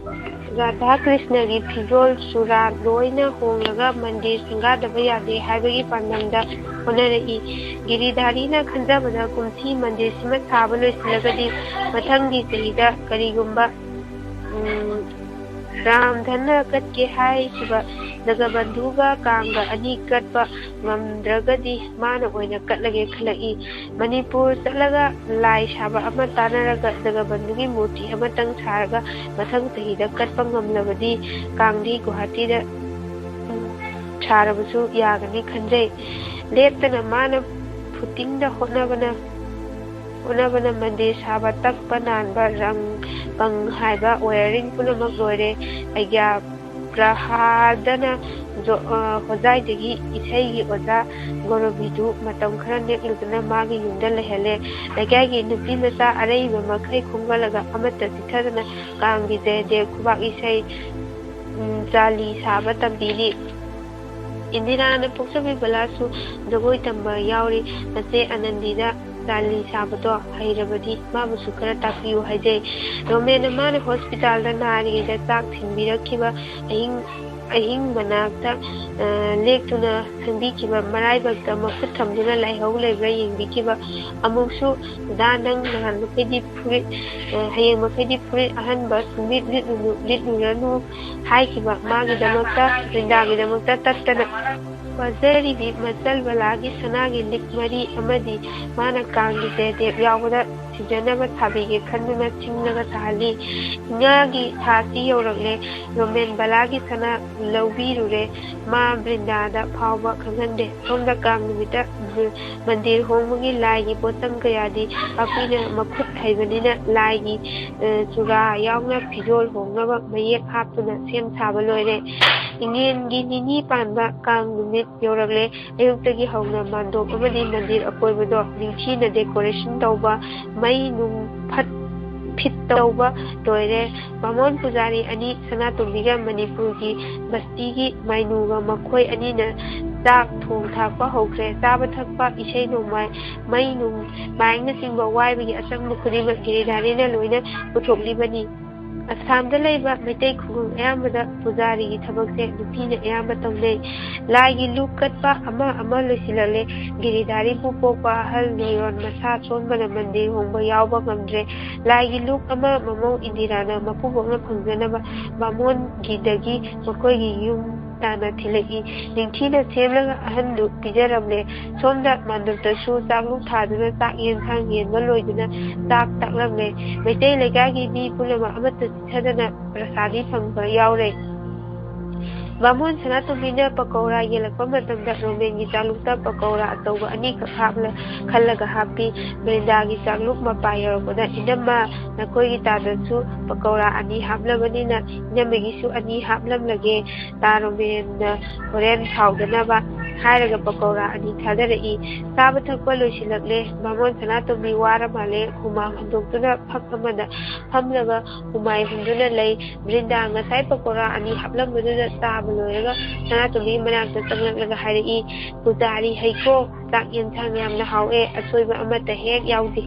ꯔꯥꯙꯥ ꯀ꯭ꯔꯤꯁꯅꯒꯤ ꯐꯤꯖꯣꯜ ꯆꯨꯔꯥ ꯂꯣꯏꯅ ꯍꯣꯡꯂꯒ ꯃꯟꯗꯤꯔ ꯁꯪꯒꯥꯗꯕ ꯌꯥꯗꯦ ꯍꯥꯏꯕꯒꯤ ꯄꯥꯟꯗꯝꯗ ꯍꯣꯠꯅꯔꯛꯏ꯫ ꯒꯤꯔꯤꯙꯥꯔꯤꯅ ꯈꯟꯖꯕꯗ ꯀꯨꯝꯁꯤ ꯃꯟꯗꯤꯔꯁꯤꯃ ꯁꯥꯕ ꯂꯣꯏꯁꯤꯜꯂꯒꯗꯤ ꯃꯊꯪꯒꯤ ꯆꯍꯤꯗ ꯀꯔꯤꯒꯨꯝꯕ, ꯎꯝ, ꯔꯥꯝ ꯙꯟꯅ ꯀꯠꯀꯦ ꯍꯥꯏꯈꯤꯕ ꯖꯒꯕꯟꯙꯨꯒ ꯀꯥꯡꯒ ꯑꯅꯤ ꯀꯠꯄ ꯉꯝꯗ꯭ꯔꯒꯗꯤ ꯃꯥꯅ ꯑꯣꯏꯅ ꯀꯠꯂꯒꯦ ꯈꯜꯂꯛꯏ꯫ ꯃꯅꯤꯄꯨꯔ ꯆꯠꯂꯒ ꯂꯥꯏ ꯁꯥꯕ ꯑꯃ ꯇꯥꯟꯅꯔꯒ ꯖꯒꯕꯟꯙꯨꯒꯤ ꯃꯨꯔꯇꯤ ꯑꯃꯇꯪ ꯁꯥꯔꯒ ꯃꯊꯪ ꯆꯍꯤꯗ ꯀꯠꯄ ꯉꯝꯂꯕꯗꯤ ꯀꯥꯡꯗꯤ ꯒꯨꯋꯥꯍꯥꯇꯤꯗ, ꯎꯝ, ꯁꯥꯔꯕꯁꯨ ꯌꯥꯒꯅꯤ ꯈꯟꯖꯩ꯫ ꯂꯦꯞꯇꯅ ꯃꯥꯅ ꯐꯨꯇꯤꯡꯗ ꯍꯣꯠꯅꯕꯅ ꯍꯣꯠꯅꯕꯅ ꯃꯟꯗꯤꯔ ꯁꯥꯕ, ꯇꯛꯄ ꯅꯥꯟꯕ, ꯔꯪ ꯄꯪ ꯍꯥꯏꯕ wiring ꯄꯨꯝꯅꯃꯛ ꯂꯣꯏꯔꯦ꯫ ꯑꯩꯒ꯭ꯌꯥ ꯄ꯭ꯔꯍꯥꯗꯅ ꯖꯣ-, ꯑ, ꯍꯣꯖꯥꯏꯗꯒꯤ ꯏꯁꯩꯒꯤ ꯑꯣꯖꯥ ꯒꯣꯔꯣꯕꯤꯗꯨ ꯃꯇꯝ ꯈꯔ ꯅꯦꯛꯂꯨꯗꯨꯅ ꯃꯥꯒꯤ ꯌꯨꯝꯗ ꯂꯩꯍꯜꯂꯦ꯫ ꯂꯩꯀꯥꯏꯒꯤ ꯅꯨꯄꯤ ꯃꯆꯥ ꯑꯔꯩꯕ ꯃꯈꯩ ꯈꯣꯝꯒꯠꯂꯒ ꯑꯃꯠꯇ ꯆꯤꯠꯊꯗꯅ ꯀꯥꯡꯒꯤ ꯖꯌꯗꯦꯕ ꯈꯨꯕꯥꯛ ꯏꯁꯩ, ꯎꯝ, ꯆꯥꯂꯤ ꯁꯥꯕ ꯇꯝꯕꯤꯔꯤ꯫ ꯏꯟꯗꯤꯔꯥꯅ ꯄꯣꯛꯆꯕꯤ ꯕꯂꯥꯁꯨ ꯖꯒꯣꯏ ꯇꯝꯕ ꯌꯥꯎꯔꯤ꯫ ꯃꯆꯦ ꯑꯅꯟꯗꯤꯗ ꯆꯥꯂꯤ ꯁꯥꯕꯗꯣ ꯍꯩꯔꯕꯗꯤ ꯃꯥꯕꯨꯁꯨ ꯈꯔ ꯇꯥꯛꯄꯤꯌꯨ ꯍꯥꯏꯖꯩ꯫ ꯔꯣꯃꯦꯟꯅ ꯃꯥꯅ ꯍꯣꯁꯄꯤꯇꯥꯜꯗ ꯅꯥꯔꯤꯉꯩꯗ ꯆꯥꯛ ꯊꯤꯟꯕꯤꯔꯛꯈꯤꯕ ꯑꯍꯤꯡ, ꯑꯍꯤꯡ ꯃꯅꯥꯛꯇ, ꯑ, ꯂꯦꯛꯇꯨꯅ ꯈꯪꯕꯤꯈꯤꯕ, ꯃꯔꯥꯏꯕꯛꯇ ꯃꯈꯨꯠ ꯊꯝꯗꯨꯅ ꯂꯥꯏꯍꯧ ꯂꯩꯕ꯭ꯔꯥ ꯌꯦꯡꯕꯤꯈꯤꯕ꯫ ꯑꯃꯨꯛꯁꯨ, "ꯗꯥ, ꯅꯪ ꯅꯍꯥꯟ ꯃꯈꯩꯗꯤ ꯐꯨꯔꯤꯠ, ꯑ, ꯍꯌꯦꯡ ꯃꯈꯩꯗꯤ ꯐꯨꯔꯤꯠ ꯑꯍꯟꯕ ꯁꯨꯡꯂꯤꯠ ꯂꯤꯠꯂꯨꯅꯨ, ꯂꯤꯠꯂꯨꯔꯅꯨ" ꯍꯥꯏꯈꯤꯕ ꯃꯥꯒꯤꯗꯃꯛꯇ, ꯕ꯭ꯔꯤꯟꯗꯥꯒꯤꯗꯃꯛꯇ ꯇꯠꯇꯅ ꯋꯥꯖꯔꯤꯕꯤ ꯃꯆꯜ ꯕꯂꯥꯒꯤ ꯁꯅꯥꯒꯤ ꯂꯤꯛ ꯃꯔꯤ ꯑꯃꯗꯤ ꯃꯥꯅ ꯀꯥꯡꯒꯤ ꯖꯌꯗꯦꯕ ꯌꯥꯎꯕꯗ ꯁꯤꯖꯅꯕ ꯁꯥꯕꯤꯒꯦ ꯈꯟꯗꯨꯅ ꯆꯤꯡꯂꯒ ꯁꯥꯍꯜꯂꯤ꯫ ꯏꯉꯥꯒꯤ ꯊꯥꯁꯤ ꯌꯧꯔꯛꯂꯦ꯫ ꯔꯣꯃꯦꯟ ꯕꯂꯥꯒꯤ ꯁꯅꯥ ꯂꯧꯕꯤꯔꯨꯔꯦ꯫ ꯃꯥ ꯕ꯭ꯔꯤꯟꯗꯥꯗ ꯐꯥꯎꯕ ꯈꯪꯍꯟꯗꯦ꯫ ꯁꯣꯝꯗ ꯀꯥꯡ ꯅꯨꯃꯤꯠꯇ ꯃꯟꯗꯤꯔ ꯍꯣꯡꯕꯒꯤ ꯂꯥꯏꯒꯤ ꯄꯣꯠꯆꯪ ꯀꯌꯥꯗꯤ ꯄꯥꯛꯄꯤꯅ ꯃꯈꯨꯠ ꯍꯩꯕꯅꯤꯅ ꯂꯥꯏꯒꯤ, ꯑ, ꯆꯨꯔꯥ ꯌꯥꯎꯅ ꯐꯤꯖꯣꯜ ꯍꯣꯡꯅꯕ ꯃꯌꯦꯛ ꯍꯥꯞꯇꯨꯅ ꯁꯦꯝ ꯁꯥꯕ ꯂꯣꯏꯔꯦ꯫ ꯏꯉꯦꯟꯒꯤ ꯅꯤꯅꯤ ꯄꯥꯟꯕ ꯀꯥꯡ ꯅꯨꯃꯤꯠ ꯌꯧꯔꯛꯂꯦ꯫ ꯑꯌꯨꯛꯇꯒꯤ ꯍꯧꯅ ꯃꯥꯟꯗꯣꯞ ꯑꯃꯗꯤ ꯃꯟꯗꯤꯔ ꯑꯀꯣꯏꯕꯗꯣ ꯅꯤꯡꯊꯤꯅ decoration ꯇꯧꯕ, ꯃꯩ ꯅꯨꯡ ꯐꯠ ꯐꯤꯠ ꯇꯧꯕ ꯂꯣꯏꯔꯦ꯫ ꯕꯥꯃꯣꯟ ꯄꯨꯖꯥꯔꯤ ꯑꯅꯤ, ꯁꯅꯥꯇꯣꯝꯕꯤꯒ ꯃꯅꯤꯄꯨꯔꯒꯤ ꯕꯁꯇꯤꯒꯤ ꯃꯥꯏꯅꯨꯒ ꯃꯈꯣꯏ ꯑꯅꯤꯅ ꯆꯥꯛ ꯊꯣꯡ ꯊꯥꯛꯄ ꯍꯧꯈ꯭ꯔꯦ꯫ ꯆꯥꯕ ꯊꯛꯄ, ꯏꯁꯩ ꯅꯣꯡꯃꯥꯏ, ꯃꯩ ꯅꯨꯡ, ꯃꯥꯏꯛꯅꯆꯤꯡꯕ ꯋꯥꯏꯕꯒꯤ ꯑꯆꯪꯕ ꯈꯨꯗꯤꯡꯃꯛ ꯒꯤꯔꯤꯙꯥꯔꯤꯅ ꯂꯣꯏꯅ ꯄꯨꯊꯣꯛꯂꯤꯕꯅꯤ꯫ ꯑꯁꯥꯝꯗ ꯂꯩꯕ ꯃꯩꯇꯩ ꯈꯨꯡꯒꯪ ꯑꯌꯥꯝꯕꯗ ꯄꯨꯖꯥꯔꯤꯒꯤ ꯊꯕꯛꯁꯦ ꯅꯨꯄꯤꯅ ꯑꯌꯥꯝꯕ ꯇꯧꯅꯩ꯫ ꯂꯥꯏꯒꯤ ꯂꯨꯞ ꯀꯠꯄ ꯑꯃ ꯑꯃ ꯂꯣꯏꯁꯤꯜꯂꯛꯂꯦ꯫ ꯒꯤꯔꯤꯙꯥꯔꯤꯕꯨ ꯄꯣꯛꯄ ꯑꯍꯜ ꯅꯣꯏꯔꯣꯟ ꯃꯁꯥ ꯁꯣꯟꯕꯅ ꯃꯟꯗꯤꯔ ꯍꯣꯡꯕ ꯌꯥꯎꯕ ꯉꯝꯗ꯭ꯔꯦ꯫ ꯂꯥꯏꯒꯤ ꯂꯨꯞ ꯑꯃ ꯃꯃꯧ ꯏꯟꯗꯤꯔꯥꯅ ꯃꯀꯨꯕꯣꯛꯅ ꯐꯪꯖꯅꯕ ꯕꯥꯃꯣꯟꯒꯤꯗꯒꯤ ꯃꯈꯣꯏꯒꯤ ꯌꯨꯝ ꯇꯥꯅ ꯊꯤꯜꯂꯛꯏ꯫ ꯅꯤꯡꯊꯤꯅ ꯁꯦꯝꯂꯒ ꯑꯍꯟꯗꯨ ꯄꯤꯖꯔꯝꯂꯦ꯫ ꯁꯣꯝꯗ ꯃꯥꯟꯗꯞꯇꯁꯨ ꯆꯥꯛꯂꯨꯛ ꯊꯥꯗꯨꯅ ꯆꯥꯛ ꯌꯦꯟꯁꯥꯡ ꯌꯦꯟꯕ ꯂꯣꯏꯗꯨꯅ ꯆꯥꯛ ꯇꯥꯛꯂꯝꯂꯦ꯫ ꯃꯩꯇꯩ ꯂꯩꯀꯥꯏꯒꯤ ꯃꯤ ꯄꯨꯝꯅꯃꯛ ꯑꯃꯠꯇ ꯆꯤꯠꯊꯗꯅ ꯄ꯭ꯔꯁꯥꯗꯤ ꯐꯪꯕ ꯌꯥꯎꯔꯦ꯫ ꯕꯥꯃꯣꯟ ꯁꯅꯥꯇꯣꯝꯕꯤꯅ ꯄꯀꯧꯔꯥ ꯌꯦꯜꯂꯛꯄ ꯃꯇꯝꯗ ꯔꯣꯃꯦꯟꯒꯤ ꯆꯥꯛꯂꯨꯛꯇ ꯄꯀꯧꯔꯥ ꯑꯆꯧꯕ ꯑꯅꯤꯈꯛ ꯍꯥꯞꯂ-, ꯈꯜꯂꯒ ꯍꯥꯞꯄꯤ꯫ ꯕ꯭ꯔꯤꯟꯗꯥꯒꯤ ꯆꯥꯛꯂꯨꯛ ꯃꯄꯥ ꯌꯧꯔꯛꯄꯗ, "ꯏꯅꯝꯃ, ꯅꯈꯣꯏꯒꯤ ꯇꯥꯗꯁꯨ ꯄꯀꯧꯔꯥ ꯑꯅꯤ ꯍꯥꯞꯂꯕꯅꯤꯅ ꯏꯅꯝꯃꯒꯤꯁꯨ ꯑꯅꯤ ꯍꯥꯞꯂꯝꯂꯒꯦ꯫ ꯇꯥ ꯔꯣꯃꯦꯟꯅ ꯍꯣꯔꯦꯟ ꯁꯥꯎꯗꯅꯕ" ꯍꯥꯏꯔꯒ ꯄꯀꯧꯔꯥ ꯑꯅꯤ ꯊꯥꯗꯔꯛꯏ꯫ ꯆꯥꯕ ꯊꯛꯄ ꯂꯣꯏꯁꯤꯜꯂꯛꯂꯦ꯫ ꯕꯥꯃꯣꯟ ꯁꯅꯥꯇꯣꯝꯕꯤ ꯋꯥꯔ ꯃꯥꯜꯂꯦ꯫ ꯍꯨꯃꯥꯡ ꯍꯟꯗꯣꯛꯇꯨꯅ ꯐꯛ ꯑꯃꯗ ꯐꯝꯂꯒ ꯍꯨꯃꯥꯏ ꯍꯨꯝꯗꯨꯅ ꯂꯩ꯫ ꯕ꯭ꯔꯤꯟꯗꯥ ꯉꯁꯥꯏ ꯄꯀꯧꯔꯥ ꯑꯅꯤ ꯍꯥꯞꯂꯝꯕꯗꯨꯗ ꯆꯥꯕ ꯂꯣꯏꯔꯒ ꯁꯅꯥꯇꯣꯝꯕꯤꯒꯤ ꯃꯅꯥꯛꯇ ꯆꯪꯂꯛꯂꯒ ꯍꯥꯏꯔꯛꯏ, "ꯄꯨꯖꯥꯔꯤ ꯍꯩꯀꯣ, ꯆꯥꯛ ꯌꯦꯟꯁꯥꯡ ꯌꯥꯝꯅ ꯍꯥꯎꯑꯦ, ꯑꯁꯣꯏꯕ ꯑꯃꯠꯇ ꯍꯦꯛ ꯌꯥꯎꯗꯦ"꯫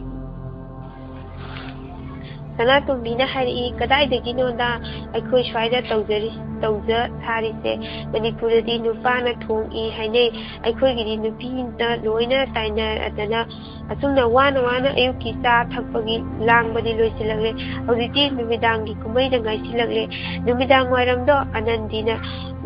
ꯁꯅꯥꯇꯣꯝꯕꯤꯅ ꯍꯥꯏꯔꯛꯏ, "ꯀꯗꯥꯏꯗꯒꯤꯅꯣꯗ ꯑꯩꯈꯣꯏ ꯁ꯭ꯋꯥꯏꯗ ꯇꯧꯖꯔꯤ-, ꯇꯧꯖ ꯁꯥꯔꯤꯁꯦ? ꯃꯅꯤꯄꯨꯔꯗꯗꯤ ꯅꯨꯄꯥꯅ ꯊꯣꯡꯏ ꯍꯥꯏꯅꯩ꯫ ꯑꯩꯈꯣꯏꯒꯤꯗꯤ ꯅꯨꯄꯤꯅ ꯂꯣꯏꯅ ꯇꯥꯏꯅꯗꯅ ꯑꯁꯨꯝꯅ ꯋꯥꯅ ꯋꯥꯅ ꯑꯌꯨꯛꯀꯤ ꯆꯥ ꯊꯛꯄꯒꯤ ꯂꯥꯡꯕꯗꯤ ꯂꯣꯏꯁꯤꯜꯂꯛꯂꯦ꯫ ꯍꯧꯖꯤꯛꯇꯤ ꯅꯨꯃꯤꯗꯥꯡꯒꯤ ꯀꯨꯝꯍꯩꯗ ꯉꯥꯏꯁꯤꯜꯂꯛꯂꯦ"꯫ ꯅꯨꯃꯤꯗꯥꯡ ꯋꯥꯏꯔꯝꯗꯣ ꯑꯅꯟꯗꯤꯅ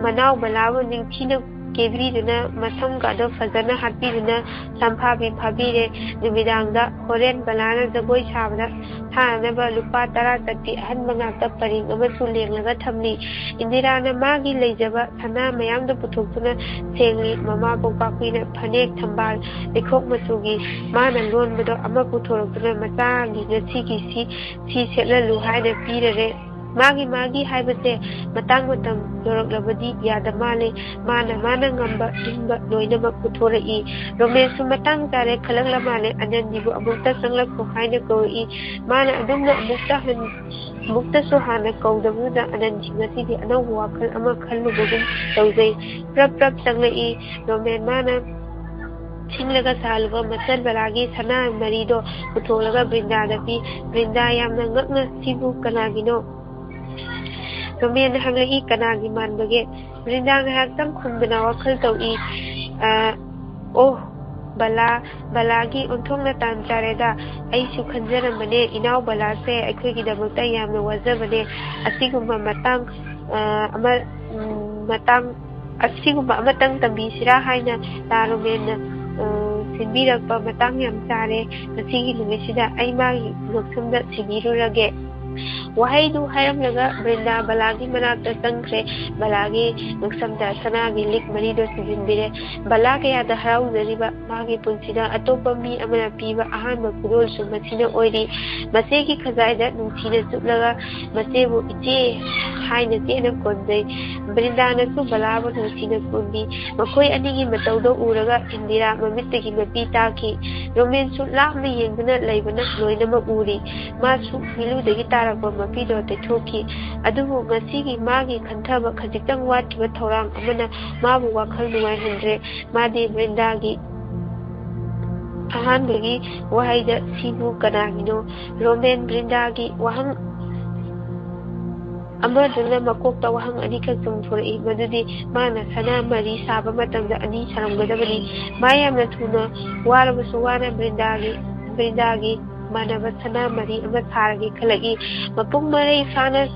ꯃꯅꯥꯎ ꯕꯂꯥꯕꯨ ꯅꯤꯡꯊꯤꯅ ꯀꯦꯕꯤꯗꯨꯅ, ꯃꯁꯝꯒꯗꯣ ꯐꯖꯅ ꯍꯥꯠꯄꯤꯗꯨꯅ, ꯁꯝꯐꯥꯕꯤ ꯐꯥꯕꯤꯔꯦ꯫ ꯅꯨꯃꯤꯗꯥꯡꯗ ꯍꯣꯔꯦꯟ ꯕꯂꯥꯅ ꯖꯒꯣꯏ ꯁꯥꯕꯗ ꯊꯥꯅꯅꯕ ꯂꯨꯄꯥ ꯇꯔꯥ ꯆꯠꯄꯤ ꯑꯍꯟꯕ ꯉꯥꯛꯇ ꯄꯔꯦꯡ ꯑꯃꯁꯨ ꯂꯦꯡꯂꯒ ꯊꯝꯂꯤ꯫ ꯏꯟꯗꯤꯔꯥꯅ ꯃꯥꯒꯤ ꯂꯩꯖꯕ ꯁꯅꯥ ꯃꯌꯥꯝꯗꯣ ꯄꯨꯊꯣꯛꯇꯨꯅ ꯁꯦꯡꯂꯤ꯫ ꯃꯃꯥ ꯄꯣꯛꯄꯥꯛꯄꯤꯅ ꯐꯅꯦꯛ ꯊꯝꯕꯥꯜ ꯂꯩꯈꯣꯛ ꯃꯆꯨꯒꯤ ꯃꯥꯅ ꯂꯣꯟꯕꯗꯣ ꯑꯃ ꯄꯨꯊꯣꯔꯛꯇꯨꯅ, "ꯃꯆꯥꯒꯤ ꯉꯁꯤꯒꯤ ꯁꯤ, ꯁꯤ ꯁꯦꯠꯂꯜꯂꯨ" ꯍꯥꯏꯅ ꯄꯤꯔꯔꯦ꯫ ꯃꯥꯒꯤ ꯃꯥꯒꯤ ꯍꯥꯏꯕꯁꯦ ꯃꯇꯥꯡ ꯃꯇꯝ ꯌꯧꯔꯛꯂꯕꯗꯤ ꯌꯥꯗ ꯃꯥꯜꯂꯦ꯫ ꯃꯥꯅ ꯃꯥꯅ ꯉꯝꯕ ꯂꯨꯝꯕ ꯂꯣꯏꯅꯃꯛ ꯄꯨꯊꯣꯔꯛꯏ꯫ ꯔꯣꯃꯦꯟꯁꯨ ꯃꯇꯥꯡ ꯆꯥꯔꯦ ꯈꯜꯂꯛꯂ ꯃꯥꯜꯂꯦ꯫ ꯑꯅꯟꯗꯤꯕꯨ ꯑꯃꯨꯛꯇ ꯆꯪꯂꯛꯈꯣ ꯍꯥꯏꯅ ꯀꯧꯔꯛꯏ꯫ ꯃꯥꯅ ꯑꯗꯨꯝꯅ ꯑꯃꯨꯛꯇ ꯍꯟ-, ꯑꯃꯨꯛꯇꯁꯨ ꯍꯥꯟꯅ ꯀꯧꯗꯕꯗꯨꯗ ꯑꯅꯟꯗꯤ ꯉꯁꯤꯗꯤ ꯑꯅꯧꯕ ꯋꯥꯈꯜ ꯑꯃ ꯈꯜꯂꯨꯕꯒꯨꯝ ꯇꯧꯖꯩ꯫ ꯄ꯭ꯔꯞ ꯄ꯭ꯔꯞ ꯆꯪꯂꯛꯏ꯫ ꯔꯣꯃꯦꯟ ꯃꯥꯅ ꯁꯤꯡꯂꯒ ꯁꯥꯍꯜꯂꯨꯕ ꯃꯆꯟ ꯕꯂꯥꯒꯤ ꯁꯅꯥ ꯃꯔꯤꯗꯣ ꯄꯨꯊꯣꯛꯂꯒ ꯕ꯭ꯔꯤꯟꯗꯥꯗ ꯄꯤ꯫ ꯕ꯭ꯔꯤꯟꯗꯥ ꯌꯥꯝꯅ ꯉꯛꯅ, "ꯁꯤꯕꯨ ꯀꯅꯥꯒꯤꯅꯣ?" ꯔꯣꯃꯦꯟꯅ ꯍꯪꯂꯛꯏ, "ꯀꯅꯥꯒꯤ ꯃꯥꯟꯕꯒꯦ?" ꯕ꯭ꯔꯤꯟꯗꯥ ꯉꯥꯏꯍꯥꯛꯇꯪ ꯈꯨꯝꯗꯅ ꯋꯥꯈꯜ ꯇꯧꯏ꯫ ꯑ, "ꯑꯣ, ꯕꯂꯥ, ꯕꯂꯥꯒꯤ ꯑꯣꯟꯊꯣꯛꯅ ꯇꯥꯟ ꯆꯥꯔꯦꯗ꯫ ꯑꯩꯁꯨ ꯈꯟꯖꯔꯝꯕꯅꯦ, ꯏꯅꯥꯎ ꯕꯂꯥꯁꯦ ꯑꯩꯈꯣꯏꯒꯤꯗꯃꯛꯇ ꯌꯥꯝꯅ ꯋꯥꯖꯕꯅꯦ꯫ ꯑꯁꯤꯒꯨꯝꯕ ꯃꯇꯥꯡ, ꯑ, ꯑꯃ, ꯎꯝ, ꯃꯇꯥꯡ ꯑꯁꯤꯒꯨꯝꯕ ꯑꯃꯇꯪ ꯇꯝꯕꯤꯁꯤꯔꯥ ꯍꯥꯏꯅ ꯂꯥ ꯔꯣꯃꯦꯟꯅ, ꯑ, ꯁꯤꯟꯕꯤꯔꯛꯄ ꯃꯇꯥꯡ ꯌꯥꯝ ꯆꯥꯔꯦ꯫ ꯉꯁꯤꯒꯤ ꯅꯨꯃꯤꯠꯁꯤꯗ ꯑꯩ ꯃꯥꯒꯤ ꯉꯛꯁꯝꯗ ꯁꯤꯕꯤꯔꯨꯔꯒꯦ꯫ ꯋꯥꯍꯩꯗꯨ ꯍꯥꯏꯔꯝꯂꯒ ꯕ꯭ꯔꯤꯟꯗꯥ ꯕꯂꯥꯒꯤ ꯃꯅꯥꯛꯇ ꯆꯪꯈ꯭ꯔꯦ꯫ ꯕꯂꯥꯒꯤ ꯉꯛꯁꯝꯗ ꯁꯅꯥꯒꯤ ꯂꯤꯛ ꯃꯔꯤꯗꯣ ꯁꯤꯖꯤꯟꯕꯤꯔꯦ꯫ ꯕꯂꯥ ꯀꯌꯥꯗ ꯍꯔꯥꯎꯖꯔꯤꯕ ꯃꯥꯒꯤ ꯄꯨꯟꯁꯤꯗ ꯑꯇꯣꯞꯄ ꯃꯤ ꯑꯃꯅ ꯄꯤꯕ ꯑꯍꯥꯟꯕ ꯈꯨꯗꯣꯜꯁꯨ ꯃꯁꯤꯅ ꯑꯣꯏꯔꯤ꯫ ꯃꯆꯦꯒꯤ ꯈꯖꯥꯏꯗ ꯅꯨꯡꯁꯤꯅ ꯆꯨꯞꯂꯒ ꯃꯆꯦꯕꯨ ꯏꯆꯦ ꯍꯥꯏꯅ ꯆꯦꯠꯅ ꯀꯣꯟꯖꯩ꯫ ꯕ꯭ꯔꯤꯟꯗꯥꯅꯁꯨ ꯕꯂꯥꯕꯨ ꯅꯨꯡꯁꯤꯅ ꯀꯣꯟꯕꯤ꯫ ꯃꯈꯣꯏ ꯑꯅꯤꯒꯤ ꯃꯇꯧꯗꯣ ꯎꯔꯒ ꯏꯟꯗꯤꯔꯥ ꯃꯃꯤꯠꯇꯒꯤ ꯃꯄꯤ ꯇꯥꯈꯤ꯫ ꯔꯣꯃꯦꯟꯁꯨ ꯂꯥꯞꯅ ꯌꯦꯡꯗꯨꯅ ꯂꯩꯕꯅ ꯂꯣꯏꯅꯃꯛ ꯎꯔꯤ꯫ ꯃꯥꯁꯨ ꯃꯤꯂꯨꯗꯒꯤ ꯇꯥꯔꯛꯄ ꯃꯄꯤꯗꯣ ꯇꯩꯊꯣꯛꯈꯤ꯫ ꯑꯗꯨꯕꯨ ꯉꯁꯤꯒꯤ ꯃꯥꯒꯤ ꯈꯟꯊꯕ ꯈꯖꯤꯛꯇꯪ ꯋꯥꯠꯈꯤꯕ ꯊꯧꯔꯥꯡ ꯑꯃꯅ ꯃꯥꯕꯨ ꯋꯥꯈꯜ ꯅꯨꯡꯉꯥꯏꯍꯟꯗ꯭ꯔꯦ꯫ ꯃꯥꯗꯤ ꯕ꯭ꯔꯤꯟꯗꯥꯒꯤ ꯑꯍꯥꯟꯕꯒꯤ ꯋꯥꯍꯩꯗ "ꯁꯤꯕꯨ ꯀꯅꯥꯒꯤꯅꯣ?" ꯔꯣꯃꯦꯟ ꯕ꯭ꯔꯤꯟꯗꯥꯒꯤ ꯋꯥꯍꯪ ꯑꯃꯗꯨꯅ ꯃꯀꯣꯛꯇ ꯋꯥꯍꯪ ꯑꯅꯤꯈꯛ ꯆꯣꯡꯊꯣꯔꯛꯏ, ꯃꯗꯨꯗꯤ ꯃꯥꯅ ꯁꯅꯥ ꯃꯔꯤ ꯁꯥꯕ ꯃꯇꯝꯗ ꯑꯅꯤ ꯁꯥꯔꯝꯒꯗꯕꯅꯤ꯫ ꯃꯥ ꯌꯥꯝꯅ ꯊꯨꯅ ꯋꯥꯔꯕꯁꯨ ꯋꯥꯅ ꯕ꯭ꯔꯤꯟꯗꯥꯒꯤ, ꯕ꯭ꯔꯤꯟꯗꯥꯒꯤ ꯃꯥꯟꯅꯕ ꯁꯅꯥ ꯃꯔꯤ ꯑꯃ ꯁꯥꯔꯒꯦ ꯈꯜꯂꯛꯏ꯫ ꯃꯄꯨꯡ ꯃꯔꯩ ꯐꯥꯅ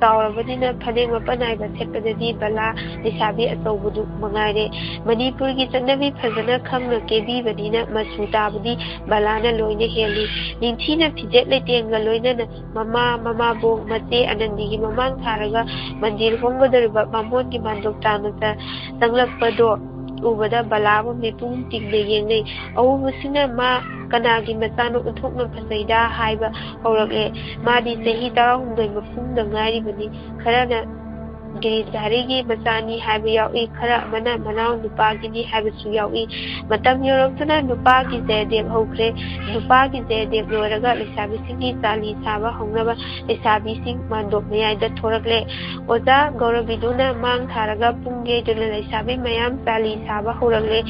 ꯆꯥꯎꯔꯕꯅꯤꯅ ꯐꯅꯦꯛ ꯃꯄꯥꯟ ꯅꯥꯏꯕ ꯁꯦꯠꯄꯗꯗꯤ ꯕꯂꯥ ꯂꯩꯁꯥꯕꯤ ꯑꯆꯧꯕꯗꯨ ꯃꯉꯥꯏꯔꯦ꯫ ꯃꯅꯤꯄꯨꯔꯒꯤ ꯆꯠꯅꯕꯤ ꯐꯖꯅ ꯈꯪꯅ ꯀꯦꯕꯤꯕꯅꯤꯅ ꯃꯆꯨ ꯇꯥꯕꯗꯤ ꯕꯂꯥꯅ ꯂꯣꯏꯅ ꯍꯦꯜꯂꯤ꯫ ꯅꯤꯡꯊꯤꯅ ꯐꯤꯖꯦꯠ ꯂꯩꯇꯦꯡꯒ ꯂꯣꯏꯅꯅ ꯃꯃꯥ, ꯃꯃꯥꯕꯣꯛ, ꯃꯆꯦ ꯑꯅꯟꯗꯤꯒꯤ ꯃꯃꯥꯡ ꯊꯥꯔꯒ ꯃꯟꯗꯤꯔ ꯍꯣꯡꯒꯗꯧꯔꯤꯕ ꯕꯥꯃꯣꯟꯒꯤ ꯃꯥꯟꯗꯣꯞ ꯇꯥꯅ ꯆ-, ꯆꯪꯂꯛꯄꯗꯣ ꯎꯕꯗ ꯕꯂꯥꯕꯨ ꯃꯤꯄꯨꯝ ꯇꯤꯡꯅ ꯌꯦꯡꯅꯩ꯫ ꯑꯎꯕꯁꯤꯡꯅ "ꯃꯥ ꯀꯅꯥꯒꯤ ꯃꯆꯥꯅꯣ ꯑꯣꯟꯊꯣꯛꯅ ꯐꯖꯩꯗ" ꯍꯥꯏꯕ ꯍꯧꯔꯛꯂꯦ꯫ ꯃꯥꯗꯤ ꯆꯍꯤ ꯇꯔꯥꯍꯨꯝꯗꯣꯏ ꯃꯄꯨꯡꯗ ꯉꯥꯏꯔꯤꯕꯅꯤ꯫ ꯈꯔꯅ ꯒꯤꯔꯤꯙꯥꯔꯤꯒꯤ ꯃꯆꯥꯅꯤ ꯍꯥꯏꯕ ꯌꯥꯎꯏ, ꯈꯔ ꯑꯃꯅ ꯃꯅꯥꯎ ꯅꯨꯄꯥꯒꯤꯅꯤ ꯍꯥꯏꯕꯁꯨ ꯌꯥꯎꯏ꯫ ꯃꯇꯝ ꯌꯧꯔꯛꯇꯨꯅ ꯅꯨꯄꯥꯒꯤ ꯖꯌꯗꯦꯕ ꯍꯧꯈ꯭ꯔꯦ꯫ ꯅꯨꯄꯥꯒꯤ ꯖꯌꯗꯦꯕ ꯂꯣꯏꯔꯒ ꯂꯩꯁꯥꯕꯤꯁꯤꯡꯒꯤ ꯆꯥꯂꯤ ꯁꯥꯕ ꯍꯧꯅꯕ ꯂꯩꯁꯥꯕꯤꯁꯤꯡ ꯃꯥꯟꯗꯣꯞ ꯃꯌꯥꯏꯗ ꯊꯣꯔꯛꯂꯦ꯫ ꯑꯣꯖꯥ ꯒꯧꯔꯕꯤꯗꯨꯅ ꯃꯥꯡ ꯊꯥꯔꯒ ꯄꯨꯡ ꯌꯩꯗꯨꯅ ꯂꯩꯁꯥꯕꯤ ꯃꯌꯥꯝ ꯆꯥꯂꯤ ꯁꯥꯕ ꯍꯧꯔꯛꯂꯦ꯫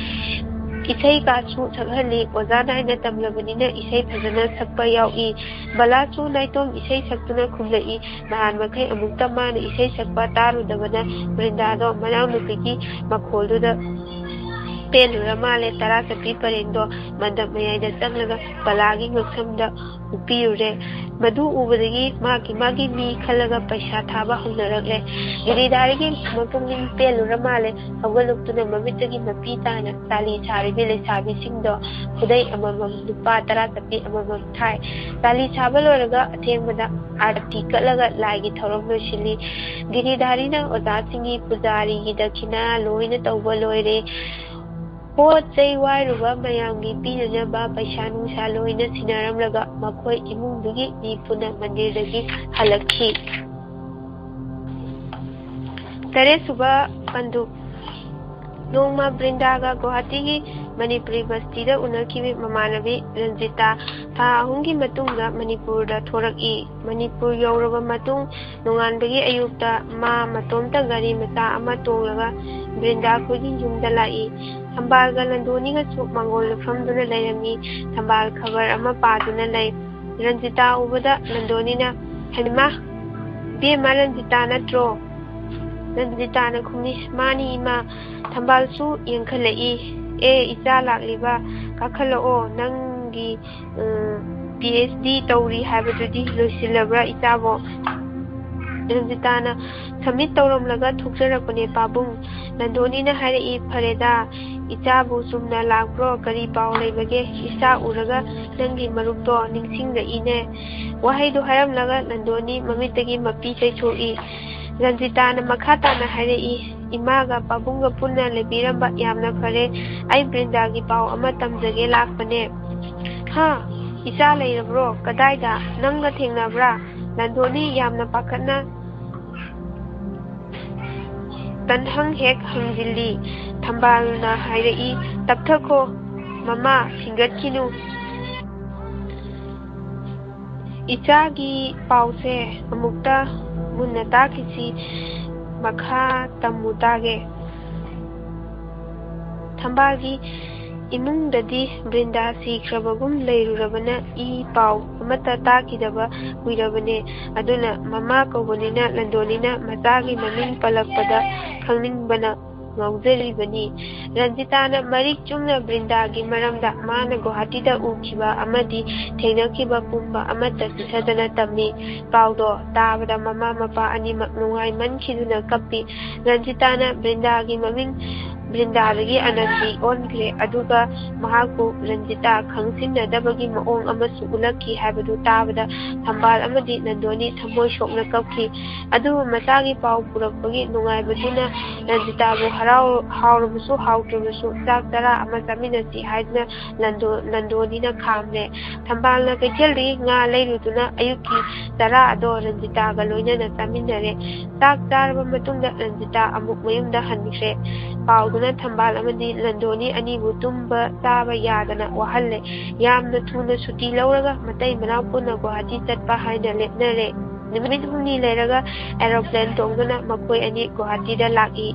ꯏꯁꯩ ꯀꯥꯁꯨ ꯁꯛꯍꯜꯂꯤ꯫ ꯑꯣꯖꯥ ꯅꯥꯏꯅ ꯇꯝꯂꯕꯅꯤꯅ ꯏꯁꯩ ꯐꯖꯅ ꯁꯛꯄ ꯌꯥꯎꯏ꯫ ꯕꯂꯥꯁꯨ ꯅꯥꯏꯇꯣꯝ ꯏꯁꯩ ꯁꯛꯇꯨꯅ ꯈꯨꯝꯂꯛꯏ꯫ ꯅꯍꯥꯟ ꯃꯈꯩ ꯑꯃꯨꯛꯇ ꯃꯥꯅ ꯏꯁꯩ ꯁꯛꯄ ꯇꯥꯔꯨꯗꯕꯅ ꯕ꯭ꯔꯤꯟꯗꯥꯗꯣ ꯃꯅꯥꯎꯅꯨꯄꯤꯒꯤ ꯃꯈꯣꯜꯗꯨꯗ ꯄꯦꯜꯂꯨꯔ ꯃꯥꯜꯂꯦ꯫ ꯇꯔꯥ ꯆꯠꯄꯤ ꯄꯔꯦꯡꯗꯣ ꯃꯟꯗꯞ ꯃꯌꯥꯏꯗ ꯆꯪꯂꯒ ꯕꯂꯥꯒꯤ ꯉꯛꯁꯝꯗ ꯎꯞꯄꯤꯔꯨꯔꯦ꯫ ꯃꯗꯨ ꯎꯕꯗꯒꯤ ꯃꯥꯒꯤ ꯃꯥꯒꯤ ꯃꯤ ꯈꯜꯂꯒ ꯄꯩꯁꯥ ꯊꯥꯕ ꯍꯧꯅꯔꯛꯂꯦ꯫ ꯒꯤꯔꯤꯙꯥꯔꯤꯒꯤ ꯃꯄꯨꯛꯅꯤꯡ ꯄꯦꯜꯂꯨꯔ ꯃꯥꯜꯂꯦ꯫ ꯍꯧꯒꯠꯂꯛꯇꯨꯅ ꯃꯃꯤꯠꯇꯒꯤ ꯃꯄꯤ ꯇꯥꯅ ꯆꯥꯂꯤ ꯁꯥꯔꯤꯕꯤ ꯂꯩꯁꯥꯕꯤꯁꯤꯡꯗꯣ ꯈꯨꯗꯩ ꯑꯃꯃꯝ ꯂꯨꯄꯥ ꯇꯔꯥ ꯆꯠꯄꯤ ꯑꯃꯃꯝ ꯊꯥꯏ꯫ ꯆꯥꯂꯤ ꯁꯥꯕ ꯂꯣꯏꯔꯒ ꯑꯊꯦꯡꯕꯗ ꯑꯥꯔꯇꯤ ꯀꯠꯂꯒ ꯂꯥꯏꯒꯤ ꯊꯧꯔꯝ ꯂꯣꯏꯁꯤꯜꯂꯤ꯫ ꯒꯤꯔꯤꯙꯥꯔꯤꯅ ꯑꯣꯖꯥꯁꯤꯡꯒꯤ ꯄꯨꯖꯥꯔꯤꯒꯤ ꯗꯈꯤꯅꯥ ꯂꯣꯏꯅ ꯇꯧꯕ ꯂꯣꯏꯔꯦ꯫ ꯄꯣꯠ ꯆꯩ ꯋꯥꯏꯔꯨꯕ ꯃꯌꯥꯝꯒꯤ ꯄꯤꯅꯅꯕ ꯄꯩꯁꯥ ꯅꯨꯡꯁꯥ ꯂꯣꯏꯅ ꯁꯤꯟꯅꯔꯝꯂꯒ ꯃꯈꯣꯏ ꯏꯃꯨꯡꯗꯨꯒꯤ ꯃꯤ ꯄꯨꯟꯅ ꯃꯟꯗꯤꯔꯗꯒꯤ ꯍꯜꯂꯛꯈꯤ꯫ ꯇꯔꯦꯠꯁꯨꯕ ꯄꯟꯗꯨꯞ꯫ ꯅꯣꯡꯃ ꯕ꯭ꯔꯤꯟꯗꯥꯒ ꯒꯨꯋꯥꯍꯥꯇꯤꯒꯤ ꯃꯅꯤꯄꯨꯔꯤ ꯕꯁꯇꯤꯗ ꯎꯅꯈꯤꯕ ꯃꯃꯥꯟꯅꯕꯤ ꯔꯟꯖꯤꯇꯥ ꯊꯥ ꯑꯍꯨꯝꯒꯤ ꯃꯇꯨꯡꯗ ꯃꯅꯤꯄꯨꯔꯗ ꯊꯣꯔꯛꯏ꯫ ꯃꯅꯤꯄꯨꯔ ꯌꯧꯔꯕ ꯃꯇꯨꯡ ꯅꯣꯡꯉꯥꯟꯕꯒꯤ ꯑꯌꯨꯛꯇ ꯃꯥ ꯃꯇꯣꯝꯇ ꯒꯥꯔꯤ ꯃꯆꯥ ꯑꯃ ꯇꯣꯡꯂꯒ ꯕ꯭ꯔꯤꯟꯗꯥ ꯈꯣꯏꯒꯤ ꯌꯨꯝꯗ ꯂꯥꯛꯏ꯫ ꯊꯝꯕꯥꯜꯒ ꯂꯟꯗꯣꯅꯤꯒꯁꯨ ꯃꯥꯡꯒꯣꯜꯗ ꯐꯝꯗꯨꯅ ꯂꯩꯔꯝꯃꯤ꯫ ꯊꯝꯕꯥꯜ ꯈꯕꯔ ꯑꯃ ꯄꯥꯗꯨꯅ ꯂꯩ꯫ ꯔꯟꯖꯤꯇꯥ ꯎꯕꯗ ꯂꯟꯗꯣꯅꯤꯅ, "ꯍꯩꯃꯥ, ꯏꯕꯦꯝꯃ ꯔꯟꯖꯤꯇꯥ ꯅꯠꯇ꯭ꯔꯣ?" ꯔꯟꯖꯤꯇꯥꯅ ꯈꯨꯝꯃꯤ, "ꯃꯥꯅꯤ ꯏꯃꯥ꯫" ꯊꯝꯕꯥꯜꯁꯨ ꯌꯦꯡꯈꯠꯂꯛꯏ꯫ "ꯑꯦ ꯏꯆꯥ ꯂꯥꯛꯂꯤꯕ, ꯀꯥꯈꯠꯂꯛꯑꯣ, ꯅꯪꯒꯤ, ꯎꯝ, ꯄꯤ ꯑꯩꯆ ꯗꯤ ꯇꯧꯔꯤ ꯍꯥꯏꯕꯗꯨꯗꯤ ꯂꯣꯏꯁꯤꯜꯂꯕ꯭ꯔꯥ ꯏꯆꯥꯕꯣ?" ꯔꯟꯖꯤꯇꯥꯅ, "ꯁꯝꯃꯤꯠ ꯇꯧꯔꯝꯂꯒ ꯊꯣꯛꯆꯔꯛꯄꯅꯦ ꯄꯥꯕꯨꯡ꯫" ꯂꯟꯗꯣꯅꯤꯅ ꯍꯥꯏꯔꯛꯏ, "ꯐꯔꯦꯗ, ꯏꯆꯥꯕꯨ ꯆꯨꯝꯅ ꯂꯥꯛꯄ꯭ꯔꯣ? ꯀꯔꯤ ꯄꯥꯎ ꯂꯩꯕꯒꯦ? ꯏꯆꯥ ꯎꯔꯒ ꯅꯪꯒꯤ ꯃꯔꯨꯞꯇꯣ ꯅꯤꯡꯁꯤꯡꯂꯛꯏꯅꯦ꯫" ꯋꯥꯍꯩꯗꯨ ꯍꯥꯏꯔꯝꯂꯒ ꯂꯟꯗꯣꯅꯤ ꯃꯃꯤꯠꯇꯒꯤ ꯃꯄꯤ ꯇꯩꯊꯣꯛꯏ꯫ ꯔꯟꯖꯤꯇꯥꯅ ꯃꯈꯥ ꯇꯥꯅ ꯍꯥꯏꯔꯛꯏ, "ꯏꯃꯥꯒ ꯄꯥꯕꯨꯡꯒ ꯄꯨꯟꯅ ꯂꯩꯕꯤꯔꯝꯕ ꯌꯥꯝꯅ ꯐꯔꯦ꯫ ꯑꯩ ꯕ꯭ꯔꯤꯟꯗꯥꯒꯤ ꯄꯥꯎ ꯑꯃ ꯇꯝꯖꯒꯦ ꯂꯥꯛꯄꯅꯦ꯫" "ꯍꯥ? ꯏꯆꯥ ꯂꯩꯔꯕ꯭ꯔꯣ? ꯀꯗꯥꯏꯗ? ꯅꯪꯒ ꯊꯦꯡꯅꯕ꯭ꯔꯥ?" ꯂꯟꯗꯣꯅꯤ ꯌꯥꯝꯅ ꯄꯥꯈꯠꯅ ꯇꯟꯍꯪ ꯍꯦꯛ ꯍꯪꯖꯤꯜꯂꯤ꯫ ꯊꯝꯕꯥꯜꯅ ꯍꯥꯏꯔꯛꯏ, "ꯇꯞꯊꯈꯣ ꯃꯃꯥ, ꯁꯤꯡꯒꯠꯈꯤꯅꯨ꯫ ꯏꯆꯥꯒꯤ ꯄꯥꯎꯁꯦ ꯑꯃꯨꯛꯇ ꯃꯨꯟꯅ ꯇꯥꯈꯤꯁꯤ, ꯃꯈꯥ ꯇꯝꯃꯨ ꯇꯥꯒꯦ꯫" ꯊꯝꯕꯥꯜꯒꯤ ꯏꯃꯨꯡꯗꯗꯤ ꯕ꯭ꯔꯤꯟꯗꯥ ꯁꯤꯈ꯭ꯔꯕꯒꯨꯝ ꯂꯩꯔꯨꯔꯕꯅ ꯏ ꯄꯥꯎ ꯑꯃꯠꯇ ꯇꯥꯈꯤꯗꯕ ꯀꯨꯏꯔꯕꯅꯦ꯫ ꯑꯗꯨꯅ ꯃꯃꯥ ꯀꯧꯕꯅꯤꯅ ꯂꯟꯗꯣꯅꯤꯅ ꯃꯆꯥꯒꯤ ꯃꯃꯤꯡ ꯄꯜꯂꯛꯄꯗ ꯈꯪꯅꯤꯡꯕꯅ ꯉꯥꯎꯖꯔꯤꯕꯅꯤ꯫ ꯔꯟꯖꯤꯇꯥꯅ ꯃꯔꯤꯛ ꯆꯨꯝꯅ ꯕ꯭ꯔꯤꯟꯗꯥꯒꯤ ꯃꯔꯝꯗ ꯃꯥꯅ ꯒꯨꯋꯥꯍꯥꯇꯤꯗ ꯎꯈꯤꯕ ꯑꯃꯗꯤ ꯊꯦꯡꯅꯈꯤꯕ ꯄꯨꯝꯕ ꯑꯃꯠꯇ ꯆꯤꯊꯗꯅ ꯇꯝꯃꯤ꯫ ꯄꯥꯎꯗꯣ ꯇꯥꯕꯗ ꯃꯃꯥ ꯃꯄꯥ ꯑꯅꯤꯃꯛ ꯅꯨꯡꯉꯥꯏꯃꯟꯈꯤꯗꯨꯅ ꯀꯞꯄꯤ꯫ ꯔꯟꯖꯤꯇꯥꯅ ꯕ꯭ꯔꯤꯟꯗꯥꯒꯤ ꯃꯃꯤꯡ ꯕ꯭ꯔꯤꯟꯗꯥꯗꯒꯤ ꯑꯅꯟꯗꯤ ꯑꯣꯟꯈ꯭ꯔꯦ, ꯑꯗꯨꯒ ꯃꯍꯥꯛꯄꯨ ꯔꯟꯖꯤꯇꯥ ꯈꯪꯁꯤꯟꯅꯗꯕꯒꯤ ꯃꯑꯣꯡ ꯑꯃꯁꯨ ꯎꯠꯂꯛꯈꯤ ꯍꯥꯏꯕꯗꯨ ꯇꯥꯕꯗ ꯊꯝꯕꯥꯜ ꯑꯃꯗꯤ ꯅꯟꯗꯣꯅꯤ ꯊꯃꯣꯏ ꯁꯣꯛꯅ ꯀꯞꯈꯤ꯫ ꯑꯗꯨꯕꯨ ꯃꯆꯥꯒꯤ ꯄꯥꯎ ꯄꯨꯔꯛꯄꯒꯤ ꯅꯨꯡꯉꯥꯏꯕꯗꯨꯅ ꯔꯟꯖꯤꯇꯥꯕꯨ ꯍꯔꯥꯎ-, ꯍꯥꯎꯔꯕꯁꯨ ꯍꯥꯎꯇ꯭ꯔꯕꯁꯨ ꯆꯥꯛ ꯆꯔꯥ ꯑꯃ ꯆꯥꯃꯤꯟꯅꯁꯤ ꯍꯥꯏꯗꯨꯅ ꯅꯟꯗꯣ-, ꯅꯟꯗꯣꯅꯤꯅ ꯈꯥꯝꯂꯦ꯫ ꯊꯝꯕꯥꯜꯅ ꯀꯩꯊꯦꯜꯗꯒꯤ ꯉꯥ ꯂꯩꯔꯨꯗꯨꯅ ꯑꯌꯨꯛꯀꯤ ꯆꯔꯥ ꯑꯗꯣ ꯔꯟꯖꯤꯇꯥꯒ ꯂꯣꯏꯅꯅ ꯆꯥꯃꯤꯟꯅꯔꯦ꯫ ꯆꯥꯛ ꯆꯥꯔꯕ ꯃꯇꯨꯡꯗ ꯔꯟꯖꯤꯇꯥ ꯑꯃꯨꯛ ꯃꯌꯨꯝꯗ ꯍꯟꯈ꯭ꯔꯦ꯫ ꯄꯥꯎꯗꯨꯅ ꯊꯝꯕꯥꯜ ꯑꯃꯗꯤ ꯅꯟꯗꯣꯅꯤ ꯑꯅꯤꯕꯨ ꯇꯨꯝꯕ ꯆꯥꯕ ꯌꯥꯗꯅ ꯋꯥꯍꯜꯂꯦ꯫ ꯌꯥꯝꯅ ꯊꯨꯅ ꯁꯨꯇꯤ ꯂꯧꯔꯒ ꯃꯇꯩ ꯃꯅꯥꯎ ꯄꯨꯟꯅ ꯒꯨꯋꯥꯍꯥꯇꯤ ꯆꯠꯄ ꯍꯥꯏꯅ ꯂꯦꯞꯅꯔꯦ꯫ ꯅꯨꯃꯤꯠ ꯍꯨꯝꯅꯤ ꯂꯩꯔꯒ aeroplane ꯇꯣꯡꯗꯨꯅ ꯃꯈꯣꯏ ꯑꯅꯤ ꯒꯨꯋꯥꯍꯥꯇꯤꯗ ꯂꯥꯛꯏ꯫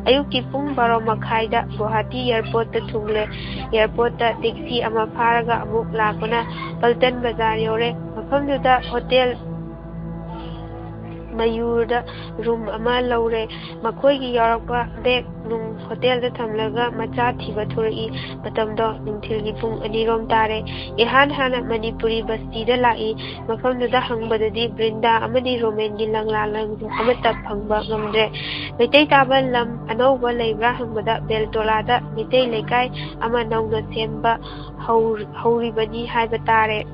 ꯑꯌꯨꯛꯀꯤ ꯄꯨꯡ ꯕꯥꯔꯣ ꯃꯈꯥꯏꯗ ꯒꯨꯋꯥꯍꯥꯇꯤ airportꯇ ꯊꯨꯡꯂꯦ꯫ Airportꯇ taxi ꯑꯃ ꯐꯥꯔꯒ ꯑꯃꯨꯛ ꯂꯥꯛꯄꯅ ꯄꯜꯇꯟ ꯕꯖꯥꯔ ꯌꯧꯔꯦ꯫ ꯃꯐꯝꯗꯨꯗ hotel ꯃꯌꯨꯔꯗ room ꯑꯃ ꯂꯧꯔꯦ꯫ ꯃꯈꯣꯏꯒꯤ ꯌꯥꯎꯔꯛꯄ bag ꯅꯨꯡ hotelꯗ ꯊꯝꯂꯒ ꯃꯆꯥ ꯊꯤꯕ ꯊꯣꯔꯛꯏ꯫ ꯃꯇꯝꯗꯣ ꯅꯨꯡꯊꯤꯜꯒꯤ ꯄꯨꯡ ꯑꯅꯤꯔꯣꯝ ꯇꯥꯔꯦ꯫ ꯏꯍꯥꯟ ꯍꯥꯟꯅ ꯃꯅꯤꯄꯨꯔꯤ ꯕꯁꯇꯤꯗ ꯂꯥꯛꯏ꯫ ꯃꯐꯝꯗꯨꯗ ꯍꯪꯕꯗꯗꯤ ꯕ꯭ꯔꯤꯟꯗꯥ ꯑꯃꯗꯤ ꯔꯣꯃꯦꯟꯒꯤ ꯂꯪꯂꯥ ꯂꯪꯖꯨ ꯑꯃꯠꯇ ꯐꯪꯕ ꯉꯝꯗ꯭ꯔꯦ꯫ ꯃꯩꯇꯩ ꯇꯥꯕ ꯂꯝ ꯑꯅꯧꯕ ꯂꯩꯕ꯭ꯔꯥ ꯍꯪꯕꯗ ꯕꯦꯜꯇꯣꯂꯥꯗ ꯃꯩꯇꯩ ꯂꯩꯀꯥꯏ ꯑꯃ ꯅꯧꯅ ꯁꯦꯝꯕ ꯍꯧ-, ꯍꯧꯔꯤꯕꯅꯤ ꯍꯥꯏꯕ ꯇꯥꯔꯦ꯫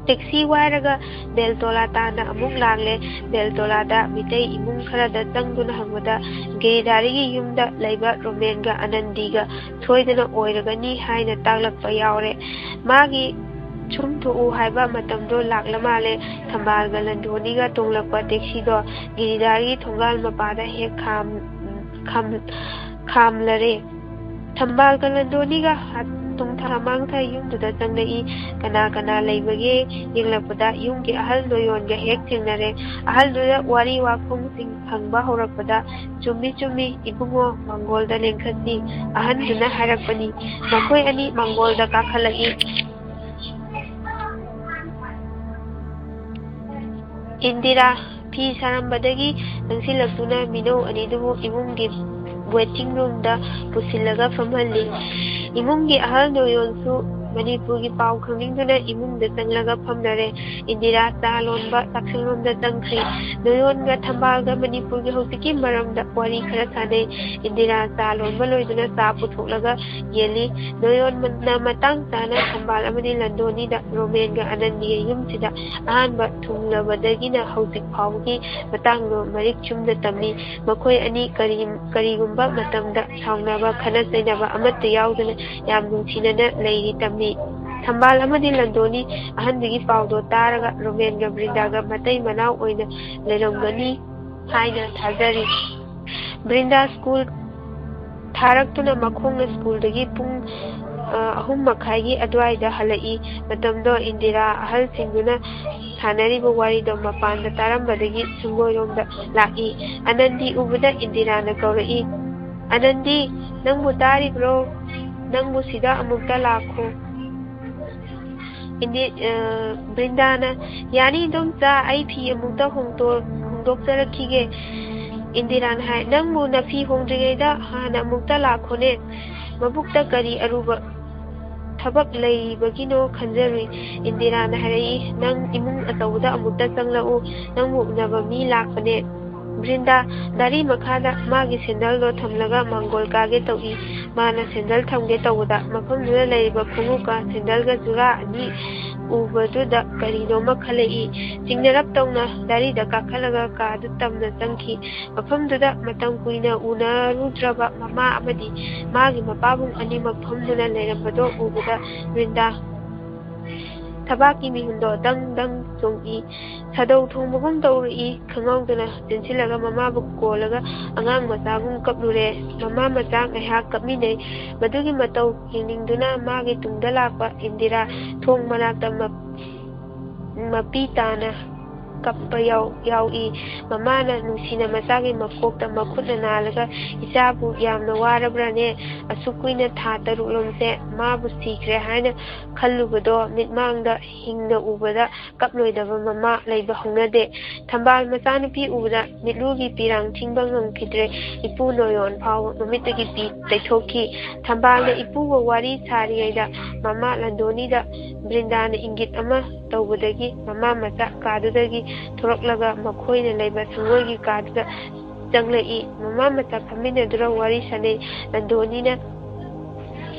Taxi ꯋꯥꯏꯔꯒ ꯕꯦꯜꯇꯣꯂꯥ ꯇꯥꯟꯅ ꯑꯃꯨꯛ ꯂꯥꯛꯂꯦ꯫ ꯕꯦꯜꯇꯣꯂꯥꯗ ꯃꯤꯇꯩ ꯏꯃꯨꯡ ꯈꯔꯗ ꯆꯪꯗꯨꯅ ꯍꯪꯕꯗ ꯒꯤꯔꯤꯙꯥꯔꯤꯒꯤ ꯌꯨꯝꯗ ꯂꯩꯕ ꯔꯣꯃꯦꯟꯒ ꯑꯅꯟꯗꯤꯒ ꯁꯣꯏꯗꯅ ꯑꯣꯏꯔꯒꯅꯤ ꯍꯥꯏꯅ ꯇꯥꯛꯂꯛꯄ ꯌꯥꯎꯔꯦ꯫ ꯃꯥꯒꯤ ꯁꯨꯝ ꯊꯣꯛꯎ ꯍꯥꯏꯕ ꯃꯇꯝꯗꯣ ꯂꯥꯛꯂ ꯃꯥꯜꯂꯦ꯫ ꯊꯝꯕꯥꯜꯒ ꯂꯟꯗꯣꯅꯤꯒ ꯇꯣꯡꯂꯛꯄ taxiꯗꯣ ꯒꯤꯔꯤꯙꯥꯔꯤꯒꯤ ꯊꯣꯡꯒꯥꯜ ꯃꯄꯥꯗ ꯍꯦꯛ ꯈꯥꯝ-, ꯈꯥꯝ-, ꯈꯥꯝꯂꯔꯦ꯫ ꯊꯝꯕꯥꯜꯒ ꯂꯟꯗꯣꯅꯤꯒ ꯍꯥ-, ꯇꯨꯡꯊ ꯃꯥꯡꯊ ꯌꯨꯝꯗꯨꯗ ꯆꯪꯂꯛꯏ꯫ ꯀꯅꯥ ꯀꯅꯥ ꯂꯩꯕꯒꯦ ꯌꯦꯡꯂꯛꯄꯗ ꯌꯨꯝꯒꯤ ꯑꯍꯜ ꯅꯣꯌꯣꯟꯒ ꯍꯦꯛ ꯊꯦꯡꯅꯔꯦ꯫ ꯑꯍꯜꯗꯨꯗ ꯋꯥꯔꯤ ꯋꯥꯈꯨꯝꯁꯤꯡ ꯍꯪꯕ ꯍꯧꯔꯛꯄꯗ, "ꯆꯨꯝꯃꯤ, ꯆꯨꯝꯃꯤ, ꯏꯕꯨꯡꯉꯣ, ꯃꯪꯒꯣꯜꯗ ꯂꯦꯡꯈꯠꯁꯤ", ꯑꯍꯟꯗꯨꯅ ꯍꯥꯏꯔꯛꯄꯅꯤ꯫ ꯃꯈꯣꯏ ꯑꯅꯤ ꯃꯪꯒꯣꯜꯗ ꯀꯥꯈꯠꯂꯛꯏ꯫ ꯏꯟꯗꯤꯔꯥ ꯐꯤ ꯁꯥꯔꯝꯕꯗꯒꯤ ꯆꯪꯁꯤꯜꯂꯛꯇꯨꯅ ꯃꯤꯅꯧ ꯑꯅꯤꯗꯨꯕꯨ ꯏꯃꯨꯡꯒꯤ waiting roomꯗ ꯄꯨꯁꯤꯜꯂꯒ ꯐꯝꯍꯜꯂꯤ꯫ ꯏꯃꯨꯡꯒꯤ ꯑꯍꯜ ꯅꯣꯌꯣꯟꯁꯨ ꯃꯅꯤꯄꯨꯔꯒꯤ ꯄꯥꯎ ꯈꯪꯅꯤꯡꯗꯨꯅ ꯏꯃꯨꯡꯗ ꯆꯪꯂꯒ ꯐꯝꯅꯔꯦ꯫ ꯏꯟꯗꯤꯔꯥ ꯆꯥ ꯂꯣꯟꯕ ꯆꯥꯛꯁꯪꯂꯣꯝꯗ ꯆꯪꯈ꯭ꯔꯤ꯫ ꯅꯣꯌꯣꯟꯒ ꯊꯝꯕꯥꯜꯒ ꯃꯅꯤꯄꯨꯔꯒꯤ ꯍꯧꯖꯤꯛꯀꯤ ꯃꯔꯝꯗ ꯋꯥꯔꯤ ꯈꯔ ꯁꯥꯅꯩ꯫ ꯏꯟꯗꯤꯔꯥ ꯆꯥ ꯂꯣꯟꯕ ꯂꯣꯏꯗꯨꯅ ꯆꯥ ꯄꯨꯊꯣꯛꯂꯒ ꯌꯦꯜꯂꯤ꯫ ꯅꯣꯌꯣꯟꯅ ꯃꯇꯥꯡ ꯆꯥꯅ ꯊꯝꯕꯥꯜ ꯑꯃꯗꯤ ꯂꯟꯗꯣꯅꯤꯗ ꯔꯣꯃꯦꯟꯒ ꯑꯅꯟꯗꯤꯒ ꯌꯨꯝꯁꯤꯗ ꯑꯍꯥꯟꯕ ꯊꯨꯡꯂꯕꯗꯒꯤꯅ ꯍꯧꯖꯤꯛ ꯐꯥꯎꯕꯒꯤ ꯃꯇꯥꯡꯗꯣ ꯃꯔꯤꯛ ꯆꯨꯝꯅ ꯇꯝꯃꯤ꯫ ꯃꯈꯣꯏ ꯑꯅꯤ ꯀꯔꯤ-, ꯀꯔꯤꯒꯨꯝꯕ ꯃꯇꯝꯗ ꯁꯥꯎꯅꯕ, ꯈꯠꯅ ꯆꯩꯅꯕ ꯑꯃꯠꯇ ꯌꯥꯎꯗꯅ ꯌꯥꯝ ꯅꯨꯡꯁꯤꯅꯅ ꯂꯩꯔꯤ ꯇꯝꯃꯤ꯫ ꯊꯝꯕꯥꯜ ꯑꯃꯗꯤ ꯂꯟꯗꯣꯅꯤ ꯑꯍꯟꯗꯨꯒꯤ ꯄꯥꯎꯗꯣ ꯇꯥꯔꯒ ꯔꯣꯃꯦꯟꯒ ꯕ꯭ꯔꯤꯟꯗꯥꯒ ꯃꯇꯩ ꯃꯅꯥꯎ ꯑꯣꯏꯅ ꯂꯩꯔꯝꯒꯅꯤ ꯍꯥꯏꯅ ꯊꯥꯖꯔꯤ꯫ ꯕ꯭ꯔꯤꯟꯗꯥ ꯁ꯭ꯀꯨꯜ ꯊꯥꯔꯛꯇꯨꯅ ꯃꯈꯣꯡꯅ ꯁ꯭ꯀꯨꯜꯗꯒꯤ ꯄꯨꯡ, ꯑ, ꯑꯍꯨꯝ ꯃꯈꯥꯏꯒꯤ ꯑꯗꯨꯋꯥꯏꯗ ꯍꯜꯂꯛꯏ꯫ ꯃꯇꯝꯗꯣ ꯏꯟꯗꯤꯔꯥ ꯑꯍꯜꯁꯤꯡꯗꯨꯅ ꯁꯥꯟꯅꯔꯤꯕ ꯋꯥꯔꯤꯗꯣ ꯃꯄꯥꯟꯗ ꯇꯥꯔꯝꯕꯗꯒꯤ ꯁꯪꯒꯣꯏꯔꯣꯝꯗ ꯂꯥꯛꯏ꯫ ꯑꯅꯟꯗꯤ ꯎꯕꯗ ꯏꯟꯗꯤꯔꯥꯅ ꯀꯧꯔꯛꯏ, "ꯑꯅꯟꯗꯤ, ꯅꯪꯕꯨ ꯇꯥꯔꯤꯕ꯭ꯔꯣ? ꯅꯪꯕꯨ ꯁꯤꯗ ꯑꯃꯨꯛꯇ ꯂꯥꯛꯈꯣ꯫" ꯏꯟꯗꯤ-, ꯑ, ꯕ꯭ꯔꯤꯟꯗꯥꯅ, "ꯌꯥꯅꯤ ꯏꯗꯣꯝꯆꯥ, ꯑꯩ ꯐꯤ ꯑꯃꯨꯛꯇ ꯍꯣꯡꯗꯣꯛ-, ꯍꯣꯡꯗꯣꯛꯆꯔꯛꯈꯤꯒꯦ꯫" ꯏꯟꯗꯤꯔꯥꯅ ꯍꯥꯏ, "ꯅꯪꯕꯨ ꯅꯐꯤ ꯍꯣꯡꯗ꯭ꯔꯤꯉꯩꯗ ꯍꯥꯟꯅ ꯑꯃꯨꯛꯇ ꯂꯥꯛꯈꯣꯅꯦ꯫ ꯃꯕꯨꯛꯇ ꯀꯔꯤ ꯑꯔꯨꯕ ꯊꯕꯛ ꯂꯩꯕꯒꯤꯅꯣ ꯈꯟꯖꯔꯨꯏ꯫" ꯏꯟꯗꯤꯔꯥꯅ ꯍꯥꯏꯔꯛꯏ, "ꯅꯪ ꯏꯃꯨꯡ ꯑꯆꯧꯕꯗ ꯑꯃꯨꯛꯇ ꯆꯪꯂꯛꯎ, ꯅꯪꯕꯨ ꯎꯅꯕ ꯃꯤ ꯂꯥꯛꯄꯅꯦ꯫" ꯕ꯭ꯔꯤꯟꯗꯥ ꯗꯥꯔꯤ ꯃꯈꯥꯗ ꯃꯥꯒꯤ ꯁꯦꯟꯗꯜꯗꯣ ꯊꯝꯂꯒ ꯃꯥꯡꯒꯣꯜ ꯀꯥꯒꯦ ꯇꯧꯏ꯫ ꯃꯥꯅ ꯁꯦꯟꯗꯜ ꯊꯝꯒꯦ ꯇꯧꯕꯗ ꯃꯐꯝꯗꯨꯗ ꯂꯩꯔꯤꯕ ꯈꯣꯡꯎꯞꯀ ꯁꯦꯟꯗꯜꯒ ꯖꯨꯔꯥ ꯑꯅꯤ ꯎꯕꯗꯨꯗ ꯀꯔꯤꯅꯣꯃ ꯈꯜꯂꯛꯏ꯫ ꯆꯤꯡꯅꯔꯞ ꯇꯧꯅ ꯗꯥꯔꯤꯗ ꯀꯥꯈꯠꯂꯒ ꯀꯥꯗꯨ ꯇꯝꯅ ꯆꯪꯈꯤ꯫ ꯃꯐꯝꯗꯨꯗ ꯃꯇꯝ ꯀꯨꯏꯅ ꯎꯅꯔꯨꯗ꯭ꯔꯕ ꯃꯃꯥ ꯑꯃꯗꯤ ꯃꯥꯒꯤ ꯃꯄꯥꯕꯨꯡ ꯑꯅꯤꯃꯛ ꯐꯝꯗꯨꯅ ꯂꯩꯔꯝꯕꯗꯣ ꯎꯕꯗ ꯕ꯭ꯔꯤꯟꯗꯥ ꯊꯕꯥꯛꯀꯤ ꯃꯤꯍꯨꯟꯗꯣ ꯗꯪ ꯗꯪ ꯆꯣꯡꯏ꯫ ꯁꯥꯗꯧ ꯊꯣꯡꯕꯒꯨꯝ ꯇꯧꯔꯛꯏ꯫ ꯈꯪꯍꯧꯗꯅ ꯆꯦꯟꯁꯤꯜꯂꯒ ꯃꯃꯥꯕꯨ ꯀꯣꯜꯂꯒ ꯑꯉꯥꯡ ꯃꯆꯥꯒꯨꯝ ꯀꯞꯂꯨꯔꯦ꯫ ꯃꯃꯥ ꯃꯆꯥ ꯉꯥꯏꯍꯥꯛ ꯀꯞꯃꯤꯟꯅꯩ꯫ ꯃꯗꯨꯒꯤ ꯃꯇꯧ ꯌꯦꯡꯅꯤꯡꯗꯨꯅ ꯃꯥꯒꯤ ꯇꯨꯡꯗ ꯂꯥꯛꯄ ꯏꯟꯗꯤꯔꯥ ꯊꯣꯡ ꯃꯅꯥꯛꯇ ꯃꯞ-, ꯃꯄꯤ ꯇꯥꯅ ꯀꯞꯄ ꯌꯥꯎ-, ꯌꯥꯎꯏ꯫ ꯃꯃꯥꯅ ꯅꯨꯡꯁꯤꯅ ꯃꯆꯥꯒꯤ ꯃꯀꯣꯛꯇ ꯃꯈꯨꯠꯅ ꯅꯥꯜꯂꯒ, "ꯏꯆꯥꯕꯨ ꯌꯥꯝꯅ ꯋꯥꯔꯕ꯭ꯔꯥꯅꯦ? ꯑꯁꯨꯛ ꯀꯨꯏꯅ ꯊꯥ ꯇꯔꯨꯛ ꯂꯣꯝꯁꯦ ꯃꯥꯕꯨ ꯁꯤꯈ꯭ꯔꯦ ꯍꯥꯏꯅ ꯈꯜꯂꯨꯕꯗꯣ ꯃꯤꯠꯃꯥꯡꯗ ꯍꯤꯡꯅ ꯎꯕꯗ ꯀꯞꯂꯣꯏꯗꯕ ꯃꯃꯥ ꯂꯩꯕ ꯍꯧꯅꯗꯦ꯫ ꯊꯝꯕꯥꯜ ꯃꯆꯥꯅꯨꯄꯤ ꯎꯕꯗ ꯃꯤꯠꯂꯨꯒꯤ ꯄꯤꯔꯥꯡ ꯊꯤꯡꯕ ꯉꯝꯈꯤꯗ꯭ꯔꯦ ꯏꯄꯨ ꯅꯣꯌꯣꯟ ꯐꯥꯎꯕ ꯃꯃꯤꯠꯇꯒꯤ ꯄꯤ ꯇꯩꯊꯣꯛꯈꯤ꯫ ꯊꯝꯕꯥꯜꯅ ꯏꯄꯨꯒ ꯋꯥꯔꯤ ꯁꯥꯔꯤꯉꯩꯗ ꯃꯃꯥ ꯂꯟꯗꯣꯅꯤꯗ ꯕ꯭ꯔꯤꯟꯗꯥꯅ ꯏꯪꯒꯤꯠ ꯑꯃ ꯇꯧꯕꯗꯒꯤ ꯃꯃꯥ ꯃꯆꯥ ꯀꯥꯗꯨꯗꯒꯤ ꯊꯣꯔꯛꯂꯒ ꯃꯈꯣꯏꯅ ꯂꯩꯕ ꯁꯪꯒꯣꯏꯒꯤ ꯀꯥꯗꯨꯗ ꯆꯪꯂꯛꯏ꯫ ꯃꯃꯥ ꯃꯆꯥ ꯐꯝꯃꯤꯟꯅꯗꯨꯅ ꯋꯥꯔꯤ ꯁꯥꯅꯩ꯫ ꯂꯟꯗꯣꯅꯤꯅ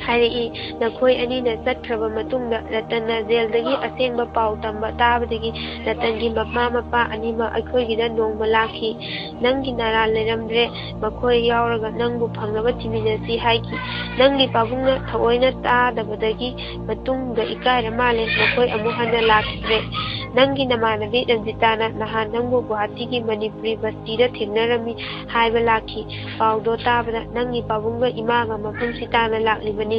ꯍꯥꯏꯔꯛꯏ, "ꯅꯈꯣꯏ ꯑꯅꯤꯅ ꯆꯠꯈ꯭ꯔꯕ ꯃꯇꯨꯡꯗ ꯔꯇꯟꯅ ꯖꯦꯜꯗꯒꯤ ꯑꯁꯦꯡꯕ ꯄꯥꯎ ꯇꯝꯕ ꯇꯥꯕꯗꯒꯤ ꯔꯇꯟꯒꯤ ꯃꯃꯥ ꯃꯄꯥ ꯑꯅꯤꯃꯛ ꯑꯩꯈꯣꯏꯒꯤꯗ ꯅꯣꯡꯃ ꯂꯥꯛꯈꯤ꯫ ꯅꯪꯒꯤ ꯅꯔꯥꯜ ꯂꯩꯔꯝꯗ꯭ꯔꯦ꯫ ꯃꯈꯣꯏ ꯌꯥꯎꯔꯒ ꯅꯪꯕꯨ ꯐꯪꯅꯕ ꯊꯤꯃꯤꯟꯅꯁꯤ ꯍꯥꯏꯈꯤ꯫ ꯅꯪꯒꯤ ꯄꯥꯕꯨꯡꯅ ꯊꯑꯣꯏꯅ ꯇꯥꯗꯕꯗꯒꯤ ꯃꯇꯨꯡꯗ ꯏꯀꯥꯏꯔ ꯃꯥꯜꯂꯦ, ꯃꯈꯣꯏ ꯑꯃꯨꯛ ꯍꯟꯅ ꯂꯥꯛꯈꯤꯗ꯭ꯔꯦ꯫ ꯅꯪꯒꯤ ꯅꯃꯥꯟꯅꯕꯤ ꯔꯟꯖꯤꯇꯥꯅ ꯅꯍꯥꯟ ꯅꯪꯕꯨ ꯒꯨꯋꯥꯍꯥꯇꯤꯒꯤ ꯃꯅꯤꯄꯨꯔꯤ ꯕꯁꯇꯤꯗ ꯊꯦꯡꯅꯔꯝꯃꯤ ꯍꯥꯏꯕ ꯂꯥꯛꯈꯤ꯫ ꯄꯥꯎꯗꯣ ꯇꯥꯕꯗ ꯅꯪꯒꯤ ꯄꯥꯕꯨꯡꯒ ꯏꯃꯥꯒ ꯃꯐꯝꯁꯤ ꯇꯥꯅ ꯂꯥꯛꯂꯤꯕꯅꯤ꯫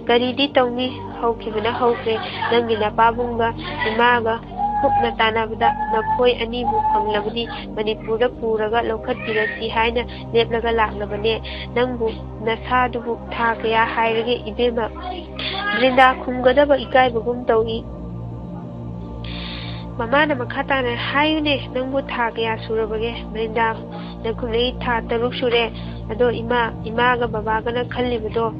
ꯀꯔꯤꯗꯤ ꯇꯧꯅꯤ? ꯍꯧꯈꯤꯕꯅ ꯍꯧꯈ꯭ꯔꯦ꯫ ꯅꯪꯒꯤ ꯅꯄꯥꯕꯨꯡꯒ ꯏꯃꯥꯒ ꯀꯨꯞꯅ ꯇꯥꯟꯅꯕꯗ ꯅꯈꯣꯏ ꯑꯅꯤꯕꯨ ꯐꯪꯂꯕꯗꯤ ꯃꯅꯤꯄꯨꯔꯗ ꯄꯨꯔꯒ ꯂꯧꯈꯠꯄꯤꯔꯁꯤ ꯍꯥꯏꯅ ꯂꯦꯞꯂꯒ ꯂꯥꯛꯂꯕꯅꯦ꯫ ꯅꯪꯕꯨ ꯅꯁꯥꯗꯨꯕꯨ ꯊꯥ ꯀꯌꯥ ꯍꯥꯏꯔꯒꯦ ꯏꯕꯦꯝꯃ?" ꯕ꯭ꯔꯤꯟꯗꯥ ꯈꯨꯝꯒꯗꯕ ꯏꯀꯥꯏꯕꯒꯨꯝ ꯇꯧꯏ꯫ ꯃꯃꯥꯅ ꯃꯈꯥ ꯇꯥꯅ, "ꯍꯥꯏꯌꯨꯅꯦ, ꯅꯪꯕꯨ ꯊꯥ ꯀꯌꯥ ꯁꯨꯔꯕꯒꯦ?" ꯕ꯭ꯔꯤꯟꯗꯥꯅ ꯈꯨꯝꯂꯛꯏ, "ꯊꯥ ꯇꯔꯨꯛ ꯁꯨꯔꯦ꯫ ꯑꯗꯣ ꯏꯃꯥ, ꯏꯃꯥꯒ ꯕꯕꯥꯒꯅ ꯈꯜꯂꯤꯕꯗꯣ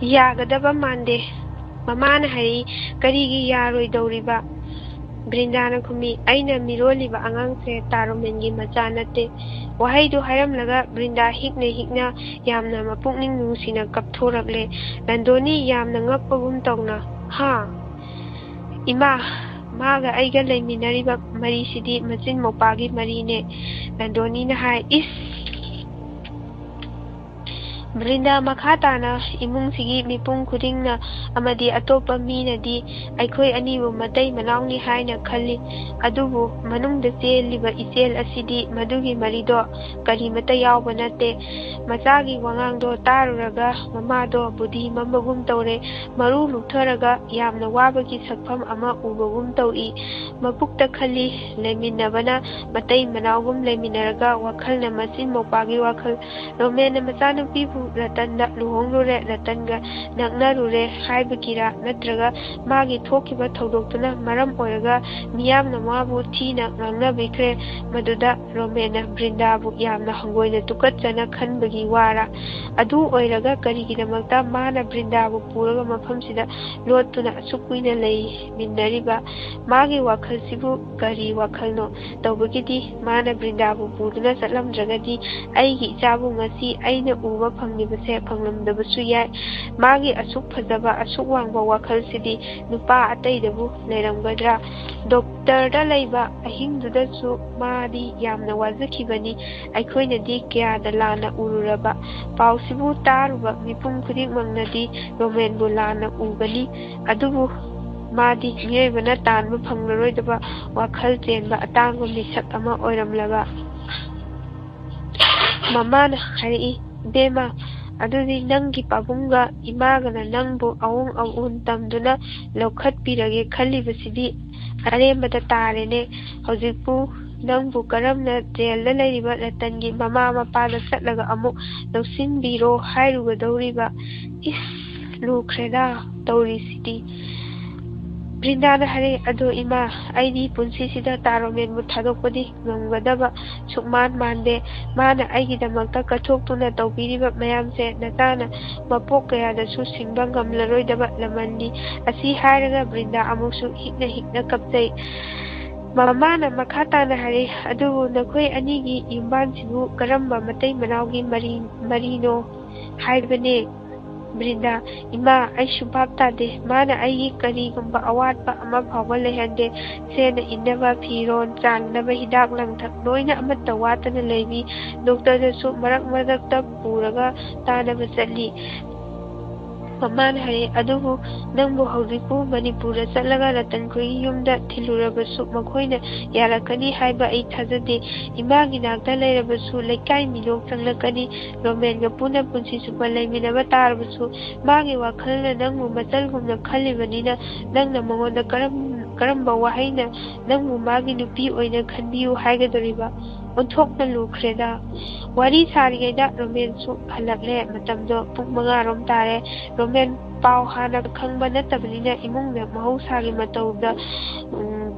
ꯌꯥꯒꯗꯕ ꯃꯥꯟꯗꯦ꯫" ꯃꯃꯥꯅ ꯍꯥꯏꯔꯛꯏ, "ꯀꯔꯤꯒꯤ ꯌꯥꯔꯣꯏꯗꯧꯔꯤꯕ?" ꯕ꯭ꯔꯤꯟꯗꯥꯅ ꯈꯨꯝꯃꯤ, "ꯑꯩꯅ ꯃꯤꯔꯣꯜꯂꯤꯕ ꯑꯉꯥꯡꯁꯦ ꯇꯥꯔꯣꯃꯦꯟꯒꯤ ꯃꯆꯥ ꯅꯠꯇꯦ꯫" ꯋꯥꯍꯩꯗꯨ ꯍꯥꯏꯔꯝꯂꯒ ꯕ꯭ꯔꯤꯟꯗꯥ ꯍꯤꯛꯅ ꯍꯤꯛꯅ ꯌꯥꯝꯅ ꯃꯄꯨꯛꯅꯤꯡ ꯅꯨꯡꯁꯤꯅ ꯀꯞꯊꯣꯔꯛꯂꯦ꯫ ꯂꯟꯗꯣꯅꯤ ꯌꯥꯝꯅ ꯉꯛꯄꯒꯨꯝ ꯇꯧꯅ, "ꯍꯥ? ꯏꯃꯥ, ꯃꯥꯒ ꯑꯩꯒ ꯂꯩꯃꯤꯟꯅꯔꯤꯕ ꯃꯔꯤꯁꯤꯗꯤ ꯃꯆꯤꯟ ꯃꯧꯄꯥꯒꯤ ꯃꯔꯤꯅꯦ꯫" ꯂꯟꯗꯣꯅꯤꯅ ꯍꯥꯏ, "ꯏꯁ!" ꯕ꯭ꯔꯤꯟꯗꯥ ꯃꯈꯥ ꯇꯥꯅ ꯏꯃꯨꯡꯁꯤꯒꯤ ꯃꯤꯄꯨꯝ ꯈꯨꯗꯤꯡꯅ ꯑꯃꯗꯤ ꯑꯇꯣꯞꯄ ꯃꯤꯅꯗꯤ ꯑꯩꯈꯣꯏ ꯑꯅꯤꯕꯨ ꯃꯇꯩ ꯃꯅꯥꯎꯅꯤ ꯍꯥꯏꯅ ꯈꯜꯂꯤ, ꯑꯗꯨꯕꯨ ꯃꯅꯨꯡꯗ ꯆꯦꯜꯂꯤꯕ ꯏꯆꯦꯜ ꯑꯁꯤꯗꯤ ꯃꯗꯨꯒꯤ ꯃꯔꯤꯗꯣ ꯀꯔꯤꯃꯠꯇ ꯌꯥꯎꯕ ꯅꯠꯇꯦ꯫ ꯃꯆꯥꯒꯤ ꯋꯥꯉꯥꯡꯗꯣ ꯇꯥꯔꯨꯔꯒ ꯃꯃꯥꯗꯣ ꯕꯨꯙꯤ ꯃꯝꯕꯒꯨꯝ ꯇꯧꯔꯦ꯫ ꯃꯔꯨ ꯂꯨꯞꯊꯔꯒ ꯌꯥꯝꯅ ꯋꯥꯕꯒꯤ ꯁꯛꯐꯝ ꯑꯃ ꯎꯕꯒꯨꯝ ꯇꯧꯏ꯫ ꯃꯄꯨꯛꯇ ꯈꯜꯂꯤ, ꯂꯩꯃꯤꯟꯅꯕꯅ ꯃꯇꯩ ꯃꯅꯥꯎꯒꯨꯝ ꯂꯩꯃꯤꯟꯅꯔꯒ ꯋꯥꯈꯜꯅ ꯃꯆꯤꯟ ꯃꯧꯄꯥꯒꯤ ꯋꯥꯈꯜ꯫ ꯔꯣꯃꯦꯟꯅ ꯃꯆꯥꯅꯨꯄꯤꯕꯨ ꯔꯇꯟꯗ ꯂꯨꯍꯣꯡꯂꯨꯔꯦ, ꯔꯇꯟꯒ ꯅꯛꯅꯔꯨꯔꯦ ꯍꯥꯏꯕꯒꯤꯔꯥ, ꯅꯠꯇ꯭ꯔꯒ ꯃꯥꯒꯤ ꯊꯣꯛꯈꯤꯕ ꯊꯧꯗꯣꯛꯇꯨꯅ ꯃꯔꯝ ꯑꯣꯏꯔꯒ ꯃꯤꯌꯥꯝꯅ ꯃꯥꯕꯨ ꯊꯤꯅ ꯉꯥꯡꯅꯕꯤꯈ꯭ꯔꯦ꯫ ꯃꯗꯨꯗ ꯔꯣꯃꯦꯟꯅ ꯕ꯭ꯔꯤꯟꯗꯥꯕꯨ ꯌꯥꯝꯅ ꯍꯪꯒꯣꯏꯅ ꯇꯨꯀꯠꯆꯅ ꯈꯟꯕꯒꯤ ꯋꯥꯔꯥ? ꯑꯗꯨ ꯑꯣꯏꯔꯒ ꯀꯔꯤꯒꯤꯗꯃꯛꯇ ꯃꯥꯅ ꯕ꯭ꯔꯤꯟꯗꯥꯕꯨ ꯄꯨꯔꯒ ꯃꯐꯝꯁꯤꯗ ꯂꯣꯠꯇꯨꯅ ꯑꯁꯨꯛ ꯀꯨꯏꯅ ꯂꯩꯃꯤꯟꯅꯔꯤꯕ? ꯃꯥꯒꯤ ꯋꯥꯈꯜꯁꯤꯕꯨ ꯀꯔꯤ ꯋꯥꯈꯜꯅꯣ? ꯇꯧꯕꯒꯤꯗꯤ ꯃꯥꯅ ꯕ꯭ꯔꯤꯟꯗꯥꯕꯨ ꯄꯨꯗꯨꯅ ꯆꯠꯂꯝꯗ꯭ꯔꯒꯗꯤ ꯑꯩꯒꯤ ꯏꯆꯥꯕꯨ ꯉꯁꯤ ꯑꯩꯅ ꯎꯕ ꯐꯪꯂꯤꯕꯁꯦ ꯐꯪꯂꯝꯗꯕꯁꯨ ꯌꯥꯏ꯫ ꯃꯥꯒꯤ ꯑꯁꯨꯛ ꯐꯖꯕ, ꯑꯁꯨꯛ ꯋꯥꯡꯕ ꯋꯥꯈꯜꯁꯤꯗꯤ ꯅꯨꯄꯥ ꯑꯇꯩꯗꯕꯨ ꯂꯩꯔꯝꯒꯗ꯭ꯔꯥ? ꯗꯣꯛꯇꯔꯗ ꯂꯩꯕ ꯑꯍꯤꯡꯗꯨꯗꯁꯨ ꯃꯥꯗꯤ ꯌꯥꯝꯅ ꯋꯥꯖꯈꯤꯕꯅꯤ꯫ ꯑꯩꯈꯣꯏꯅꯗꯤ ꯀꯌꯥꯗ ꯂꯥꯟꯅ ꯎꯔꯨꯔꯕ? ꯄꯥꯎꯁꯤꯕꯨ ꯇꯥꯔꯨꯕ ꯃꯤꯄꯨꯝ ꯈꯨꯗꯤꯡꯃꯛꯅꯗꯤ ꯔꯣꯃꯦꯟꯕꯨ ꯂꯥꯟꯅ ꯎꯒꯅꯤ꯫ ꯑꯗꯨꯕꯨ ꯃꯥꯗꯤ ꯃꯤꯑꯣꯏꯕꯅ ꯇꯥꯟꯕ ꯐꯪꯂꯔꯣꯏꯗꯕ ꯋꯥꯈꯜ ꯆꯦꯟꯕ ꯑꯇꯥꯡꯕ ꯃꯤꯁꯛ ꯑꯃ ꯑꯣꯏꯔꯝꯂꯕ꯫ ꯃꯃꯥꯅ ꯍꯥꯏꯔꯛꯏ, "ꯏꯕꯦꯝꯃ, ꯑꯗꯨꯗꯤ ꯅꯪꯒꯤ ꯄꯥꯕꯨꯡꯒ ꯏꯃꯥꯒꯅ ꯅꯪꯕꯨ ꯑꯑꯣꯡ ꯑꯑꯣꯟ ꯇꯝꯗꯨꯅ ꯂꯧꯈꯠꯄꯤꯔꯒꯦ ꯈꯜꯂꯤꯕꯁꯤꯗꯤ ꯑꯔꯦꯝꯕꯗ ꯇꯥꯔꯦꯅꯦ꯫ ꯍꯧꯖꯤꯛꯄꯨ ꯅꯪꯕꯨ ꯀꯔꯝꯅ ꯖꯦꯜꯗ ꯂꯩꯔꯤꯕ ꯔꯇꯟꯒꯤ ꯃꯃꯥ ꯃꯄꯥꯗ ꯆꯠꯂꯒ ꯑꯃꯨꯛ ꯂꯧꯁꯤꯟꯕꯤꯔꯣ ꯍꯥꯏꯔꯨꯒꯗꯧꯔꯤꯕ? ꯏꯁ, ꯂꯨꯈ꯭ꯔꯦꯗ ꯇꯧꯔꯤꯁꯤꯗꯤ꯫" ꯕ꯭ꯔꯤꯟꯗꯥꯅ ꯍꯥꯏꯔꯛꯏ, "ꯑꯗꯣ ꯏꯃꯥ, ꯑꯩꯗꯤ ꯄꯨꯟꯁꯤꯁꯤꯗ ꯇꯥꯔꯣꯃꯦꯟꯕꯨ ꯊꯥꯗꯣꯛꯄꯗꯤ ꯉꯝꯒꯗꯕ ꯁꯨꯛꯃꯥꯟ ꯃꯥꯟꯗꯦ꯫ ꯃꯥꯅ ꯑꯩꯒꯤꯗꯃꯛꯇ ꯀꯠꯊꯣꯛꯇꯨꯅ ꯇꯧꯕꯤꯔꯤꯕ ꯃꯌꯥꯝꯁꯦ ꯅꯆꯥꯅ ꯃꯄꯣꯛ ꯀꯌꯥꯗꯁꯨ ꯁꯤꯡꯕ ꯉꯝꯂꯔꯣꯏꯗꯕ ꯂꯃꯟꯅꯤ꯫" ꯑꯁꯤ ꯍꯥꯏꯔꯒ ꯕ꯭ꯔꯤꯟꯗꯥ ꯑꯃꯨꯛꯁꯨ ꯍꯤꯛꯅ ꯍꯤꯛꯅ ꯀꯞꯆꯩ꯫ ꯃꯃꯥꯅ ꯃꯈꯥ ꯇꯥꯅ ꯍꯥꯏꯔꯛꯏ, "ꯑꯗꯨꯕꯨ ꯅꯈꯣꯏ ꯑꯅꯤꯒꯤ ꯌꯨꯝꯕꯥꯟꯁꯤꯕꯨ ꯀꯔꯝꯕ ꯃꯇꯩ ꯃꯅꯥꯎꯒꯤ ꯃꯔꯤ, ꯃꯔꯤꯅꯣ ꯍꯥꯏꯕꯅꯦ?" ꯕ꯭ꯔꯤꯟꯗꯥ, "ꯏꯃꯥ, ꯑꯩꯁꯨ ꯚꯥꯞ ꯇꯥꯗꯦ꯫ ꯃꯥꯅ ꯑꯩꯒꯤ ꯀꯔꯤꯒꯨꯝꯕ ꯑꯋꯥꯠꯄ ꯑꯃ ꯐꯥꯎꯕ ꯂꯩꯍꯟꯗꯦ꯫ ꯁꯦꯠꯅ ꯏꯟꯅꯕ ꯐꯤꯔꯣꯜ, ꯆꯥꯅꯅꯕ ꯍꯤꯗꯥꯛ ꯂꯥꯡꯊꯛ ꯂꯣꯏꯅ ꯑꯃꯠꯇ ꯋꯥꯠꯇꯅ ꯂꯩꯕꯤ꯫ ꯗꯣꯛꯇꯔꯗꯁꯨ ꯃꯔꯛ ꯃꯔꯛꯇ ꯄꯨꯔꯒ ꯇꯥꯟꯅꯕ ꯆꯠꯂꯤ꯫" ꯃꯃꯥꯅ ꯍꯥꯏꯔꯛꯑꯦ, "ꯑꯗꯨꯕꯨ ꯅꯪꯕꯨ ꯍꯧꯖꯤꯛꯄꯨ ꯃꯅꯤꯄꯨꯔꯗ ꯆꯠꯂꯒ ꯔꯇꯟꯈꯣꯏꯒꯤ ꯌꯨꯝꯗ ꯊꯤꯜꯂꯨꯔꯕꯁꯨ ꯃꯈꯣꯏꯅ ꯌꯥꯔꯛꯀꯅꯤ ꯍꯥꯏꯕ ꯑꯩ ꯊꯥꯖꯗꯦ꯫ ꯏꯃꯥꯒꯤ ꯅꯥꯛꯇ ꯂꯩꯔꯕꯁꯨ ꯂꯩꯀꯥꯏ ꯃꯤꯅꯣꯛ ꯆꯪꯂꯛꯀꯅꯤ꯫ ꯔꯣꯃꯦꯟꯒ ꯄꯨꯟꯅ ꯄꯨꯟꯁꯤ ꯆꯨꯞꯄ ꯂꯩꯃꯤꯟꯅꯕ ꯇꯥꯔꯕꯁꯨ ꯃꯥꯒꯤ ꯋꯥꯈꯜꯅ ꯅꯪꯕꯨ ꯃꯆꯜꯒꯨꯝꯅ ꯈꯜꯂꯤꯕꯅꯤꯅ ꯅꯪꯅ ꯃꯉꯣꯟꯗ ꯀꯔꯝ-, ꯀꯔꯝꯕ ꯋꯥꯍꯩꯅ ꯅꯪꯕꯨ ꯃꯥꯒꯤ ꯅꯨꯄꯤ ꯑꯣꯏꯅ ꯈꯟꯕꯤꯌꯨ ꯍꯥꯏꯒꯗꯧꯔꯤꯕ? ꯑꯣꯟꯊꯣꯛꯅ ꯂꯨꯈ꯭ꯔꯦꯗ꯫" ꯋꯥꯔꯤ ꯁꯥꯔꯤꯉꯩꯗ ꯔꯣꯃꯦꯟꯁꯨ ꯍꯜꯂꯛꯂꯦ꯫ ꯃꯇꯝꯗꯣ ꯄꯨꯡ ꯃꯉꯥ ꯔꯣꯝ ꯇꯥꯔꯦ꯫ ꯔꯣꯃꯦꯟ ꯄꯥꯎ ꯍꯥꯟꯅ ꯈꯪꯕ ꯅꯠꯇꯕꯅꯤꯅ ꯏꯃꯨꯡꯗ ꯃꯍꯧꯁꯥꯒꯤ ꯃꯇꯧꯗ, ꯎꯝ,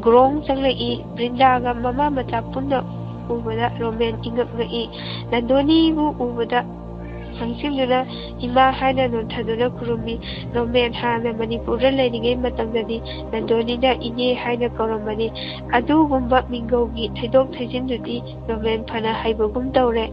ꯒ꯭ꯔꯣꯡ ꯆꯪꯂꯛꯏ꯫ ꯕ꯭ꯔꯤꯟꯗꯥꯒ ꯃꯃꯥ ꯃꯆꯥ ꯄꯨꯟꯅ ꯎꯕꯗ ꯔꯣꯃꯦꯟ ꯏꯉꯛ ꯉꯛꯏ꯫ ꯅꯟꯗꯣꯅꯤꯕꯨ ꯎꯕꯗ ꯍꯪꯁꯤꯟꯗꯨꯅ "ꯏꯃꯥ" ꯍꯥꯏꯅ ꯅꯣꯟꯊꯗꯨꯅ ꯈꯨꯔꯨꯝꯃꯤ꯫ ꯔꯣꯃꯦꯟ ꯍꯥꯟꯅ ꯃꯅꯤꯄꯨꯔꯗ ꯂꯩꯔꯤꯉꯩ ꯃꯇꯝꯗꯗꯤ ꯅꯟꯗꯣꯅꯤꯅ "ꯏꯅꯦ" ꯍꯥꯏꯅ ꯀꯧꯔꯝꯕꯅꯤ꯫ ꯑꯗꯨꯒꯨꯝꯕ ꯃꯤꯡꯒꯧꯒꯤ ꯊꯩꯗꯣꯛ ꯊꯩꯖꯤꯟꯗꯨꯗꯤ ꯔꯣꯃꯦꯟ ꯐꯅ ꯍꯩꯕꯒꯨꯝ ꯇꯧꯔꯦ꯫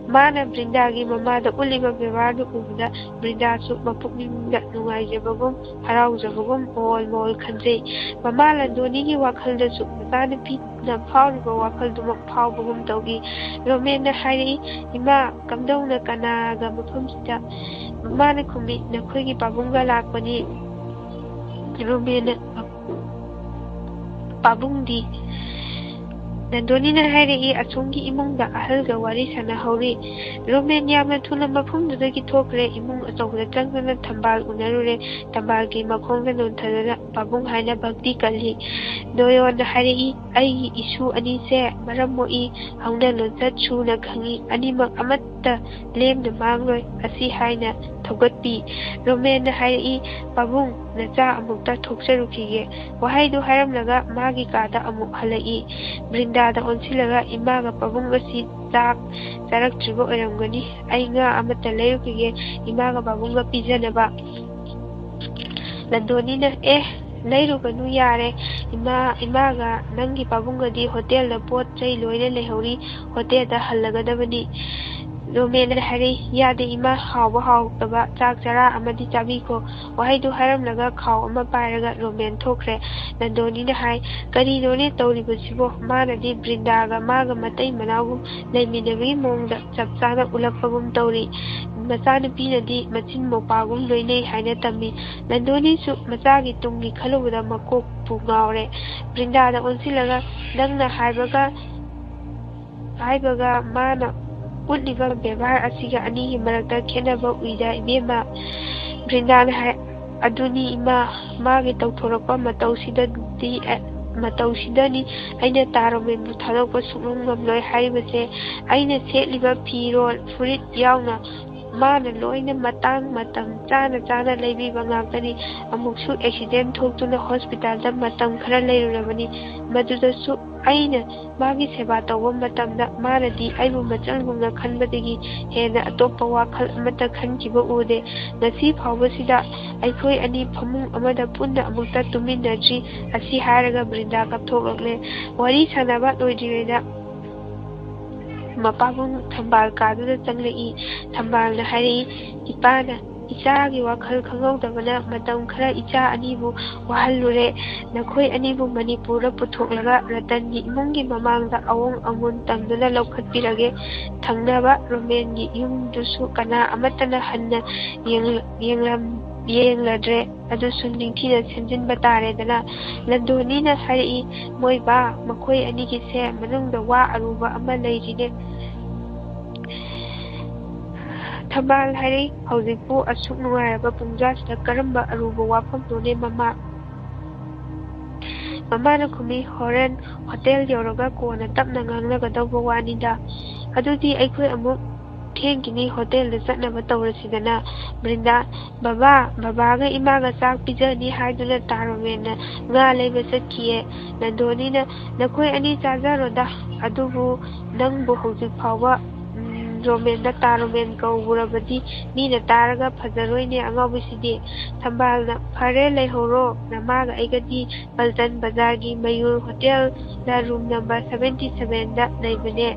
ꯃꯥꯅ ꯕ꯭ꯔꯤꯟꯗꯥꯒꯤ ꯃꯃꯥꯗ ꯎꯠꯂꯤꯕ ꯕꯦꯕꯥꯔꯗꯨ ꯎꯕꯗ ꯕ꯭ꯔꯤꯟꯗꯥꯁꯨ ꯃꯄꯨꯛꯅꯤꯡꯗ ꯅꯨꯡꯉꯥꯏꯖꯕꯒꯨꯝ ꯍꯔꯥꯎꯖꯕꯒꯨꯝ ꯃꯣꯜ ꯃꯣꯜ ꯈꯟꯖꯩ꯫ ꯃꯃꯥ ꯂꯟꯗꯣꯅꯤꯒꯤ ꯋꯥꯈꯜꯗꯁꯨ ꯃꯆꯥꯅꯨꯄꯤꯅ ꯐꯥꯎꯔꯤꯕ ꯋꯥꯈꯜꯗꯨꯃꯛ ꯐꯥꯎꯕꯒꯨꯝ ꯇꯧꯏ꯫ ꯔꯣꯃꯦꯟꯅ ꯍꯥꯏꯔꯛꯏ, "ꯏꯃꯥ, ꯀꯝꯗꯧꯅ ꯀꯅꯥꯒ ꯃꯐꯝꯁꯤꯗ?" ꯃꯃꯥꯅ ꯈꯨꯝꯃꯤ, "ꯅꯈꯣꯏꯒꯤ ꯄꯥꯕꯨꯡꯒ ꯂꯥꯛꯄꯅꯤ꯫" ꯔꯣꯃꯦꯟꯅ, "ꯄꯥꯕꯨꯡꯗꯤ?" ꯅꯟꯗꯣꯅꯤꯅ ꯍꯥꯏꯔꯛꯏ, "ꯑꯁꯣꯝꯒꯤ ꯏꯃꯨꯡꯗ ꯑꯍꯜꯒ ꯋꯥꯔꯤ ꯁꯥꯟꯅꯍꯧꯔꯤ꯫" ꯔꯣꯃꯦꯟ ꯌꯥꯝꯅ ꯊꯨꯅ ꯃꯐꯝꯗꯨꯗꯒꯤ ꯊꯣꯛꯈ꯭ꯔꯦ꯫ ꯏꯃꯨꯡ ꯑꯆꯧꯕꯗ ꯆꯪꯗꯨꯅ ꯊꯝꯕꯥꯜ ꯎꯅꯔꯨꯔꯦ꯫ ꯊꯝꯕꯥꯜꯒꯤ ꯃꯈꯣꯡꯗ ꯅꯣꯟꯊꯗꯨꯅ "ꯄꯥꯕꯨꯡ" ꯍꯥꯏꯅ ꯚꯛꯇꯤ ꯀꯜꯂꯤ꯫ ꯗꯣꯌꯣꯟꯅ ꯍꯥꯏꯔꯛꯏ, "ꯑꯩꯒꯤ ꯏꯁꯨ ꯑꯅꯤꯁꯦ ꯃꯔꯝ ꯃꯣꯛꯏ, ꯍꯧꯅ ꯂꯣꯟꯆꯠ ꯁꯨꯅ ꯈꯪꯏ, ꯑꯅꯤꯃꯛ ꯑꯃꯠꯇ ꯂꯦꯝꯅ ꯃꯥꯡꯂꯣꯏ" ꯑꯁꯤ ꯍꯥꯏꯅ ꯊꯧꯒꯠꯄꯤ꯫ ꯔꯣꯃꯦꯟꯅ ꯍꯥꯏꯔꯛꯏ, "ꯄꯥꯕꯨꯡ, ꯅꯆꯥ ꯑꯃꯨꯛꯇ ꯊꯣꯛꯆꯔꯨꯈꯤꯒꯦ꯫" ꯋꯥꯍꯩꯗꯨ ꯍꯥꯏꯔꯝꯂꯒ ꯃꯥꯒꯤ ꯀꯥꯗ ꯑꯃꯨꯛ ꯍꯜꯂꯛꯏ꯫ ꯕ꯭ꯔꯤꯟꯗꯥꯗ ꯑꯣꯟꯁꯤꯜꯂꯒ ꯏꯃꯥꯒ ꯄꯥꯕꯨꯡ ꯑꯁꯤ ꯆꯥꯛ ꯆꯥꯔꯛꯇ꯭ꯔꯤꯕ ꯑꯣꯏꯔꯝꯒꯅꯤ꯫ ꯑꯩ ꯉꯥ ꯑꯃꯠꯇ ꯂꯩꯔꯨꯈꯤꯒꯦ ꯏꯃꯥꯒ ꯄꯥꯕꯨꯡꯒ ꯄꯤꯖꯅꯕ꯫ ꯂꯟꯗꯣꯅꯤꯅ, "ꯑꯦ, ꯂꯩꯔꯨꯒꯅꯨ ꯌꯥꯔꯦ꯫ ꯏꯃꯥ, ꯏꯃꯥꯒ ꯅꯪꯒꯤ ꯄꯥꯕꯨꯡꯒꯗꯤ ꯍꯣꯇꯦꯜꯗ ꯄꯣꯠ ꯆꯩ ꯂꯣꯏꯅ ꯂꯩꯍꯧꯔꯤ꯫ ꯍꯣꯇꯦꯜꯗ ꯍꯜꯂꯒꯗꯕꯅꯤ꯫" ꯔꯣꯃꯦꯟꯅ ꯍꯥꯏꯔꯛꯏ, "ꯌꯥꯗꯦ ꯏꯃꯥ, ꯍꯥꯎꯕ ꯍꯥꯎꯇꯕ ꯆꯥꯛ ꯆꯔꯥ ꯑꯃꯗꯤ ꯆꯥꯕꯤꯈꯣ"꯫ ꯋꯥꯍꯩꯗꯨ ꯍꯥꯏꯔꯝꯂꯒ ꯈꯥꯎ ꯑꯃ ꯄꯥꯏꯔꯒ ꯔꯣꯃꯦꯟ ꯊꯣꯛꯈ꯭ꯔꯦ꯫ ꯅꯟꯗꯣꯅꯤꯅ ꯍꯥꯏ, "ꯀꯔꯤꯅꯣꯅꯦ ꯇꯧꯔꯤꯕꯁꯤꯕꯣ? ꯃꯥꯅꯗꯤ ꯕ꯭ꯔꯤꯟꯗꯥꯒ ꯃꯥꯒ ꯃꯇꯩ ꯃꯅꯥꯎꯒꯨꯝ ꯂꯩꯃꯤꯟꯅꯕꯒꯤ ꯃꯑꯣꯡꯗ ꯆꯞ ꯆꯥꯅ ꯎꯠꯂꯛꯄꯒꯨꯝ ꯇꯧꯔꯤ꯫ ꯃꯆꯥꯅꯨꯄꯤꯅꯗꯤ ꯃꯆꯤꯟ ꯃꯧꯄꯥꯒꯨꯝ ꯂꯣꯏꯅꯩ ꯍꯥꯏꯅ ꯇꯝꯃꯤ"꯫ ꯅꯟꯗꯣꯅꯤꯁꯨ ꯃꯆꯥꯒꯤ ꯇꯨꯡꯒꯤ ꯈꯜꯂꯨꯕꯗ ꯃꯀꯣꯛꯄꯨ ꯉꯥꯎꯔꯦ꯫ ꯕ꯭ꯔꯤꯟꯗꯥꯗ ꯑꯣꯟꯁꯤꯜꯂꯒ, "ꯅꯪꯅ ꯍꯥꯏꯕꯒ ꯍꯥꯏꯕꯒ ꯃꯥꯅ ꯎꯠꯂꯤꯕ ꯕꯦꯕꯥꯔ ꯑꯁꯤꯒ ꯑꯅꯤꯒꯤ ꯃꯔꯛꯇ ꯈꯦꯠꯅꯕ ꯎꯏꯗ ꯏꯕꯦꯝꯃ"꯫ ꯕ꯭ꯔꯤꯟꯗꯥꯅ ꯍꯥꯏ, "ꯑꯗꯨꯅꯤ ꯏꯃꯥ, ꯃꯥꯒꯤ ꯇꯧꯊꯣꯔꯛꯄ ꯃꯇꯧꯁꯤꯗꯗꯤ, ꯑꯦ, ꯃꯇꯧꯁꯤꯗꯅꯤ ꯑꯩꯅ ꯇꯥ ꯔꯣꯃꯦꯟꯕꯨ ꯊꯥꯗꯣꯛꯄ ꯁꯨꯡꯉꯝ ꯉꯝꯂꯣꯏ ꯍꯥꯏꯔꯤꯕꯁꯦ꯫ ꯑꯩꯅ ꯁꯦꯠꯂꯤꯕ ꯐꯤꯔꯣꯜ, ꯐꯨꯔꯤꯠ ꯌꯥꯎꯅ ꯃꯥꯅ ꯂꯣꯏꯅ ꯃꯇꯥꯡ ꯃꯇꯝ ꯆꯥꯅ ꯆꯥꯅ ꯂꯩꯕꯤꯕ ꯉꯥꯛꯇꯅꯤ꯫ ꯑꯃꯨꯛꯁꯨ ꯑꯦꯛꯁꯤꯗꯦꯟ ꯊꯣꯛꯇꯨꯅ ꯍꯣꯁꯄꯤꯇꯥꯜꯗ ꯃꯇꯝ ꯈꯔ ꯂꯩꯔꯨꯔꯕꯅꯤ꯫ ꯃꯗꯨꯗꯁꯨ ꯑꯩꯅ ꯃꯥꯒꯤ ꯁꯦꯕꯥ ꯇꯧꯕ ꯃꯇꯝꯗ ꯃꯥꯅꯗꯤ ꯑꯩꯕꯨ ꯃꯆꯜꯒꯨꯝꯅ ꯈꯟꯕꯗꯒꯤ ꯍꯦꯟꯅ ꯑꯇꯣꯞꯄ ꯋꯥꯈꯜ ꯑꯃꯠꯇ ꯈꯟꯈꯤꯕ ꯎꯗꯦ꯫ ꯉꯁꯤ ꯐꯥꯎꯕꯁꯤꯗ ꯑꯩꯈꯣꯏ ꯑꯅꯤ ꯐꯃꯨꯡ ꯑꯃꯗ ꯄꯨꯟꯅ ꯑꯃꯨꯛꯇ ꯇꯨꯝꯃꯤꯟꯅꯗ꯭ꯔꯤ"꯫ ꯑꯁꯤ ꯍꯥꯏꯔꯒ ꯕ꯭ꯔꯤꯟꯗꯥ ꯀꯞꯊꯣꯛꯂꯛꯂꯦ꯫ ꯋꯥꯔꯤ ꯁꯥꯟꯅꯕ ꯂꯣꯏꯗ꯭ꯔꯤꯉꯩꯗ ꯃꯄꯥꯕꯨꯡ ꯊꯝꯕꯥꯜ ꯀꯥꯗꯨꯗ ꯆꯪꯂꯛꯏ꯫ ꯊꯝꯕꯥꯜꯅ ꯍꯥꯏꯔꯛꯏ, "ꯏꯄꯥꯅ ꯏꯆꯥꯒꯤ ꯋꯥꯈꯜ ꯈꯪꯍꯧꯗꯕꯅ ꯃꯇꯝ ꯈꯔ ꯏꯆꯥ ꯑꯅꯤꯕꯨ ꯋꯥꯍꯜꯂꯨꯔꯦ꯫ ꯅꯈꯣꯏ ꯑꯅꯤꯕꯨ ꯃꯅꯤꯄꯨꯔꯗ ꯄꯨꯊꯣꯛꯂꯒ ꯔꯇꯟꯒꯤ ꯏꯃꯨꯡꯒꯤ ꯃꯃꯥꯡꯗ ꯑꯑꯣꯡ ꯑꯃꯣꯟ ꯇꯝꯗꯨꯅ ꯂꯧꯈꯠꯄꯤꯔꯒꯦ"꯫ ꯊꯪꯅꯕ ꯔꯣꯃꯦꯟꯒꯤ ꯌꯨꯝꯗꯨꯁꯨ ꯀꯅꯥ ꯑꯃꯠꯇꯅ ꯍꯟꯅ ꯌꯦꯡꯂ-, ꯌꯦꯡꯂꯝ-, ꯌꯦꯡꯂꯗ꯭ꯔꯦ꯫ ꯑꯗꯨꯁꯨ ꯅꯤꯡꯊꯤꯅ ꯁꯦꯝꯖꯤꯟꯕ ꯇꯥꯔꯦꯗꯅ꯫ ꯂꯟꯗꯣꯅꯤꯅ ꯍꯥꯏꯔꯛꯏ, "ꯃꯣꯏ ꯕꯥ, ꯃꯈꯣꯏ ꯑꯅꯤꯒꯤꯁꯦ ꯃꯅꯨꯡꯗ ꯋꯥ ꯑꯔꯨꯕ ꯑꯃ ꯂꯩꯔꯤꯅꯦ"꯫ ꯊꯝꯕꯥꯜ ꯍꯥꯏꯔꯛꯏ, "ꯍꯧꯖꯤꯛꯄꯨ ꯑꯁꯨꯛ ꯅꯨꯡꯉꯥꯏꯔꯕ ꯄꯨꯡꯖꯥꯁꯤꯗ ꯀꯔꯝꯕ ꯑꯔꯨꯕ ꯋꯥꯐꯝꯅꯣꯅꯦ ꯃꯃꯥ?" ꯃꯃꯥꯅ ꯈꯨꯝꯃꯤ, "ꯍꯣꯔꯦꯟ ꯍꯣꯇꯦꯜ ꯌꯧꯔꯒ ꯀꯣꯟꯅ ꯇꯞꯅ ꯉꯥꯡꯅꯒꯗꯧꯕ ꯋꯥꯅꯤꯗ꯫ ꯑꯗꯨꯗꯤ ꯑꯩꯈꯣꯏ ꯑꯃꯨꯛ ꯊꯦꯡꯈꯤꯅꯤ, ꯍꯣꯇꯦꯜꯗ ꯆꯠꯅꯕ ꯇꯧꯔꯁꯤꯗꯅ"꯫ ꯕ꯭ꯔꯤꯟꯗꯥ, "ꯕꯕꯥ, ꯕꯕꯥꯒ ꯏꯃꯥꯒ ꯆꯥꯛ ꯄꯤꯖꯅꯤ ꯍꯥꯏꯗꯨꯅ ꯇꯥ ꯔꯣꯃꯦꯟꯅ ꯉꯥ ꯂꯩꯕ ꯆꯠꯈꯤꯌꯦ"꯫ ꯅꯟꯗꯣꯅꯤꯅ, "ꯅꯈꯣꯏ ꯑꯅꯤ ꯆꯥꯖꯔꯣꯗ, ꯑꯗꯨꯕꯨ ꯅꯪꯕꯨ ꯍꯧꯖꯤꯛ ꯐꯥꯎꯕ, ꯎꯝ, ꯔꯣꯃꯦꯟꯗ "ꯇꯥ ꯔꯣꯃꯦꯟ" ꯀꯧꯔꯕꯗꯤ ꯃꯤꯅ ꯇꯥꯔꯒ ꯐꯖꯔꯣꯏꯅꯦ ꯑꯉꯥꯎꯕꯤꯁꯤꯗꯤ꯫ ꯊꯝꯕꯥꯜꯅ "ꯐꯔꯦ, ꯂꯩꯍꯧꯔꯣ, ꯅꯃꯥꯒ ꯑꯩꯒꯗꯤ ꯄꯜꯇꯟ ꯕꯖꯥꯔꯒꯤ ꯃꯌꯨꯔ ꯍꯣꯇꯦꯜꯗ ꯔꯨꯝ ꯅꯝꯕꯔ ꯁꯚꯦꯟꯇꯤ ꯁꯚꯦꯟꯗ ꯂꯩꯕꯅꯦ꯫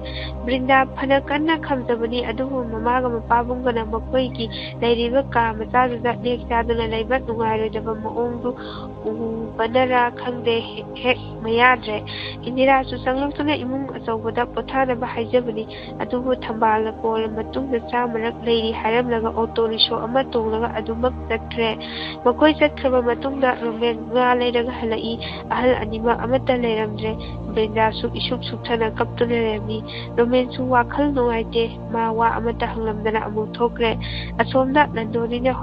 ꯕ꯭ꯔꯤꯟꯗꯥ ꯐꯅ ꯀꯟꯅ ꯈꯥꯝꯖꯕꯅꯤ, ꯑꯗꯨꯕꯨ ꯃꯃꯥꯒ ꯃꯄꯥꯕꯨꯡꯒꯅ ꯃꯈꯣꯏꯒꯤ ꯂꯩꯔꯤꯕ ꯀꯥ ꯃꯆꯥꯗꯨꯗ ꯂꯦꯛ ꯆꯥꯗꯨꯅ ꯂꯩꯕ ꯅꯨꯡꯉꯥꯏꯔꯣꯏꯗꯕ ꯃꯑꯣꯡꯗꯨ ꯎꯕꯅꯔꯥ ꯈꯪꯗꯦ, ꯍꯦꯛ ꯍꯦꯛ ꯃꯌꯥꯗ꯭ꯔꯦ꯫ ꯏꯟꯗꯤꯔꯥꯁꯨ ꯆꯪꯂꯛꯇꯨꯅ ꯏꯃꯨꯡ ꯑꯆꯧꯕꯗ ꯄꯣꯊꯥꯅꯕ ꯍꯥꯏꯖꯕꯅꯤ, ꯑꯗꯨꯕꯨ ꯊꯝꯕꯥꯜꯅ ꯀꯣꯜꯂ ꯃꯇꯨꯡꯗ ꯆꯥꯃꯔꯛ ꯂꯩꯔꯤ ꯍꯥꯏꯔꯝꯂꯒ ꯑꯣꯇꯣ ꯔꯤꯛꯁꯣ ꯑꯃ ꯇꯣꯡꯂꯒ ꯑꯗꯨꯃꯛ ꯆꯠꯈ꯭ꯔꯦ꯫ ꯃꯈꯣꯏ ꯆꯠꯈ꯭ꯔꯕ ꯃꯇꯨꯡꯗ ꯔꯣꯃꯦꯟ ꯉꯥ ꯂꯩꯔꯒ ꯍꯜꯂꯛꯏ꯫ ꯑꯍꯜ ꯑꯅꯤꯃꯛ ꯑꯃꯠꯇ ꯂꯩꯔꯝꯗ꯭ꯔꯦ꯫ ꯕ꯭ꯔꯤꯟꯗꯥꯁꯨ ꯏꯁꯨꯛ ꯁꯨꯛꯊꯅ ꯀꯞꯇꯨꯅ ꯂꯩꯔꯝꯃꯤ꯫ ꯔꯣꯃꯦꯟꯁꯨ ꯋꯥꯈꯜ ꯅꯨꯡꯉꯥꯏꯇꯦ꯫ ꯃꯥ ꯋꯥ ꯑꯃꯠꯇ ꯍꯪꯂꯝꯗꯅ ꯑꯃꯨꯛ ꯊꯣꯛꯈ꯭ꯔꯦ꯫ ꯑꯁꯣꯝꯗ ꯅꯟꯗꯣꯅꯤꯅ